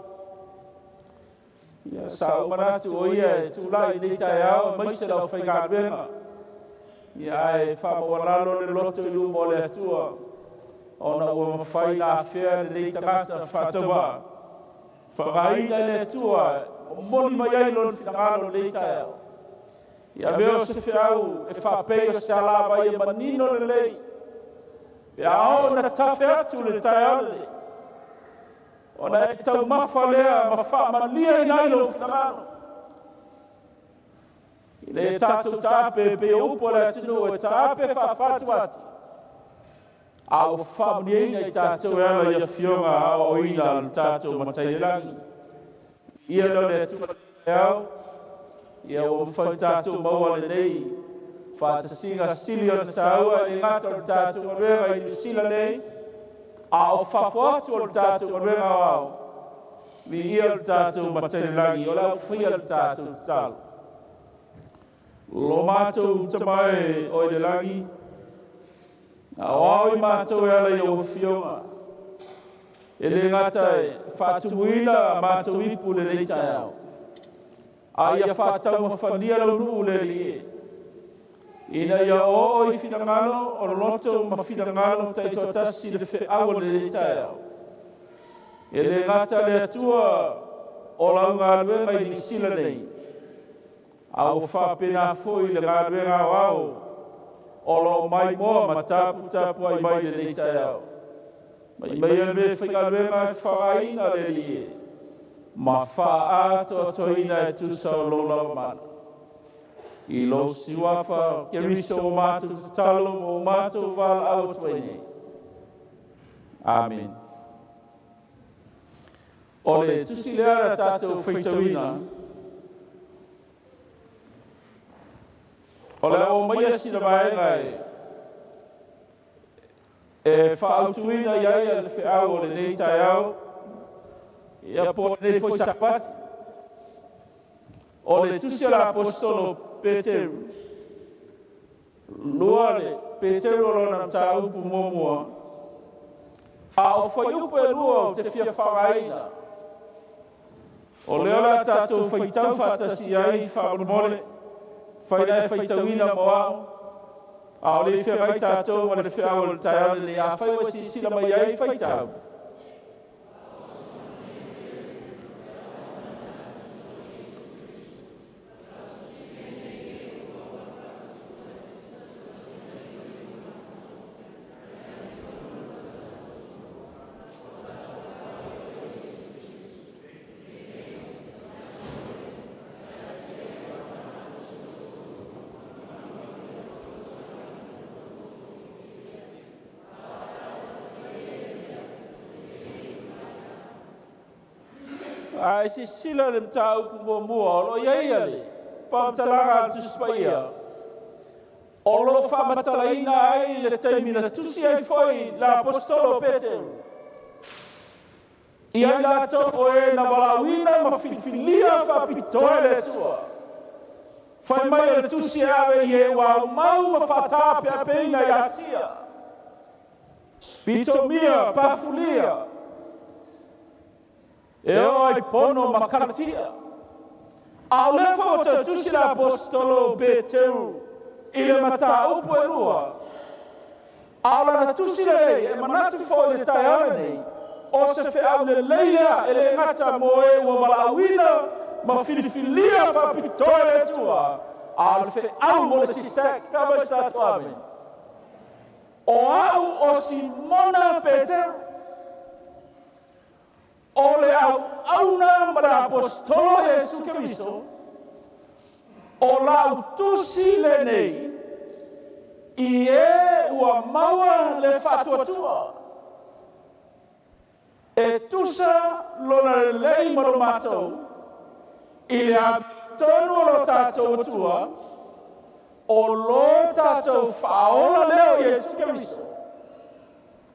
G: Ia, sa ou manatu o ia e tulai i lenei taeao aemaise le aufaigaluega. Ia, ae faamaualalo le loto i luma o le Atua, ona ua mafai ona afea lenei tagata faatauvaa. Faaaogaina e le Atua e momoli mai ai Lona finagalo i lenei taeao. Ia avea o se feau e faapei o se alavai e manino lelei, pe a oo ina tafe atu le taeao lenei, ona e taumafa lea ma faamaliaina ai lou finagalo. Ina ia tatou taape e pei o upu a le atunuu e taape faafatuati, A ua faamanuiaina i tatou e ala i afioga aoaoina a lo tatou Matai i le lagi. Ia lea o le Atua i le ao, ia ua mafai ona tatou maua lenei faatasiga sili ona taua e le gata o le tatou galuega i Niu Sila nei, a o fafo atu o le tatou galuega aoao. Viia lo tatou Matai i le lagi, o le a faia le tatou tatalo. Lo matou Tama e o i le lagi, aoao i matou e ala i ou afioga, e le gata e faatumuina matou ipu i lenei taeao, a ia faataumafania lou nuu le Alii e, ina ia oo i finagalo o loto ma finagalo taitoatasi le feau o lenei taeao. E le gata le Atua o lau galuega i Niu Sila nei, A ua faapena foi le galuega aoao o lo o maimoa ma taputapuai mai i lenei taeao. Mai mai le mea faigaluega e faaaogaina le Alii e, ma faaatoatoina e tusa o lou lava mana. I lou siuafa Keriso ua matou tatalo ma ua matou valaau atu ai nei. Amene. O le tusi lea na tatou faitauina, o le a oo maia sina vaega e, e faaautuina i ai le feau o lenei taeao, ia po o lenei foi Sapati. O le tusi a le Aposetolo Peteru, lua le Peteru o lona mataupu muamua, a o fuaiupu e lua ou te fia faaaogaina. O lea o le a tatou faitau faatasi ai faamolemole, fai la e faitauina mo au. A o le i feagai tatou ma le feau o le taeao lenei, afai ua e silasila mai ai, faitau. A e silasila i le mataupu muamua o lo o i ai le faamatalaga a le Tusi Paia, o lo o faamatalaina ai le taimi na tusi ai foi le Aposetolo o Peteru Ia i latou o e na valaauina ma filifilia faapitoa e le Atua. Fai mai o le tusi e ave i e ua aumau ma faataapeapeina i Asia, Pitomia, Pafulia, e oo ai Pono ma Kalatia. A o lea foi ua toe tusi le Aposetolo o Peteru i le mataupu e lua, A o lana tusi lelei e manatu foi i le taeao lenei, o se feau lelei lea e le gata mo e ua valaauina ma filifilia faapitoa e le Atua, a o le feau mo le SISTAC. Ka mai se tatou Amene. O au o Simona Peteru, o le auauna ma le Aposetolo o Iesu Keriso, o lau tusi lenei i e ua maua le faatuatua e tusa lona lelei ma lo matou i le amiotonu o lo tatou Atua, o lo tatou Faaola lea o Iesu Keriso.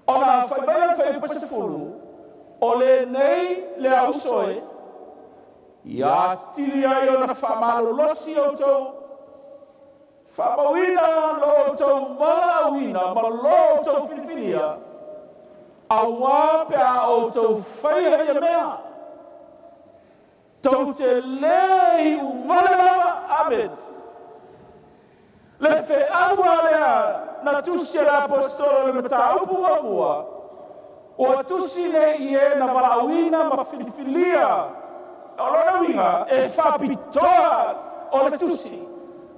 G: Ona fai mai le fuaiupu 10, O lenei le auso e, ia atili ai ona faamalolosi outou, faamauina lo outou valaauina ma lo outou filifilia, auā pe a outou faia ia mea, tou te lē iu vale lava. Amene. Le feaua lea na tusi e le Aposetolo i le mataupu muamua, ua tusi nei i e na valaauina ma filifilia, o lona uiga e faapitoa o le tusi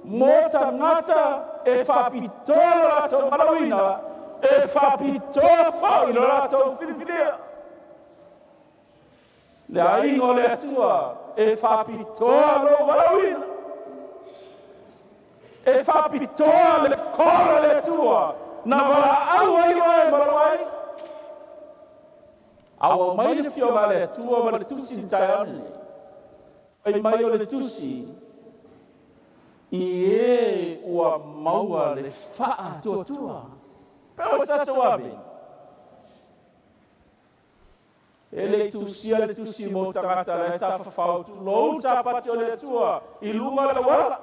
G: mo tagata e faapitoa lo latou valaauina, e faapitoa foi lo latou filifilia. Le aiga o le Atua e faapitoa lou valaauina, e faapitoa le kola le Atua na valaau ai oe ma lou aiga. A ua mai le fioga a le Atua ma le tusi i le taeao lenei, fai mai o le tusi i e ua maua le faatuatua. Pe ua tatou amene. E le i tusia le tusi mo tagata la e tafafao tulou le sapati o le Atua i luga o le auala.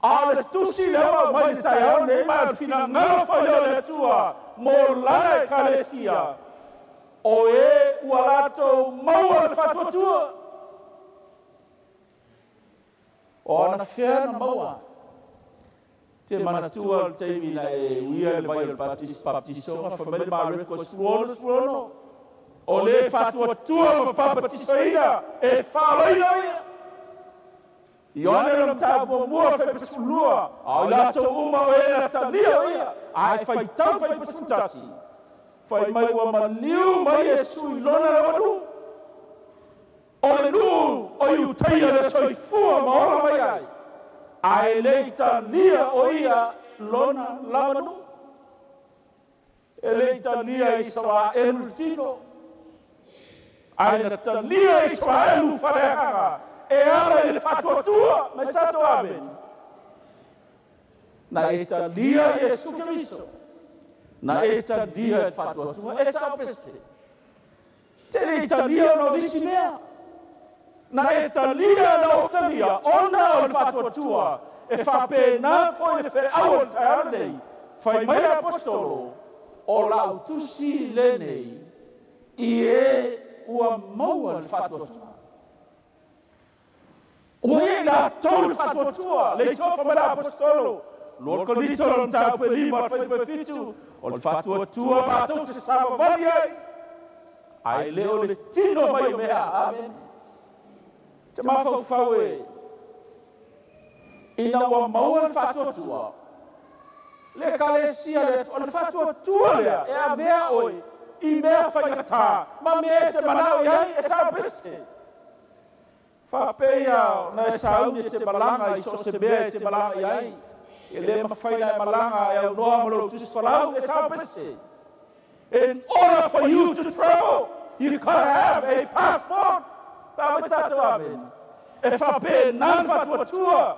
G: A o le tusi lea ua aumai i le taeao nei ma o le finagalo foi lea o le Atua mo lana Ekalesia, o e ua latou maua le faatuatua. O anafea na maua? Te manatua le taimi na e uia le vai o le baptisoga, fai mai le Mareko 16, 16, o le faatuatua ma papatisoina e faaolaina ia. Ioane lona mataupu muamua fuaiupu 12, a o i latou uma o e na talia o ia, a e faitau fuaiupu 11, fai mai ua maliu mai Iesu i lona lawanuu. O le nuu o Iutaia le soifua ma ola mai ai, a e le i talia o ia lona lava nuu. E le i talia e Isaraelu le tino, ae na talia e Isaraelu faleagaga e ala i le faatuatua mai Sato Ameni. Na e talia Iesu Keriso, na e talia e faatuatua e sao pese. Te le i talia ona o nisi mea. Na e talia na ou talia ona o le faatuatua e faapena foi le feau o le taeao lenei, fai mai le Aposetolo, o lau tusi lenei i e ua maua le faatuatua. Ua i ai latou le faatuatua, le itofa mai le Aposetolo, 2 Korinito lona mataupu e 5 le fuaiupu e 7, o le faatuatua matou te savavali ai, ae le o le tino mai o mea. Amene. Te mafaufau e ina ua maua le faatuatua, le Ekalesia le Atua, o le faatuatua lea e avea oe i mea faigata ma mea e te manao i ai e sao pese. Faapea ona e sauni e te malaga i so o se mea e te malaga i ai, e le mafai ona e malaga e aunoa ma lou tusi folau e sao pese. In order for you to travel, you gotta have a passport. Pe a mai se tatou amene. E faapena le faatuatua.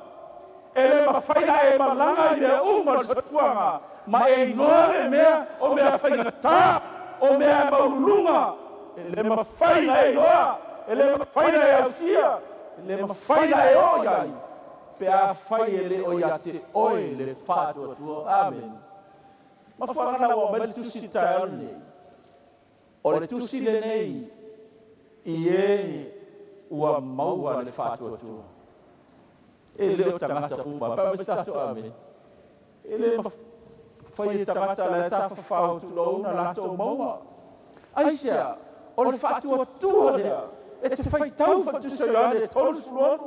G: E le mafai ona e malaga i mea uma o le soifuaga ma e iloa le mea o mea faigata, o mea e maualuluga. E le mafai ona e iloa, e le mafai ona e ausia, e le mafai ona e oo i ai pe afai e le o ia te oe le faatuatua. Amene. Mafuaaga na ua aumai le tusi i le taeao lenei, o le tusi lenei i e ua maua le faatuatua. E le o tagata uma, pe a mai se tatou amene. E le mafai e tagata la e tafafao tulou na latou maua. Aisea, o le faatuatua lea e te faitau faa-Tusi o Ioane 36.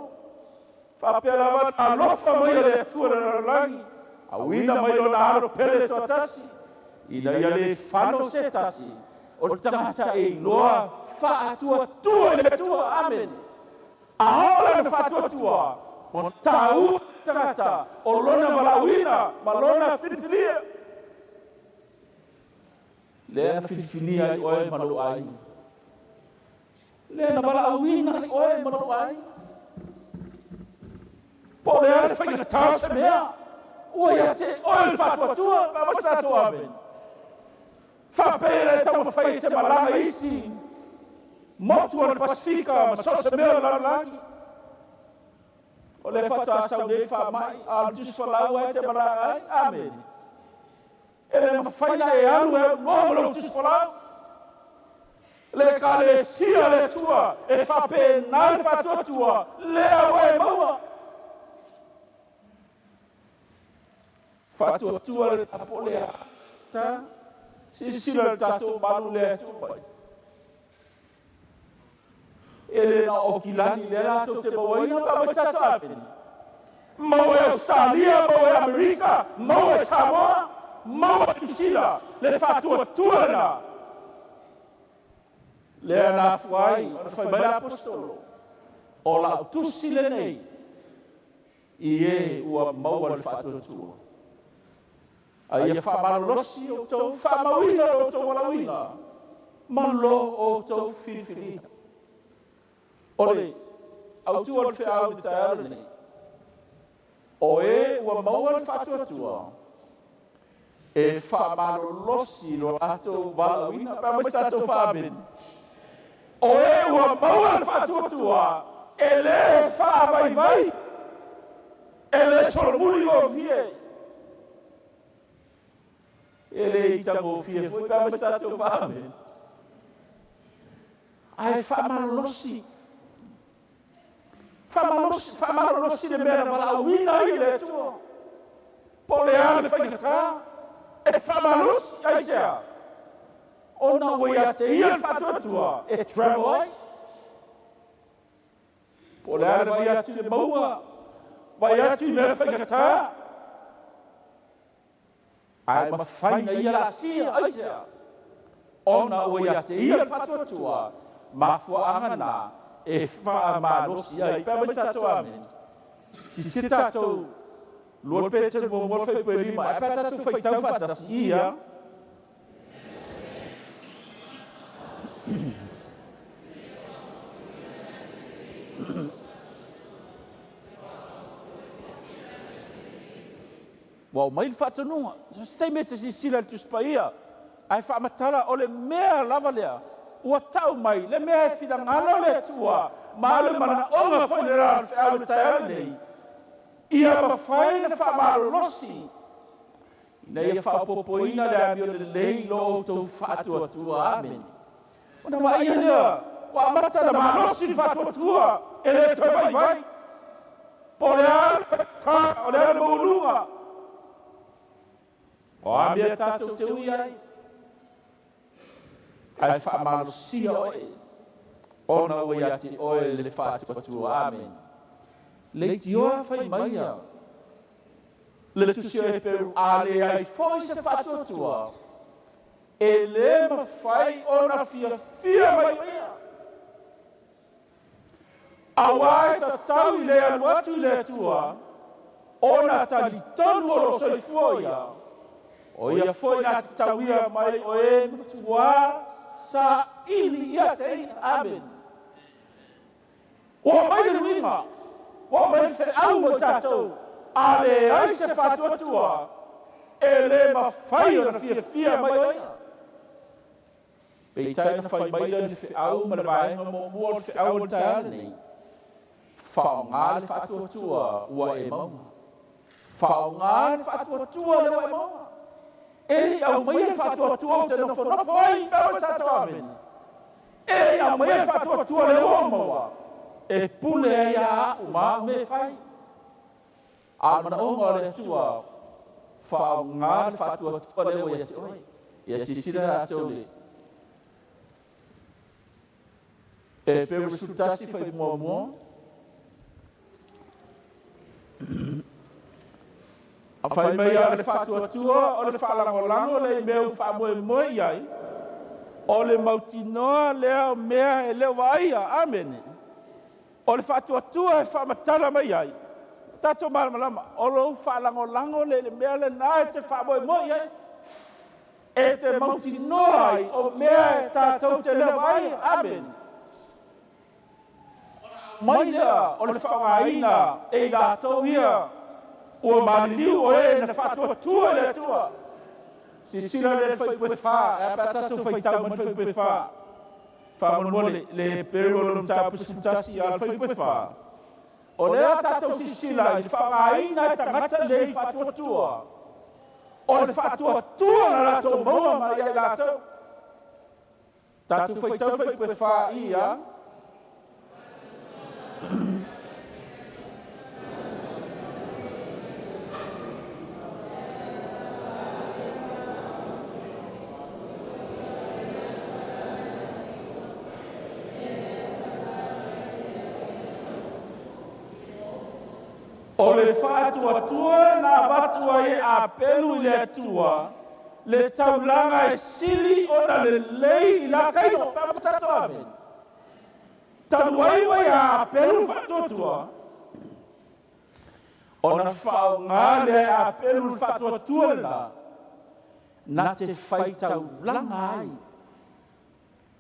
G: Faapea lava na alofa mai e le Atua i le lalolagi, auina mai Lona Alo pele toatasi, ina ia le fano se tasi o le tagata e iloa faatuatua i le Atua. Amene. A oo lana faatuatua, ua taua le tagata o lona valaauina ma lona filifilia. Lea na filifilia ai oe ma lou aiga. Lea na valaauina ai oe ma lou aiga. Po o le a le faigata o se mea, ua ia te oe le faatuatua, pe a mai se tatou amene. Faapea le taumafai e te malaga i isi motu o le Pasefika ma so o se mea o le lalolagi. O lea faatoa sau nei le faamai, a o le tusi folau lava e te malaga ai. Amene. E le mafai ona e alu e aunoa ma lou tusi folau. Le Ekalesia a le Atua e faapena le faatuatua lea ua e maua. Faatuatua le po lea ta silasila le tatou malu lea e tuu mai. E le na o Aukilani lea latou te mauaina pe a mai se tatou amene. Maua e Ausetalia, maua e Amerika, maua e Samoa, maua e Niu Sila le faatuatua lena. Lea na afua ai ona fai mai le Aposetolo, O lau tusi lenei i e ua maua le faatuatua. A ia faamalolosi outou, faamauina lo outou valaauina ma lo outou filifiliga. O le autu o le feau i le taeao lenei, o e ua maua le faatuatua e faamalolosi lo latou valaauina. Pe a mai se tatou faa-amene. O e ua maua le faatuatua e le faavaivai, e le solomuli gofie, e le itagofie foi pe a mai se tatou faa-amene. Ae faamalolosi, faamalolosi, faamalolosi le mea na valaauina ai e le Atua. Po o le a le faigata, e faamalosi aisea? Ona ua ia te ia le faatuatua e travel ai. Po o le a le vai atu i le mauga, vai atu i mea faigata, ae mafai na ia laasia, aisea? Ona ua ia te ia le faatuatua, mafuaaga na e faamalosi ai. Pe a mai se tatou amene. Silasila tatou, 2 Peteru muamua le fuaiupu e 5, ae pe a tatou faitau faatasi ia. Ua aumai le faatonuga. So se taimi e te silasila i le Tusi Paia, ae faamatala o le mea lava lea ua tau mai, le mea e finagalo le Atua ma le manaoga foi le la o le feau i le taeao lenei, ia mafai ona faamalolosi ina ia faaopoopoina le amio lelei i lo outou faatuatua. Amene. Ona vaaia lea ua amata ona malosi le faatuatua e le toe vaivai. Po o le a le faigata, o le a le maualuga. O a mea tatou te ui ai, ae faamalosia oe, ona ua ia te oe le faatuatua. Amene. Leitioa fai maia le Tusi o Heperu, a leai foi se faatuatua, e lē mafai ona fiafia mai o ia. Auā e tatau i le alu atu i le Atua, ona talitonu o lo o soifua ia, o ia foi na te tauia mai o e matuā saili ia te ia. Amene. Ua aumai le luiga, ua aumai le feau mo i tatou, a leai se faatuatua, e lē mafai ona fiafia mai o ia. Peitai na fai mai lea le feau ma le vaega muamua o le feau o le taeao lenei, Faaaoga le faatuatua ua e maua. Faaaoga le faatuatua lea ua e maua. E le i aumaia le faatuatua ou te nofonofo ai pe ua tatou amene. E le i aumaia le faatuatua lea ua ou maua e pule ai ia au ma au mea e fai. A o le manaoga o le Atua, faaaoga le faatuatua lea ua ia te oe. Ia silasila latou le Heperu 11 fai muamua. A fai mai a le faatuatua o le faalagolago lea i mea ua faamoemoe i ai, o le mautinoa lea o mea e le o vaaia. Amene. O le faatuatua e faamatala mai ai, tatou malamalama, o lou faalagolago lea i le mea lena e te faamoemoe i ai, e te mautinoa ai o mea e tatou te le o vaaia. Amene. Mai lea o le faaaogaina e i latou ia ua maliliu o e na faatuatua i le Atua. Silasila lea i le fuaiupu e 4, e a pe a tatou faitau mai le fuaiupu e 4. Faamolemole, le Heperu o lona mataupu 11 a le fuaiupu e 4. O lea a tatou silasila i le faaaogaina e tagata nei faatuatua, o le faatuatua na latou maua mai ia i latou. Tatou faitau fuaiupu e 4 ia. O le faatuatua na avatu ai e Apelu i le Atua le taulaga e sili ona lelei i la Kaino. Pe a tatou amene. Talu ai ua ia Apelu le faatuatua, ona faaaoga lea e Apelu le faatuatua lena na te faitaulaga ai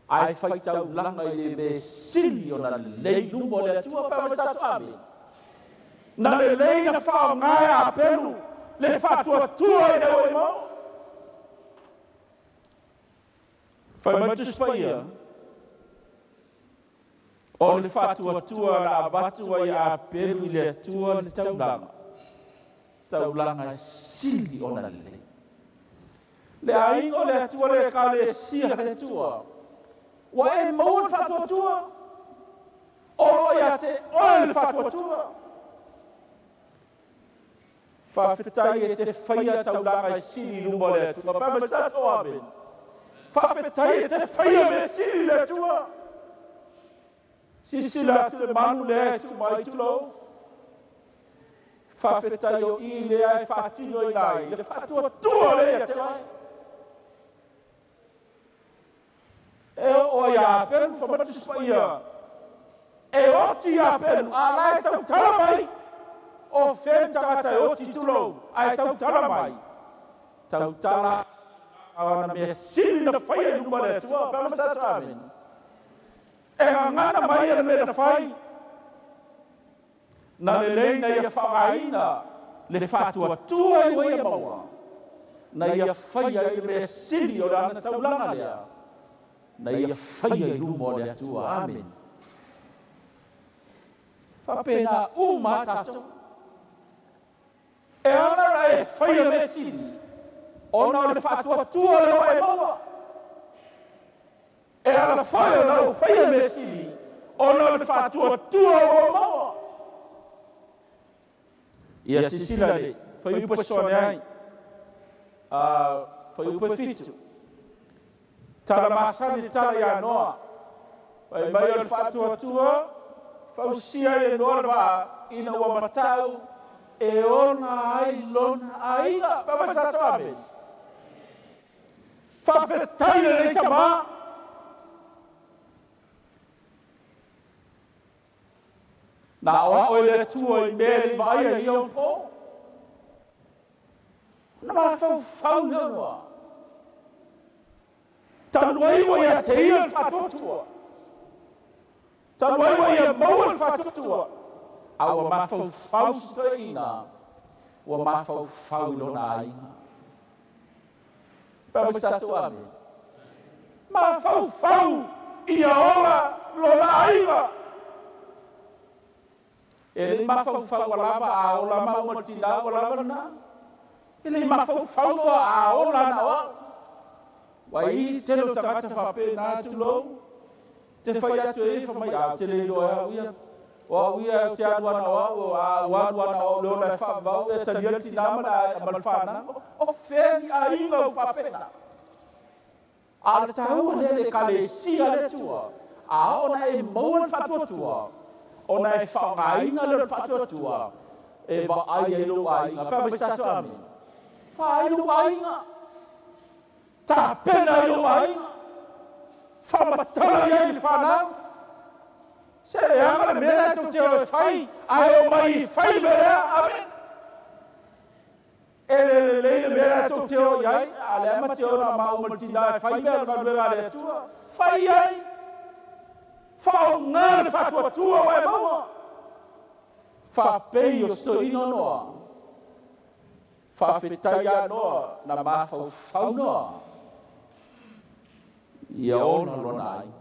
G: ae faitaulaga i le mea sili ona lelei i luma o le Atua pe a mai tatou. Amene. Na lelei na faaaoga e Apelu le faatuatua i le ua e maua. Fai mai Tusi Paia, o le faatuatua na avatu ai e Apelu i le Atua le taulaga, taulaga e sili ona lelei. Le aiga o le Atua, le Ekalesia a le Atua, ua e maua le faatuatua, o lo o ia te oe le faatuatua. Faafetai e te faia taulaga e sili i luma o le Atua. Fai mai tatou, Amene. Faafetai e te faia mea sili i le Atua. Silasila atu le manu lea e tuu mai, tulou. Faafetai o i lea e faatinoina ai le faatuatua lea ia te oe. E oo ai ia Apelu, fai mai le Tusi Paia, e oti ia Apelu, a la e tautala mai. O fea ni tagata e oti, tulou, ae tautala mai. Tautala ana mea sili na faia i luma o le Atua. Pe a mai tatou, Amene. E gagana mai ana mea na fai, na lelei na ia faaaogaina le faatuatua i ua ia maua, na ia faia ai le mea sili o le ana taulaga lea, na ia faia i luma o le Atua. Amene. Faapena uma a tatou. E ala ona e faia mea sili, ona o le faatuatua lea ua e maua. E ala foi ona ou faia mea sili ona o le faatuatua ua ou maua. Ia silasila le fuaiupu e soane ai. Fuaiupu e 7. Tala masani le tala ia Noa. Fai mai o le faatuatua, fausia ai e Noa le vaa ina ua matau e ola ai lona aiga. Fai mai sa tatou amene. Faafetai lenei tama. Na aoao e le Atua i mea e le i vaaia i ia ona po. Ona mafaufau lea Noa. Talu ai ua ia te ia le faatuatua. Talu ai ua ia maua le faatuatua. A ua mafaufau si toeaina, ua mafaufau i lona aiga. Pea mai se tatou amene. Mafaufau ia ola lona aiga. E le i mafaufau ua lava a ola maua ma le tina ua lava lena. E le i mafaufau loa a ola na o au. Ua i tele o tagata faapena tulou. Te fai atu e ia fai mai a ou te le iloa e au ia. O au ia ou te alu ana o au, a ou alu ana o au le ola e faavavau e talia le tina ma le ma le fanau. O fea ni aiga ua faapena? A o le taua lea le Ekalesia a le Atua, a oo ona e maua le faatuatua, ona e faaaogaina lea o le faatuatua e vaai ai lou aiga. Pea mai se tatou amene. Vaai lou aiga. Tapena ai lou aiga. Faamatala i ai le fanau. Se leaga le mea lea tou te o e fai, ae omai e fai le mea lea. Amene. E le lelei le mea lea tou te o i ai, a o lea ma te o na maua ma le tina e fai mea o le galuega a le Atua. Fai i ai! Faaaoga le faatuatua ua e maua. Faapei o si toeaina o Noa. Faafetai ia Noa na mafaufau Noa ia ola lona aiga.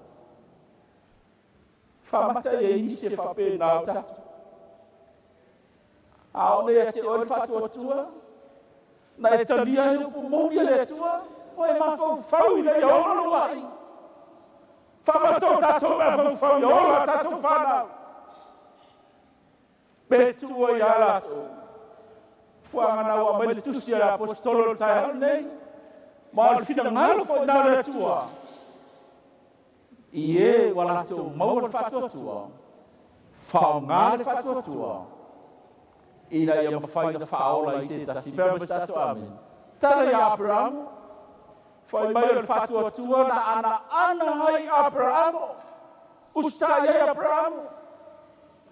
G: Faamata i ai nisi e faapena o tatou. A oo nei ia te oe le faatuatua, na e talia ai le upu moni a le Atua, ua e mafaufau ina ia ola lou aiga. Faamata o tatou mafaufau ia ola a tatou fanau. Pe tuu ai ia latou. Fuaga na ua aumai le tusi a le Aposetolo i le taeao lenei, ma o le finagalo foi lena o le Atua. I e ua latou maua le faatuatua, faaaoga le faatuatua ina ia mafai ona faaola i se tasi. Pea mai se tatou amene. Tala ia Aperamo, fai mai o le faatuatua na anaana ai Aperamo, usitai ai Aperamo,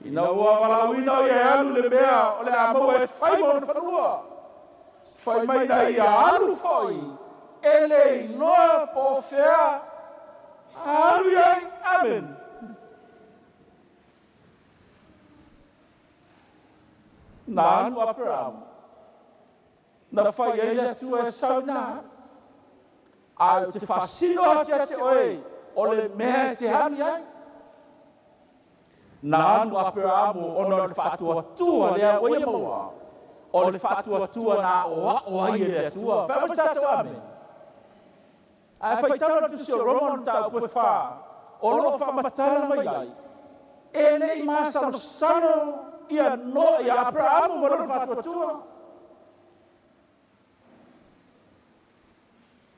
G: ina ua valaauina o ia e alu i le mea o le a maua e fai ma ona fanua. Fai mai na ia alu foi, e le iloa po o fea a alu i ai. Amen. Na alu Aperamo, na fai ai le Atua e sau ina alu. Ae ou te faasino atu ia te oe o le mea e te alu i ai. Na alu Aperamo ona o le faatuatua lea ua ia maua, o le faatuatua na aoao ai e le Atua. Pea mai se tatou amene. Ae faitau le Tusi o Roma o le mataupu e fa, o lo o faamatala mai ai, e le i masalosalo ia Noa ia Aperamo ma lona faatuatua.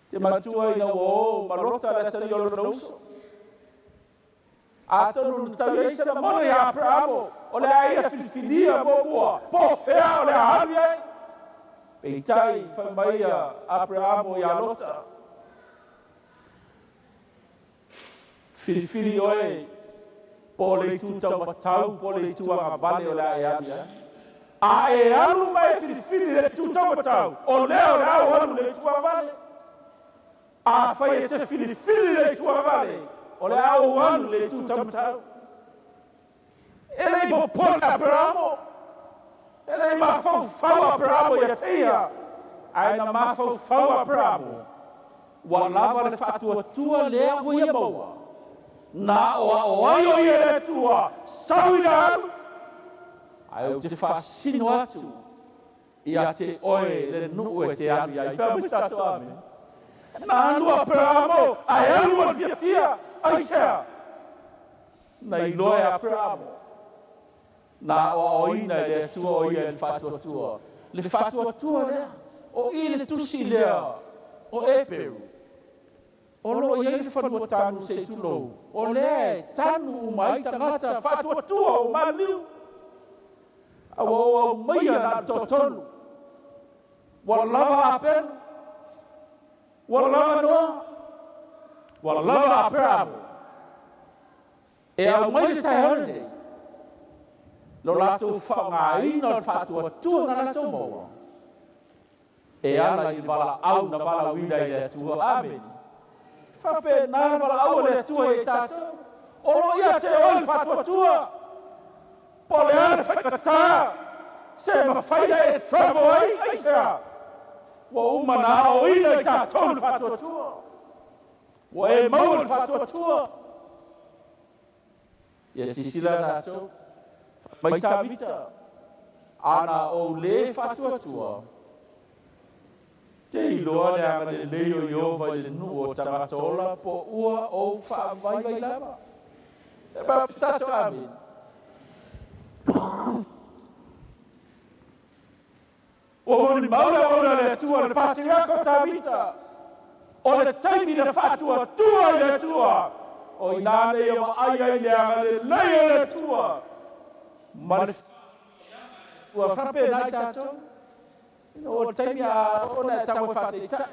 G: Te matua ina ua o ma Lota le atalii o lona uso. Atonu na tau i ai se lagona iā Aperamo, o le a ia filifilia muamua po o fea o le a alu i ai. Peitai, fai mai a Aperamo iā Lota, Filifili oe po o le itu taumatau po o le itu agavale o le a e alu i ai. A e alu ma e filifili le itu taumatau, o lea o le a ou alu i le itu agavale. Afai e te filifili le itu agavale, o le a ou alu i le itu taumatau. E le i popole Aperamo, e le i mafaufau Aperamo ia te ia, ae na mafaufau Aperamo, ua lava le faatuatua lea ua ia maua. Na aoao ai o ia e le Atua, sau ina alu, ae ou te faasino atu Ia te oe le nuu e te alu i ai. Pea mai se tatou amene. Na alu Aperamo, ae alu ma le fiafia. Aisea? Na iloa e Aperamo, na aoaoina e le Atua o ia i le faatuatua. Le faatuatua lea. O i le tusi lea o Eperu, o lo o i ai le fanua tanu se i tulou, o lea e tanu uma ai tagata faatuatua ua maliliu, a ua ou aumaia na o le toatolu. Ua lava Apelu, ua lava Noa, ua lava Aperamo. E aumai le taeao lenei lo latou faaaogaina o le faatuatua na latou maua e ala i le valaau na valaauina i le Atua. Amene. Faapena le valaau a le Atua ia i tatou. O lo o ia te oe le faatuatua. Po o le a le faigata se mafai na e travel ai, aisea? Ua uma na aoina i tatou le faatuatua. Ua e maua le faatuatua. Ia silasila tatou. Fai mai Tavita, Ana ou lē faatuatua, te iloa le agalelei o Ieova i le nuu o tagata ola po ua ou faavaivai lava. E tatou amene. Ua molimau le auauna a le Atua, le Patriaka o Tavita, o le taimi na faatuatua ai le Atua, o i ina nei e vaai ai le agalelei o le Atua ma le Ua faapena i tatou, ina ua le taimi a ona e tago e faataitai,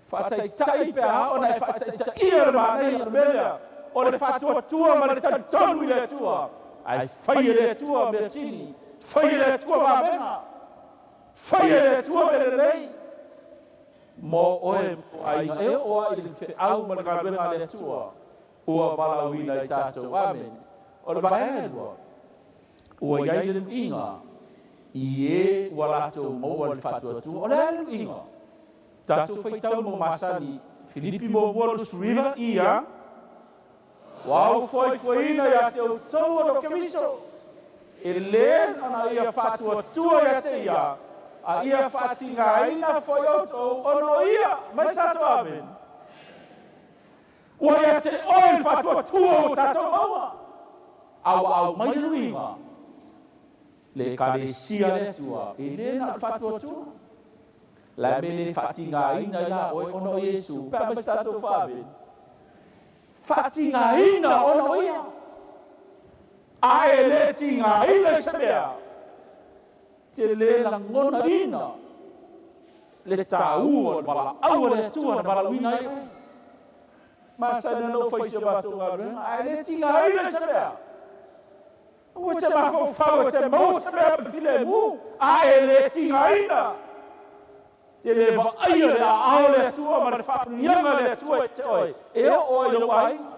G: faataitai pe a ona e faataitaia le manaia o le mea lea, o le faatuatua ma le talitonu i le Atua, ae fai e le Atua mea sili, fai e le Atua vavega, fai e le Atua mea lelei mo oe ma lou aiga, e oo lava i le feau ma le galuega a le Atua ua valaauina i tatou. Amene. O le vaega e lua, ua i ai le luiga i e ua latou maua le faatuatua. O le a le luiga? Tatou faitau mo masani Filipi muamua 29 ia ua aufoaifoaina ia te outou o lo Keriso, e lē ona ia faatuatua ia te ia, a ia faatigaina foi outou ona o ia. Mai se tatou Amene. Ua ia te oe le faatuatua ua tatou maua, a ua aumai le luiga le Ekalesia a le Atua, e le na o le faatuatua. La e mea le faatigaina ai la oe ona o Iesu, pe a mai se tatou faaveli. Faatigaina ona o Ia. A e le tigaina i se mea, te le lagonaina le taua o le valaau a le Atua na valaauina ai oe. Masani ona ou fai si a matou galuega, ae le tigaina i se mea. Aua e te mafaufau e te maua se mea ma filemu, a e le tigaina. Te le vaaia le aao o le Atua ma le faamanuiaga a le Atua ia te oe, e oo ai i lou aiga.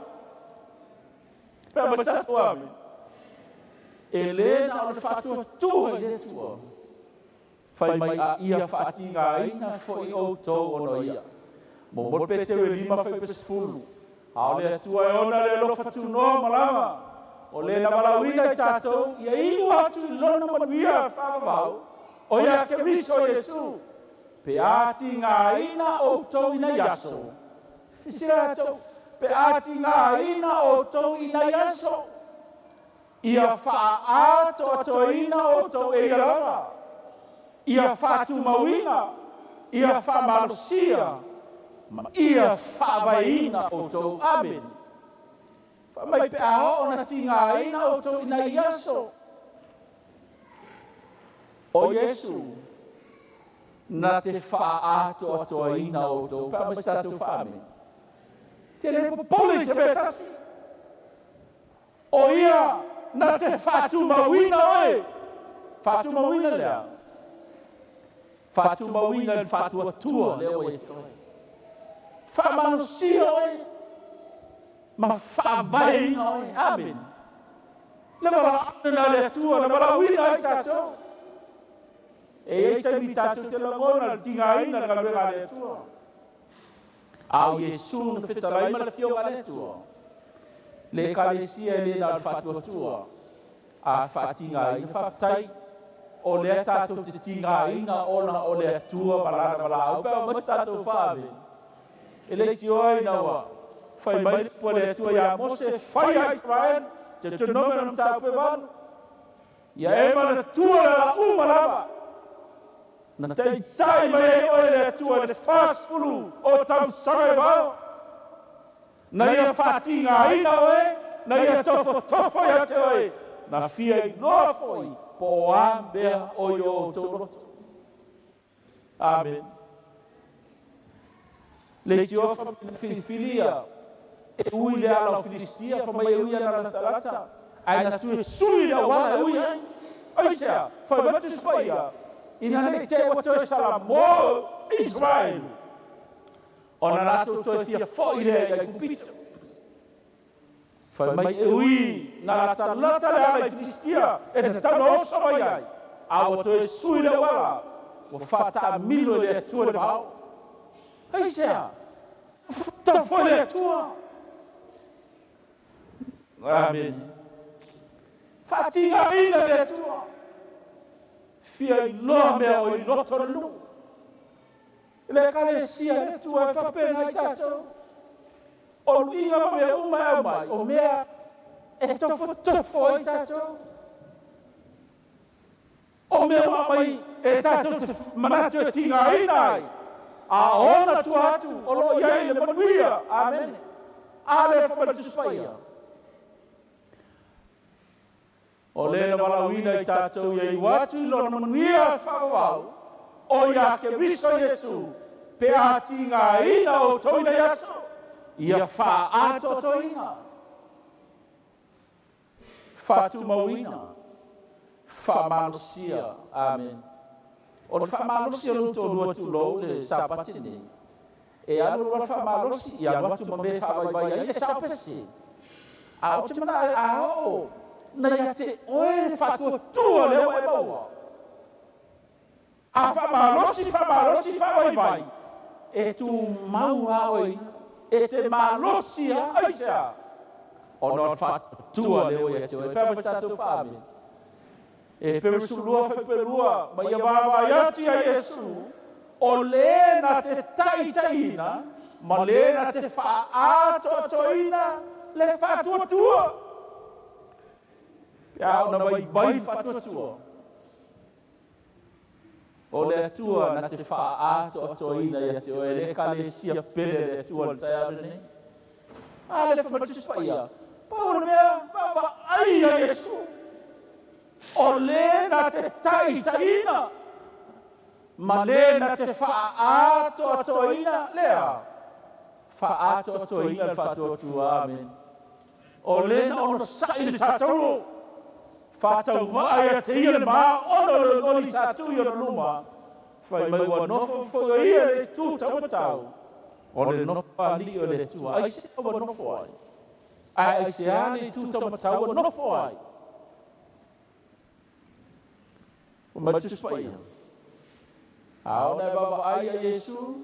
G: Pe a mai se tatou amene. E le na o le faatuatua i le Atua. Fai mai a ia faatigaina foi outou ona o ia. Momoli Peteru e lima fai pe sefulu. A o le Atua e ona le alofa tunoa ma lava, o le na valaauina i tatou ia inu atu i lona manuia faavavau, o ia Keriso Iesu, pe a tigaina outou i nai aso. Fisila tou, pe a tigaina outou i nai aso. Ia faaatoatoaina outou e ia lava, ia faatumauina, ia faamalosia, ma ia faavaeina outou. Amene. Fai mai pe a oo na tigaina outou i nai aso o Iesu, na te faaatoatoaina outou. Pe a mai se tatou faa-amene. Te le popole i se mea tasi. O ia na te faatumauina oe. Faatumauina le a? Faatumauina le faatuatua lea ua ia te oe. Faamalosia oe ma faavaeina oe. Amene. Le valaauina na le Atua na valaauina ai tatou. E i ai taimi tatou te lagona le tigaina le galuega a le Atua. A o Iesu na fetalai ma le Afioga a le Atua, le Ekalesia e le na o le faatuatua, a faatigaina. Faafetai, o lea tatou te tigaina ona o le Atua ma Lana valaau, pe a omai se tatou faaveli. E leitioa ina ua fai mai le upu a le Atua ia Mose, Faia Isaraelu, Deuteronomio na mataupu e valu, ia e manatua le ala uma lava. Na taitai mai ai oe e le Atua i le 40 o tausaga i vao. Na ia faatigaina oe, na ia tofotofo ia te oe, na fia iloa foi po o a mea o i o outou loto. Amene. Leitioa fai mai na filifilia e ui le ala o Filistia, fai mai e ui ana latalata, ae na tue sui le auala e ui ai. Aisea? Fai mai Tusi Paia, Ina nei te ua toe salamo Isaraelu, ona latou toe fia foi lea i Aikupito. Fai mai e ui na latalata le ala i Filistia e tatau na oso mai ai, a ua toe sui le auala, ua faataamilo e le Atua le vao. Aisea? Ua foi le Atua. Amene. Faatigaina le Atua. Fia iloa mea o i loto le nuu. Le Ekalesia le Atua e faapena i tatou. O luiga ma mea uma e aumai, o mea e tofotofo ai tatou. O mea ua aumai e tatou te manatu e tigaina ai, a ona tua atu o lo o i ai le manuia. Amene. A lea fai mai le Tusi Paia. O le na valaauina i tatou ia iu atu i Lona manuia faavavau, o ia Keriso Iesu, pe a tigaina outou i nei aso, ia faaatoatoina, faatumauina, faamalosia. Amene. O le faamalosi o lou toalua tulou le Sapati nei, e alu alu lava le faamalosi, ia alu atu ma mea e faavaivai ai, e sao pe sese? A ou te manao a oo na ia te oe le faatuatua lea ua e maua. A faamalosi, faamalosi, faavaivai, e tumau lava oe ia, e te malosi lava. Aisea? Ona o le faatuatua lea ua ia te oe. Pe a fai se tatou faamene? E peresulua faipelua ma ia vaavaai atu iā Iesu, o le na te taitaiina ma le na te faaatoatoina le faatuatua. Pe a ona vaivai le faatuatua, o le Atua na te faaatoatoina ia te oe, le Ekalesia pele a le Atua i le taeao lenei. A le fai mai le Tusi Paia, pau o le mea, vaavaai ia Iesu, o le na te taitaiina ma le na te faaatoatoaina lea, faaatoatoaina le faatuatua. Amene. O le na onosai le tatou faatauvaa ia te ia le ma ona o le oli sa tu i ona luma, fai mai ua nofo foi o ia le itu taumatau o le nofo alii o le Atua. Aisea ua nofo ai? Ae aisea le itu taumatau ua nofo ai? Fai mai le Tusi Paia, A ona e vaavaai ia Iesu,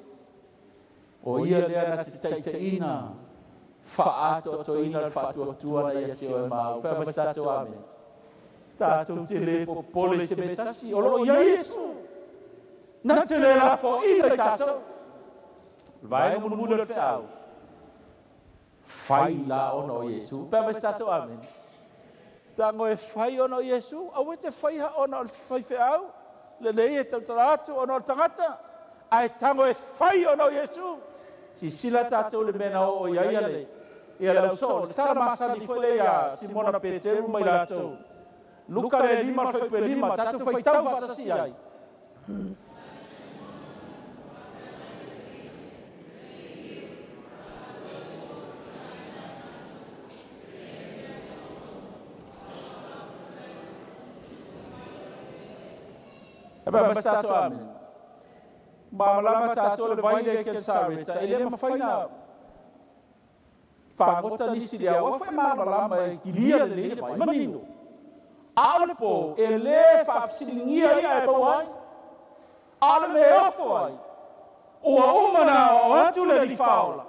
G: o ia lea na te taitaiina, faaatoatoina le faatuatua na ia te oe ma au. Pea mai se tatou amene. Tatou te le popole i se mea tasi, o lo o i ai Iesu. Na te le lafoaina i tatou. O le vaega mulimuli o le feau, fai la ona o Iesu. Pea mai se tatou amene. Tago e fai ona o Iesu, aua e te faiha ona o le faifeau, lelei e tautala atu ona o le tagata, ae tago e fai ona o Iesu. Sisila tatou i le mea na oo i ai le, ia le ausoo, le tala masani foi lea ia Simona Peteru ma i latou. Luka le 5 le fuaiupu e 5, tatou faitau faatasi i ai. E pai mai se tatou amene. Malamalama tatou le vai lea i Kenesareta, e le mafai na fagota nisi i le auafa e malamalama e kilia lelei le vai. Manino. A o le po, e le faafesiligia ia e maua ai. A o le mea e ofo ai, ua uma na aoao atu le Alii Faaola.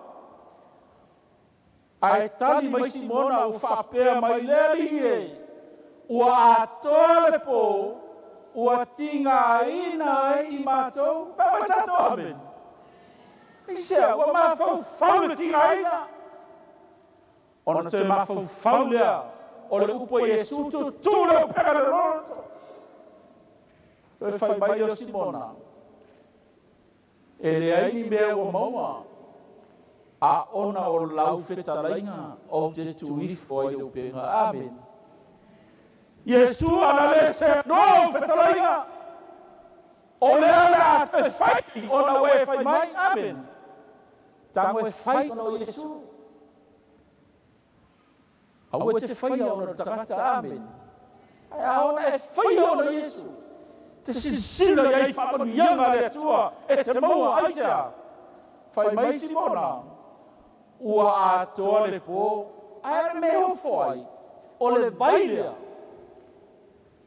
G: Ae tali mai Simona ua faapea mai le Alii e, ua atoa le po, ua tigaina ai i matou. Pe mai tatou amene. Aisea, ua mafaufau le tigaina. Ona toe mafaufau lea o le upu a Iesu, Tutu le upega i le loloto. Toe fai mai lea o Simona. E leai ni mea ua maua, a ona o lau fetalaiga ou te tuu ifo ai le upega. Amene. Iesu ana le seanoa ou fetalaiga, o lea le a toe fai ona ua e fai mai. Amene. Tago e fai ona o Iesu. Aua e te faia ona o le tagata. Amene. Ae a ona e faia ona o Iesu, te silasila i ai faamanuiaga a le Atua e te maua. Aisea? Fai mai Simona, Ua atoa le po, ae o le mea e ofo ai, o le vai lea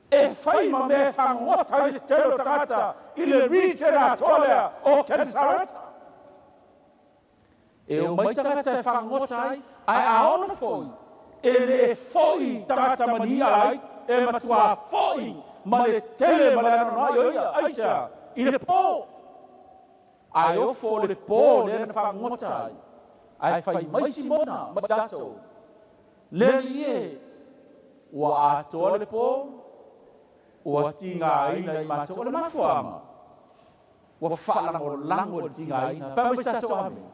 G: e fai ma mea e fagogota ai le tele o tagata i le region atoa lea o Kenesareta. E omai tagata e fagogota ai, ae a ono foi, e le foi tagata ma ni i'a ai, e matuā foi ma le tele ma le anoanoai o ia. Aisea? I le po. Ae ofo o le po lea na fagogota ai, ae fai mai Simona ma i latou, Le Alii e, ua atoa le po, ua tigaina i matou. O le mafuaaga, ua faalagolago i le tigaina. Pea mai se tatou amene.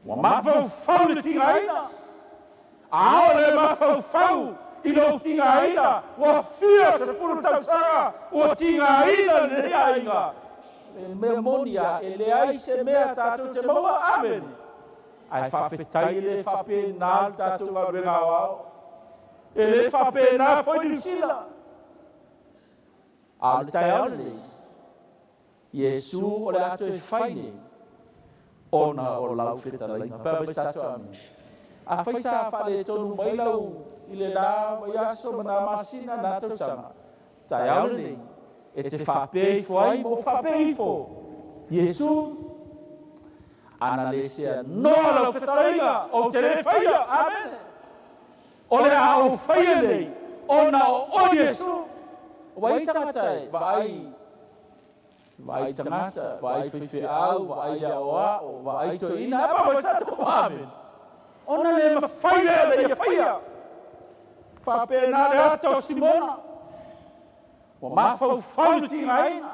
G: Ua mafaufau i le tigaina. A o le mafaufau i lou tigaina, ua fia 10 tausaga ua tigaina lenei aiga. Le mea moni lava, e leai se mea tatou te maua. Amene. Ae faafetai e le faapena le tatou galuega aoao. E le faapena foi Niu Sila. A o le taeao lenei, Iesu o le a toe fai nei ona o lau fetalaiga. Pea mai se tatou amene. Afai sa faaletonu mai lau i le la vaiaso ma nā masina nā tausaga, taeao lenei, e te faapea ifo ai ma o faapea ifo, Iesu, ana le seanoa lau fetalaiga, ou te le faia. Amene. O le a ou faia nei, ona o oe Iesu. Ua ai tagata e vaai, vaai tagata, vaai faifeau, vaai le aoao, vaai toeaina, a pa mai sa to amen. Ona le mafai lea ona ia faia. Faapena le ata o Simona. Ua mafaufau le tigaina.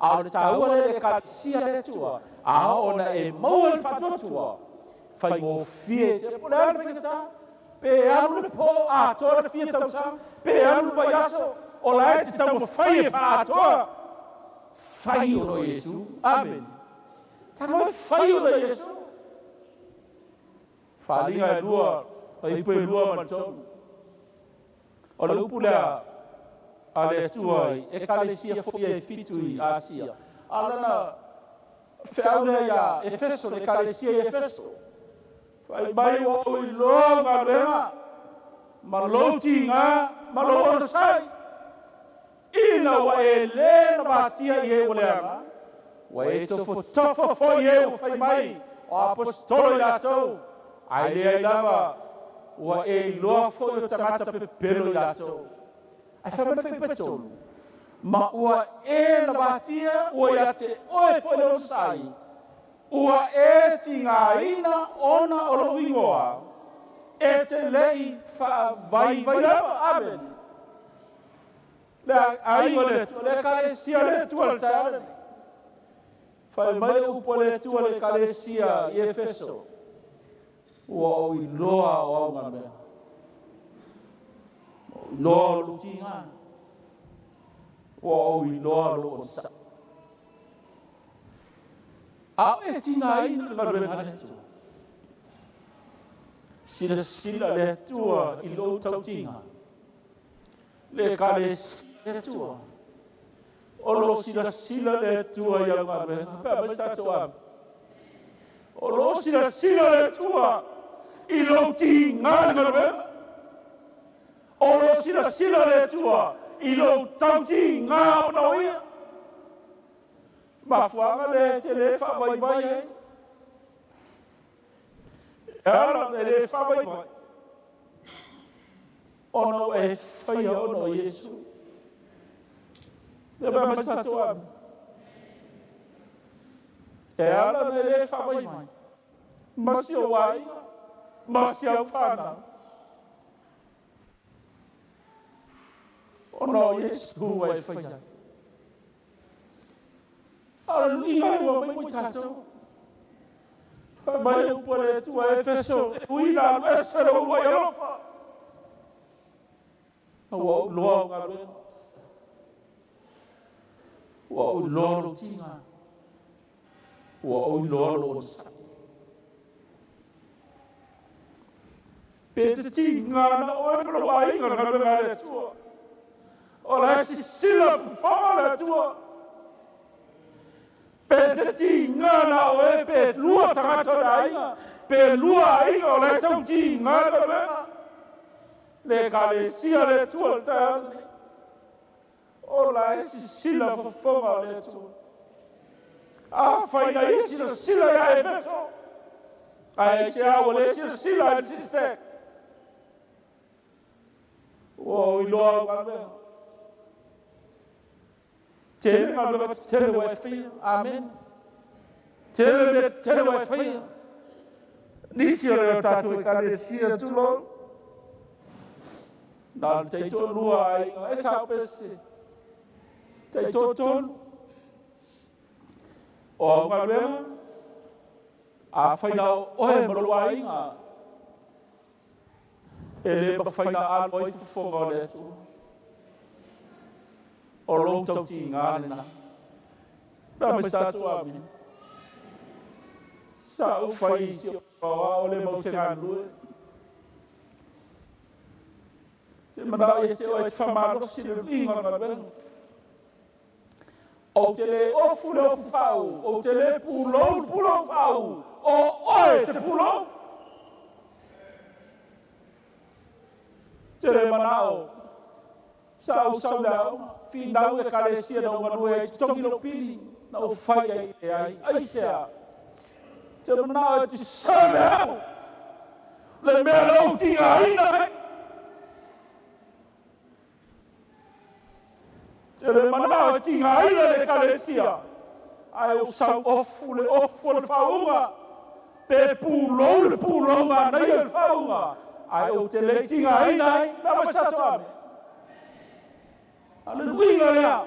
G: A o le taua lea le Ekalesia le Atua, a ona e maua le faatuatua, faigofie te po le a le faigata, pe alu le po atoa le fia tausaga, pe alu le vaiaso, o la e te taumafai e faaatoa. Fai ona o Iesu. Amene. Tago e fai ona o Iesu. Faaaliga e 2, fuaiupu e 2 ma le 3. O le upu lea a le Atua i Ekalesia foi e fitu i Asia. A o lana feau lea iā Efeso, le Ekalesia i Efeso. Fai mai ua ou iloa au galuega, ma lou tiga, ma lou onosai, ina ua e le lavatia i e ua leaga, ua e tofotofo foi i e ua fai mai o aposetolo i latou, ae leai lava ua e iloa foi o tagata pepelo i latou. Ae fai mai le fuaiupu e 3, Ma ua e lavatia, ua ia te oe foi le onosai, ua e tigaina ona o lou igoa, e te le i faavaivai lava. Amene. Le aiga o le Atua, le Ekalesia o le Atua le taeao lenei. Fai mai le upu a le Atua le Ekalesia i Efeso, ua ou iloa o au galuega. Ua ou iloa o lou tiga. Ua ou iloa lou onosai. A o e tigaina le galuega a le Atua. Silasila le Atua i lou tautiga. Le Ekalesia le Atua. O lo o silasila le Atua i au galuega. Pea mai se tatou ame. O lo o silasila le Atua i lou tiga i le galuega. O lo o silasila le Atua i lou tautiga ona o Ia. Mafuaaga lea e te le faavaivai ai. E ala ona e le faavaivai, ona ua e faia ona o Iesu. Lea pea mai se tatou ame. E ala ona e le faavaivai, ma si ou aiga, ma si au fanau. Ona o Iesu ua e faia ai. A o le luiga lea ua aumai mo i tatou. Fai mai le upu a le Atua Efeso, e ui ina alu ese lou uluai alofa, a ua ou iloa au galuega, ua ou iloa lou tiga, ua ou iloa lou onosai. Pe te tiga ana oe ma lou aiga i le galuega a le Atua, o la e sisila fofoga le Atua. Pe te tiga ana oe pe lua tagata o le aiga, pe lua aiga o la e tau tiga le galuega. Le Ekalesia a le Atua i le taeao lenei, o la e sisila fofoga o le Atua. Afai na ia silasila ia Efeso, ae aisea ua le silasila ai le SISTEC? Ua ou iloa au galuega. Tele galuega tetele ua e faia. Amen. Tele mea tetele ua e faia. Nisi o le tatou ekalesia, tulou. Na o le taitoalua aiga, e sao pe sese. Taitoatolu. O au galuega, afai na o oe ma lou aiga, e le mafai na alu ai fofoga o le Atua. O lou tautiga lena. Pe a mai se tatou amene. Sa ou fai i si o le mau te galulue. Te manao ia te oe te whamalosi le luiga o le galuega. Ou te le ofu le ofu fau, ou te le pulou le pulou fau, o oe te pulou. Te le manao, sa ou sau le aoga, finau ekalesia na ou galue ai, totogi lou pili, na ou fai ai e ai, aisea? Te manao e te serve au, le mea na ou tigaina ai. Te le manao e tigaina le ekalesia, ae ou sau ofu le ofu o le faauuga, pe pulou le pulouga a ia le faauuga, ae ou te le tigaina ai. Mea mai se tatou ame. A o le luiga lea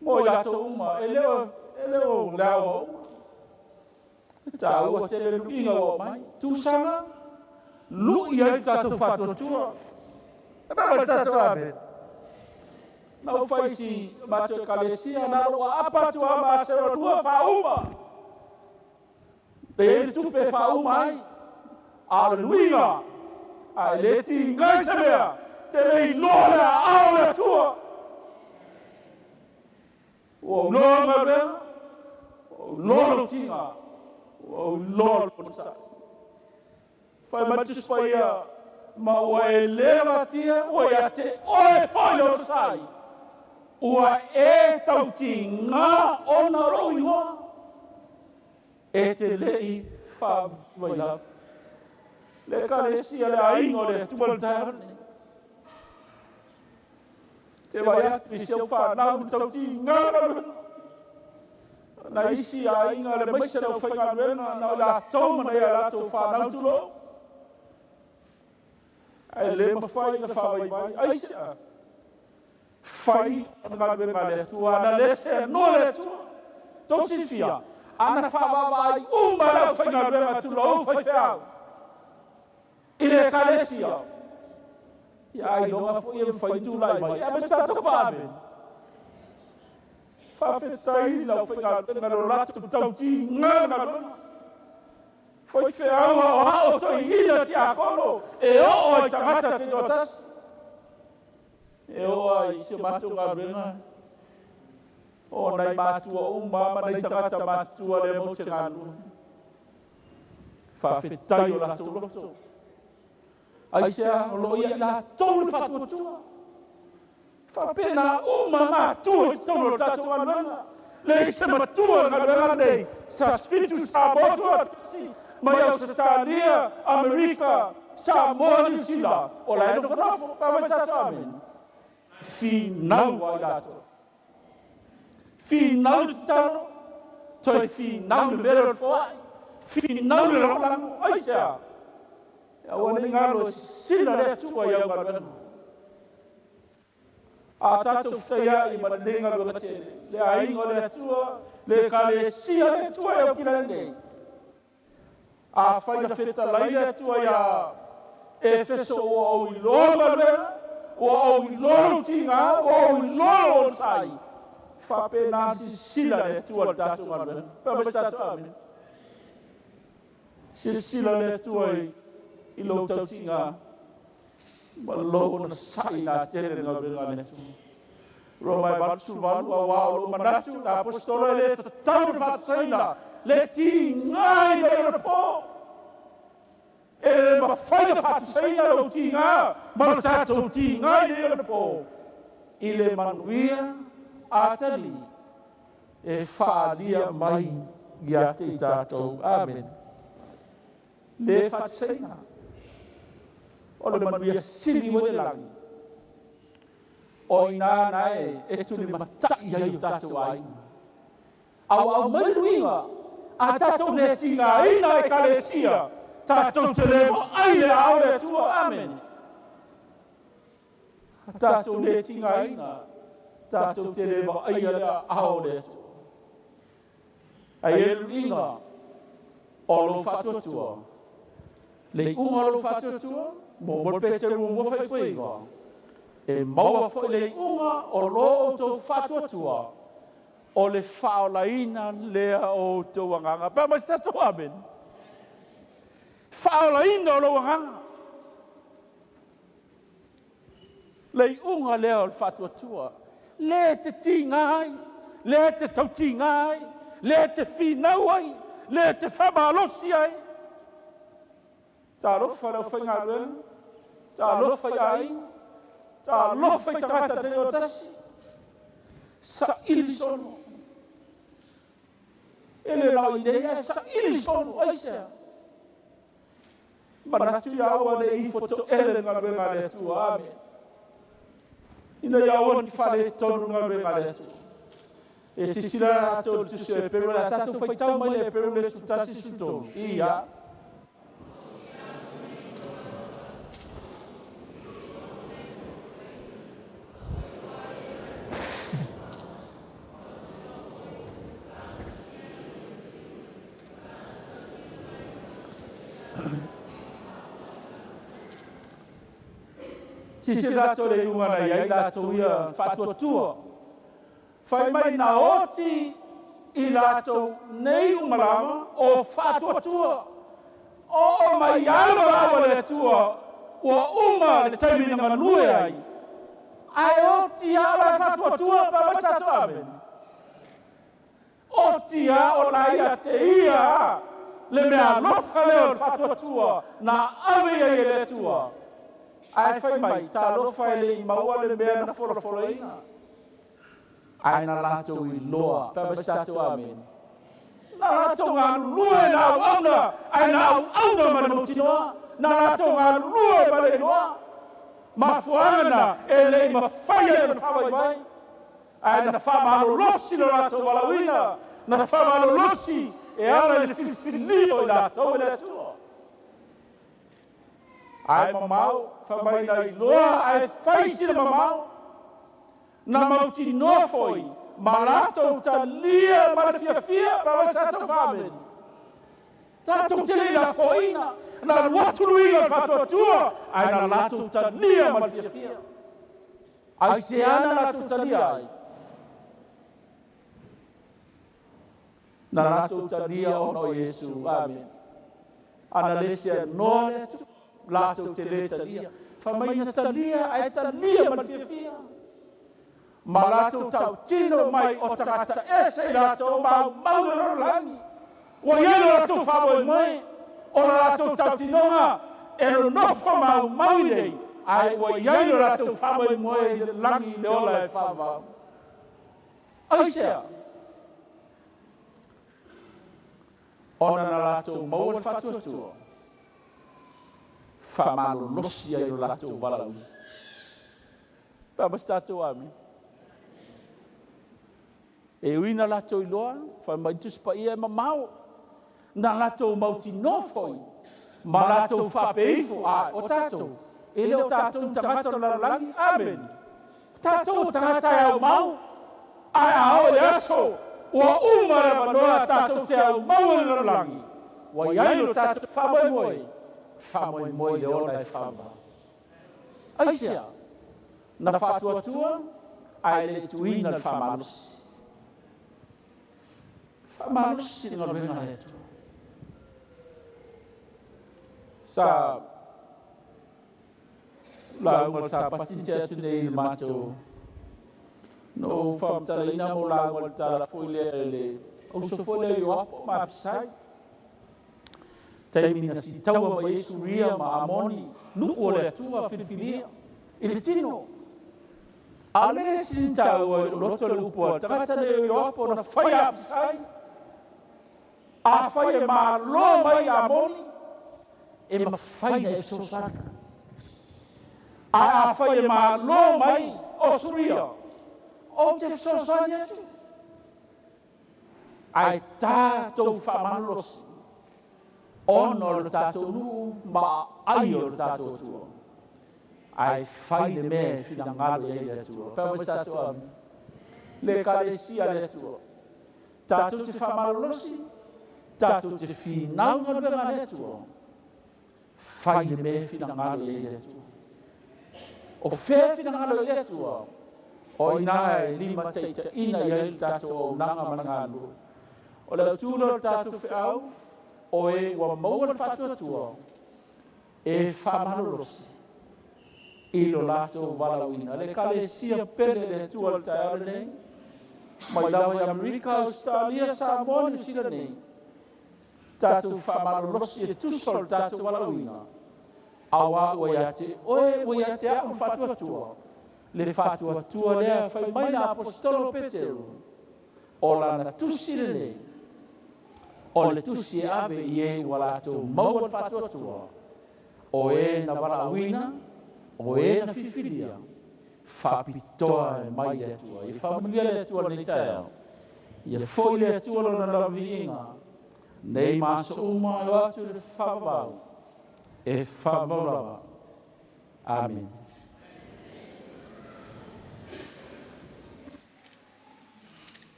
G: mo i latou uma, e le o, e le o le aoa uma. E taua tele le luiga ua aumai. Tusaga, lui ai le tatou faatuatua. E mea mai le tatou amene. Na ou fai si matou ekalesia, na lou aapa atu lava ma asera lua faauma. E i ai le tupe e faauma ai. A o le luiga, a e le tiga i se mea, te le iloa le aao o le Atua. Ua ou iloa au galuega, ua ou iloa lou tiga, ua ou iloa lou onosai. Fai mai le Tusi Paia, ma ua e le lagatia, ua ia te oe foi le onosai, ua e tautiga ona o lou igoa, e te le i faavailau. Le Ekalesia, le aiga o le Atua i le taeao lenei. Te vaai atu i si au fanau le tautiga galuega. Na isi aiga le maise le aufaigaluega na o latou ma nai a latou fanau tulou. Ae le mafai ona faavaivai. Aisea? Fai le galuega a le Atua, ana le seanoa le Atua. Tou silafia, ana faavaavaai uma le aufaigaluega tulou faifeau i le Ekalesia, ia ailoga foi e mafai ona tulai mai. E aumai se tatou faamene. Faafetai i le aufaigaluega i lo latou tautiga i le galuega. Faifeau aoao toeaina tiakono e oo ai tagata taitoatasi. E oo ai i si o matou galuega o nai matua uma ma nai tagata matutua lea matou te galulue. Faafetai o latou loto. Aisea o lo o ia i latou le faatuatua. Faapena uma matua i totonu o le tatou galuega. Leai se matua i le galuega lenei sa fitu Samoa tuatasi mai Ausetalia, Amerika, Samoa, Niu Sila, o la e nofonofo. Pa mai sa tatou amene. Finau ai latou. Finau le tatalo, toe finau le mea lea o le foai, finau le lagolago. Aisea? Aua ne i galo e sisila le Atua i au galuega. A tatou fetaiai ma lenei galuega tele, le aiga o le Atua, le Ekalesia a le Atua e aukila nei. Afai na fetalai le Atua iā Efeso ua ou iloa galuega, ua ou iloa lou tiga, ua ou iloa lou onosai, faapena silasila le Atua i le tatou galuega. Fai mai se tatou amene. Silasila le Atua i lou tautiga ma lou onosai na tele le galuega a le Atua. Roma e 88, auā o lou manatu, le Aposetolo e le tatau ona faatusaina le tiga i le ona po. E le mafai ona faatusaina lou tiga ma lo tatou tiga i le ona po i le manuia atalii e faaalia mai ia te i tatou. Amene. Le faatusaina o le manuia sili ua i le lagi. O i ina na e tulimatai ai o tatou aiga. A ua aumai le luiga a tatou le tigaina Ekalesia, tatou te le vaai le ao le Atua. Amene. A tatou le tigaina, tatou te le vaaia le aao o le Atua. Ae i ai le luiga o lou faatuatua, le iuga o lou faatuatua, muamua le Peteru muamua faaipoiga, e maua foi le iuga o lo outou faatuatua, o le faaolaina lea o outou agaga. Pe mai se tatou amene. Faaolaina o lou agaga. Le iuga lea o le faatuatua, lea e te tiga ai, lea e te tautiga ai, lea e te finau ai, lea e te faamalosi ai. Talofa le aufaigaluega, talofa i aiga, talofa i tagata taitoatasi, saili solo. E le lao i nei ae saili solo, aisea? Manatu ia aua ne i ifo toele le galuega a le Atua. Amene. Ina ia aua ni faaletonu le galuega a le Atua. E silasila latou i le Tusi o Eperu, o le a tatou faitau mai le Eperu le 11, 13. Ia. Silasila latou i le iuga na i ai latou ia faatuatua. Fai mai na oti i latou nei uma lava o faatuatua. Oo mai alo laua le Atua ua uma le taimi na galue ai. Ae oti a o la e faatuatua pa mai sa tatou amene. Otia o la ia te ia a le mea alofa lea o le faatuatua na ave i ai e le Atua. Ae fai mai, talofa e le i maua le mea na folafolaina. Ae na latou iloa, pe a mai se tatou amene. Na latou galulue na auauna, ae na auauna ma le mautinoa. Na latou galulue ma le iloa. Mafuaaga na e le i mafai ai ona faavaivai. Ae na faamalolosi lo latou valaauina, na faamalolosi e ala i le filifilia o i latou e le Atua. Ae mamao, fai mai na iloa ae fai sina mamao, na mautinoa foi ma latou talia ma le fiafia, ma mai sa tau faameni. Latou te le i lafoaina, na alu atu luiga o le faatuatua, ae na latou talia ma le fiafia. Aisea na latou talia ai? Na latou talia ona o Iesu. Amene. A na le seanoa le Atua, latou te le talia. Fai mai na talia ae talia ma le fiafia. Ma latou tautino mai o tagata ese i latou maumau le lalolagi. Ua i ai lo latou faamoemoe, o la latou tautinoga e nonofo maumau i nei, ae ua i ai lo latou faamoemoe i le lagi i le ola e faavavau. Aisea? Ona na latou maua le faatuatua, faamalolosi ai lo latou valaauina. Pe a ma se tatou amene. E ui na latou iloa, fai mai le Tusi Paia e mamao, na latou mautinoa foi, ma latou faapea ifo, a o tatou, e le o tatou ni tagata o le lalolagi. Amene.
J: Tatou o tagata e aumau, ae a oo i le aso ua uma le avanoa tatou te aumau ai le lalolagi, ua i ai lo tatou faamoemoe, faamoemoe i le ola e faavavau. Aisea? Na faatuatua ae le tuuina le faamalosi. Faamalosi le galuega a le Atua. Sa lauga le Sapati na tea atu nei i le matou na ou faamatalaina mo lauga le tala foi lea i le auso foi lea Ioapo ma Apisai. Taimi na sitaua mai ai Suria ma Amoni, nuu o le Atua filifilia i le tino. A o le le sini taua i lou loto le upu a le tagata nei o Ioapo na fai a Apisai. Afai e malo mai Amoni, e mafai na e fesoasoani. Ae afai e malo mai o Suria, ou te fesoasoani atu. Ae tatou faamalolosi ona o le tatou nuu ma aai o le tatou Atua. Ae fai le mea e finagalo i ai le Atua. Pea mai se tatou amene. Le Ekalesia a le Atua. Tatou te faamalolosi, tatou te finau galuega a le Atua. Fai le mea e finagalo i ai le Atua. O fea e finagalo i le Atua? O i ina e limataitaiina i ai le tatou auaunaga ma le galulue. O le autu lea o le tatou feau, o e ua maua le faatuatua e faamalolosi i lo latou valaauina. Le Ekalesia pele le Atua i le taeao lenei, mai lava i Amerika, Ausetalia, Samoa, Niu Sila nei, tatou faamalolosi e tusa o le tatou valaauina, auā ua ia te oe, ua ia te a'u le faatuatua, le faatuatua lea fai mai le Aposetolo o Peteru, o lana tusi lenei, o le tusi e ave i e ua latou maua le faatuatua, o e na valaauina, o e na filifilia, faapitoa e mai le Atua. Ia faamanuia le Atua i lenei taeao. Ia foi le Atua lona lava viiga, nei ma aso uma e o atu i le faavavau, e faavavau lava. Amene.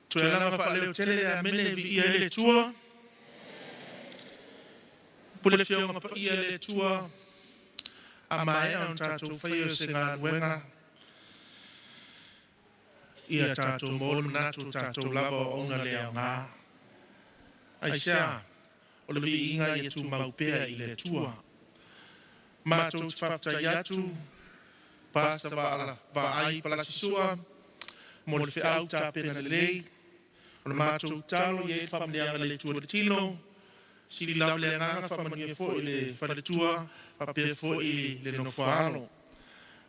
A: Tuialaga faaleo tele le amene e viia ai le Atua. Pule Afioga Paia le Atua, a maea ona tatou faia o se galuega, ia tatou maua le manatu o tatou lava o auauna le aoga. Aisea? O le viiga ia tumau pea i le Atua. Matou te faafetai atu, Pastor Vaai Palasisua, mo le feau tapena lelei. O le matou tatalo ia i ai le faamanuiaga a le Atua i le tino, sili lava le agaga faamanuia foi i le faletua faapea foi le nofoaalo.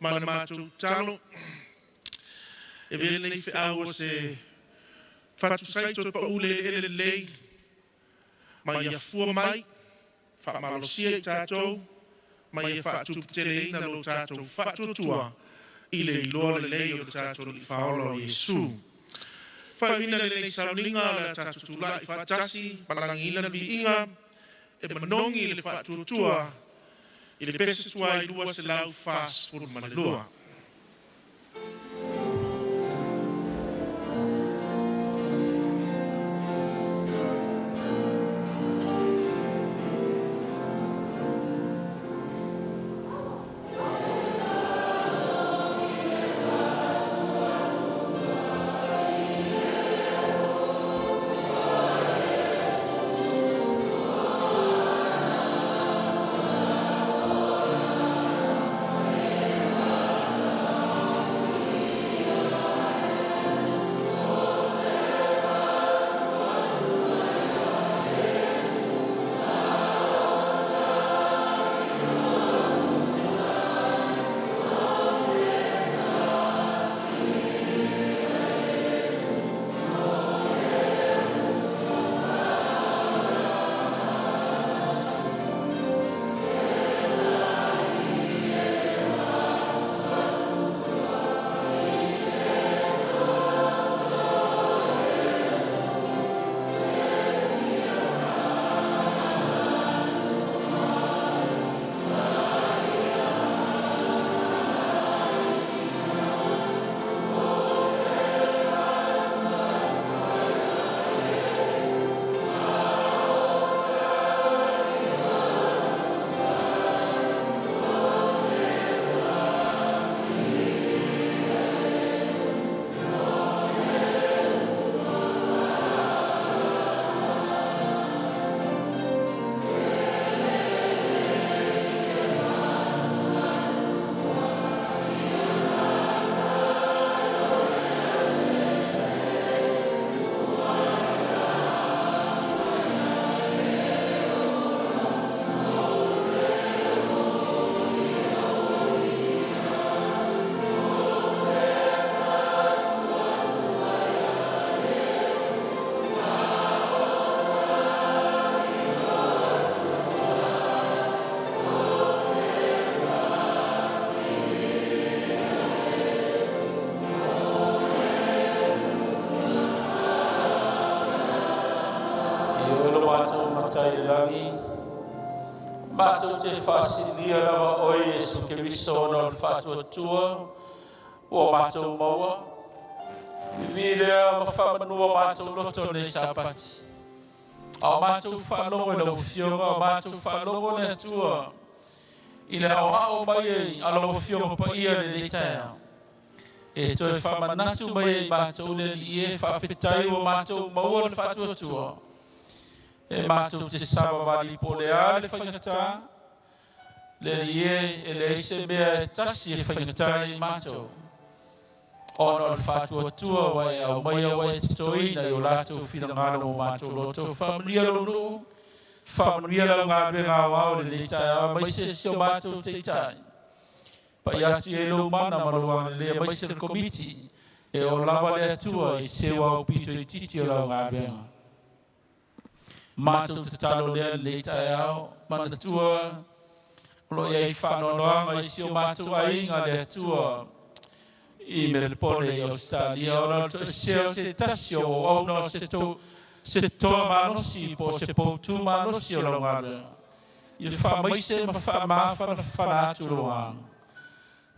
A: Ma le matou tatalo, e avea lenei feau o se fatusaito e pau le eleele lelei, ma ia fua mai, faamalosia i tatou, ma ia faatuputeleina lo tatou faatuatua i le iloa lelei o le tatou Alii Faaola o Iesu. Faaiuina lenei sauniga o le a tatou tulai faatasi malagiina le viiga e manogi i le faatuatua i le pese tuai 242.
G: Matai i le lagi, matou te faasilia lava oe Iesu Keriso ona o le faatuatua ua matou maua. Vivi lea ma faamanua matou loto i lenei Sapati. A o matou faalogo i lau Afioga, o matou faalogo le Atua i le aoao mai a lau Afioga Paia i lenei taeao. E toe faamanatu mai ai i matou le Alii e, faafetai ua matou maua le faatuatua. E matou te savavali po o le a le faigata, le Alii e, e leai se mea e tasi e faigata ai i matou. Ona o le faatuatua ua e aumaia ua e totoina i o latou finagalo mo matou loto. Faamanuia lou nuu, faamanuia lau galuega aoao i lenei taeao, aemaise si o matou taitai. Pai atu i ai lou mana ma lou agalelei aemaise le Komiti e oo lava le Atua i se aupito itiiti o lau galuega. Matou tatalo lea lenei taeao, manatua o lo o i ai faanoanoaga i si o matou aiga le Atua i Melepone i Ausetalia ona o le toesea o se tasi o auauna o se, to, se toa malosi po o se poutū malosi o lau galuega. Ia faamaise ma faamafanafana atu lou agaga.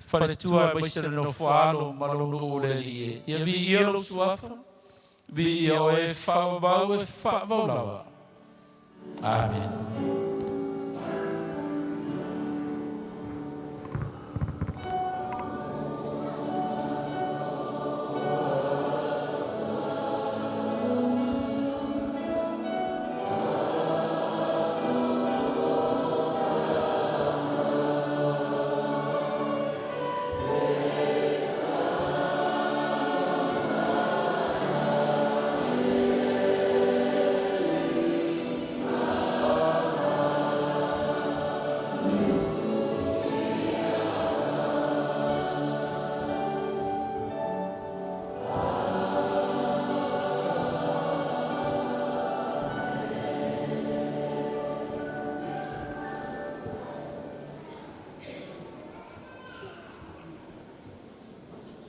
G: Faletua aemaise le nofo alo ma lou nuu le Alii e. Ia viia lou suafa, viia oe e faavavau e faavavau lava. Amen.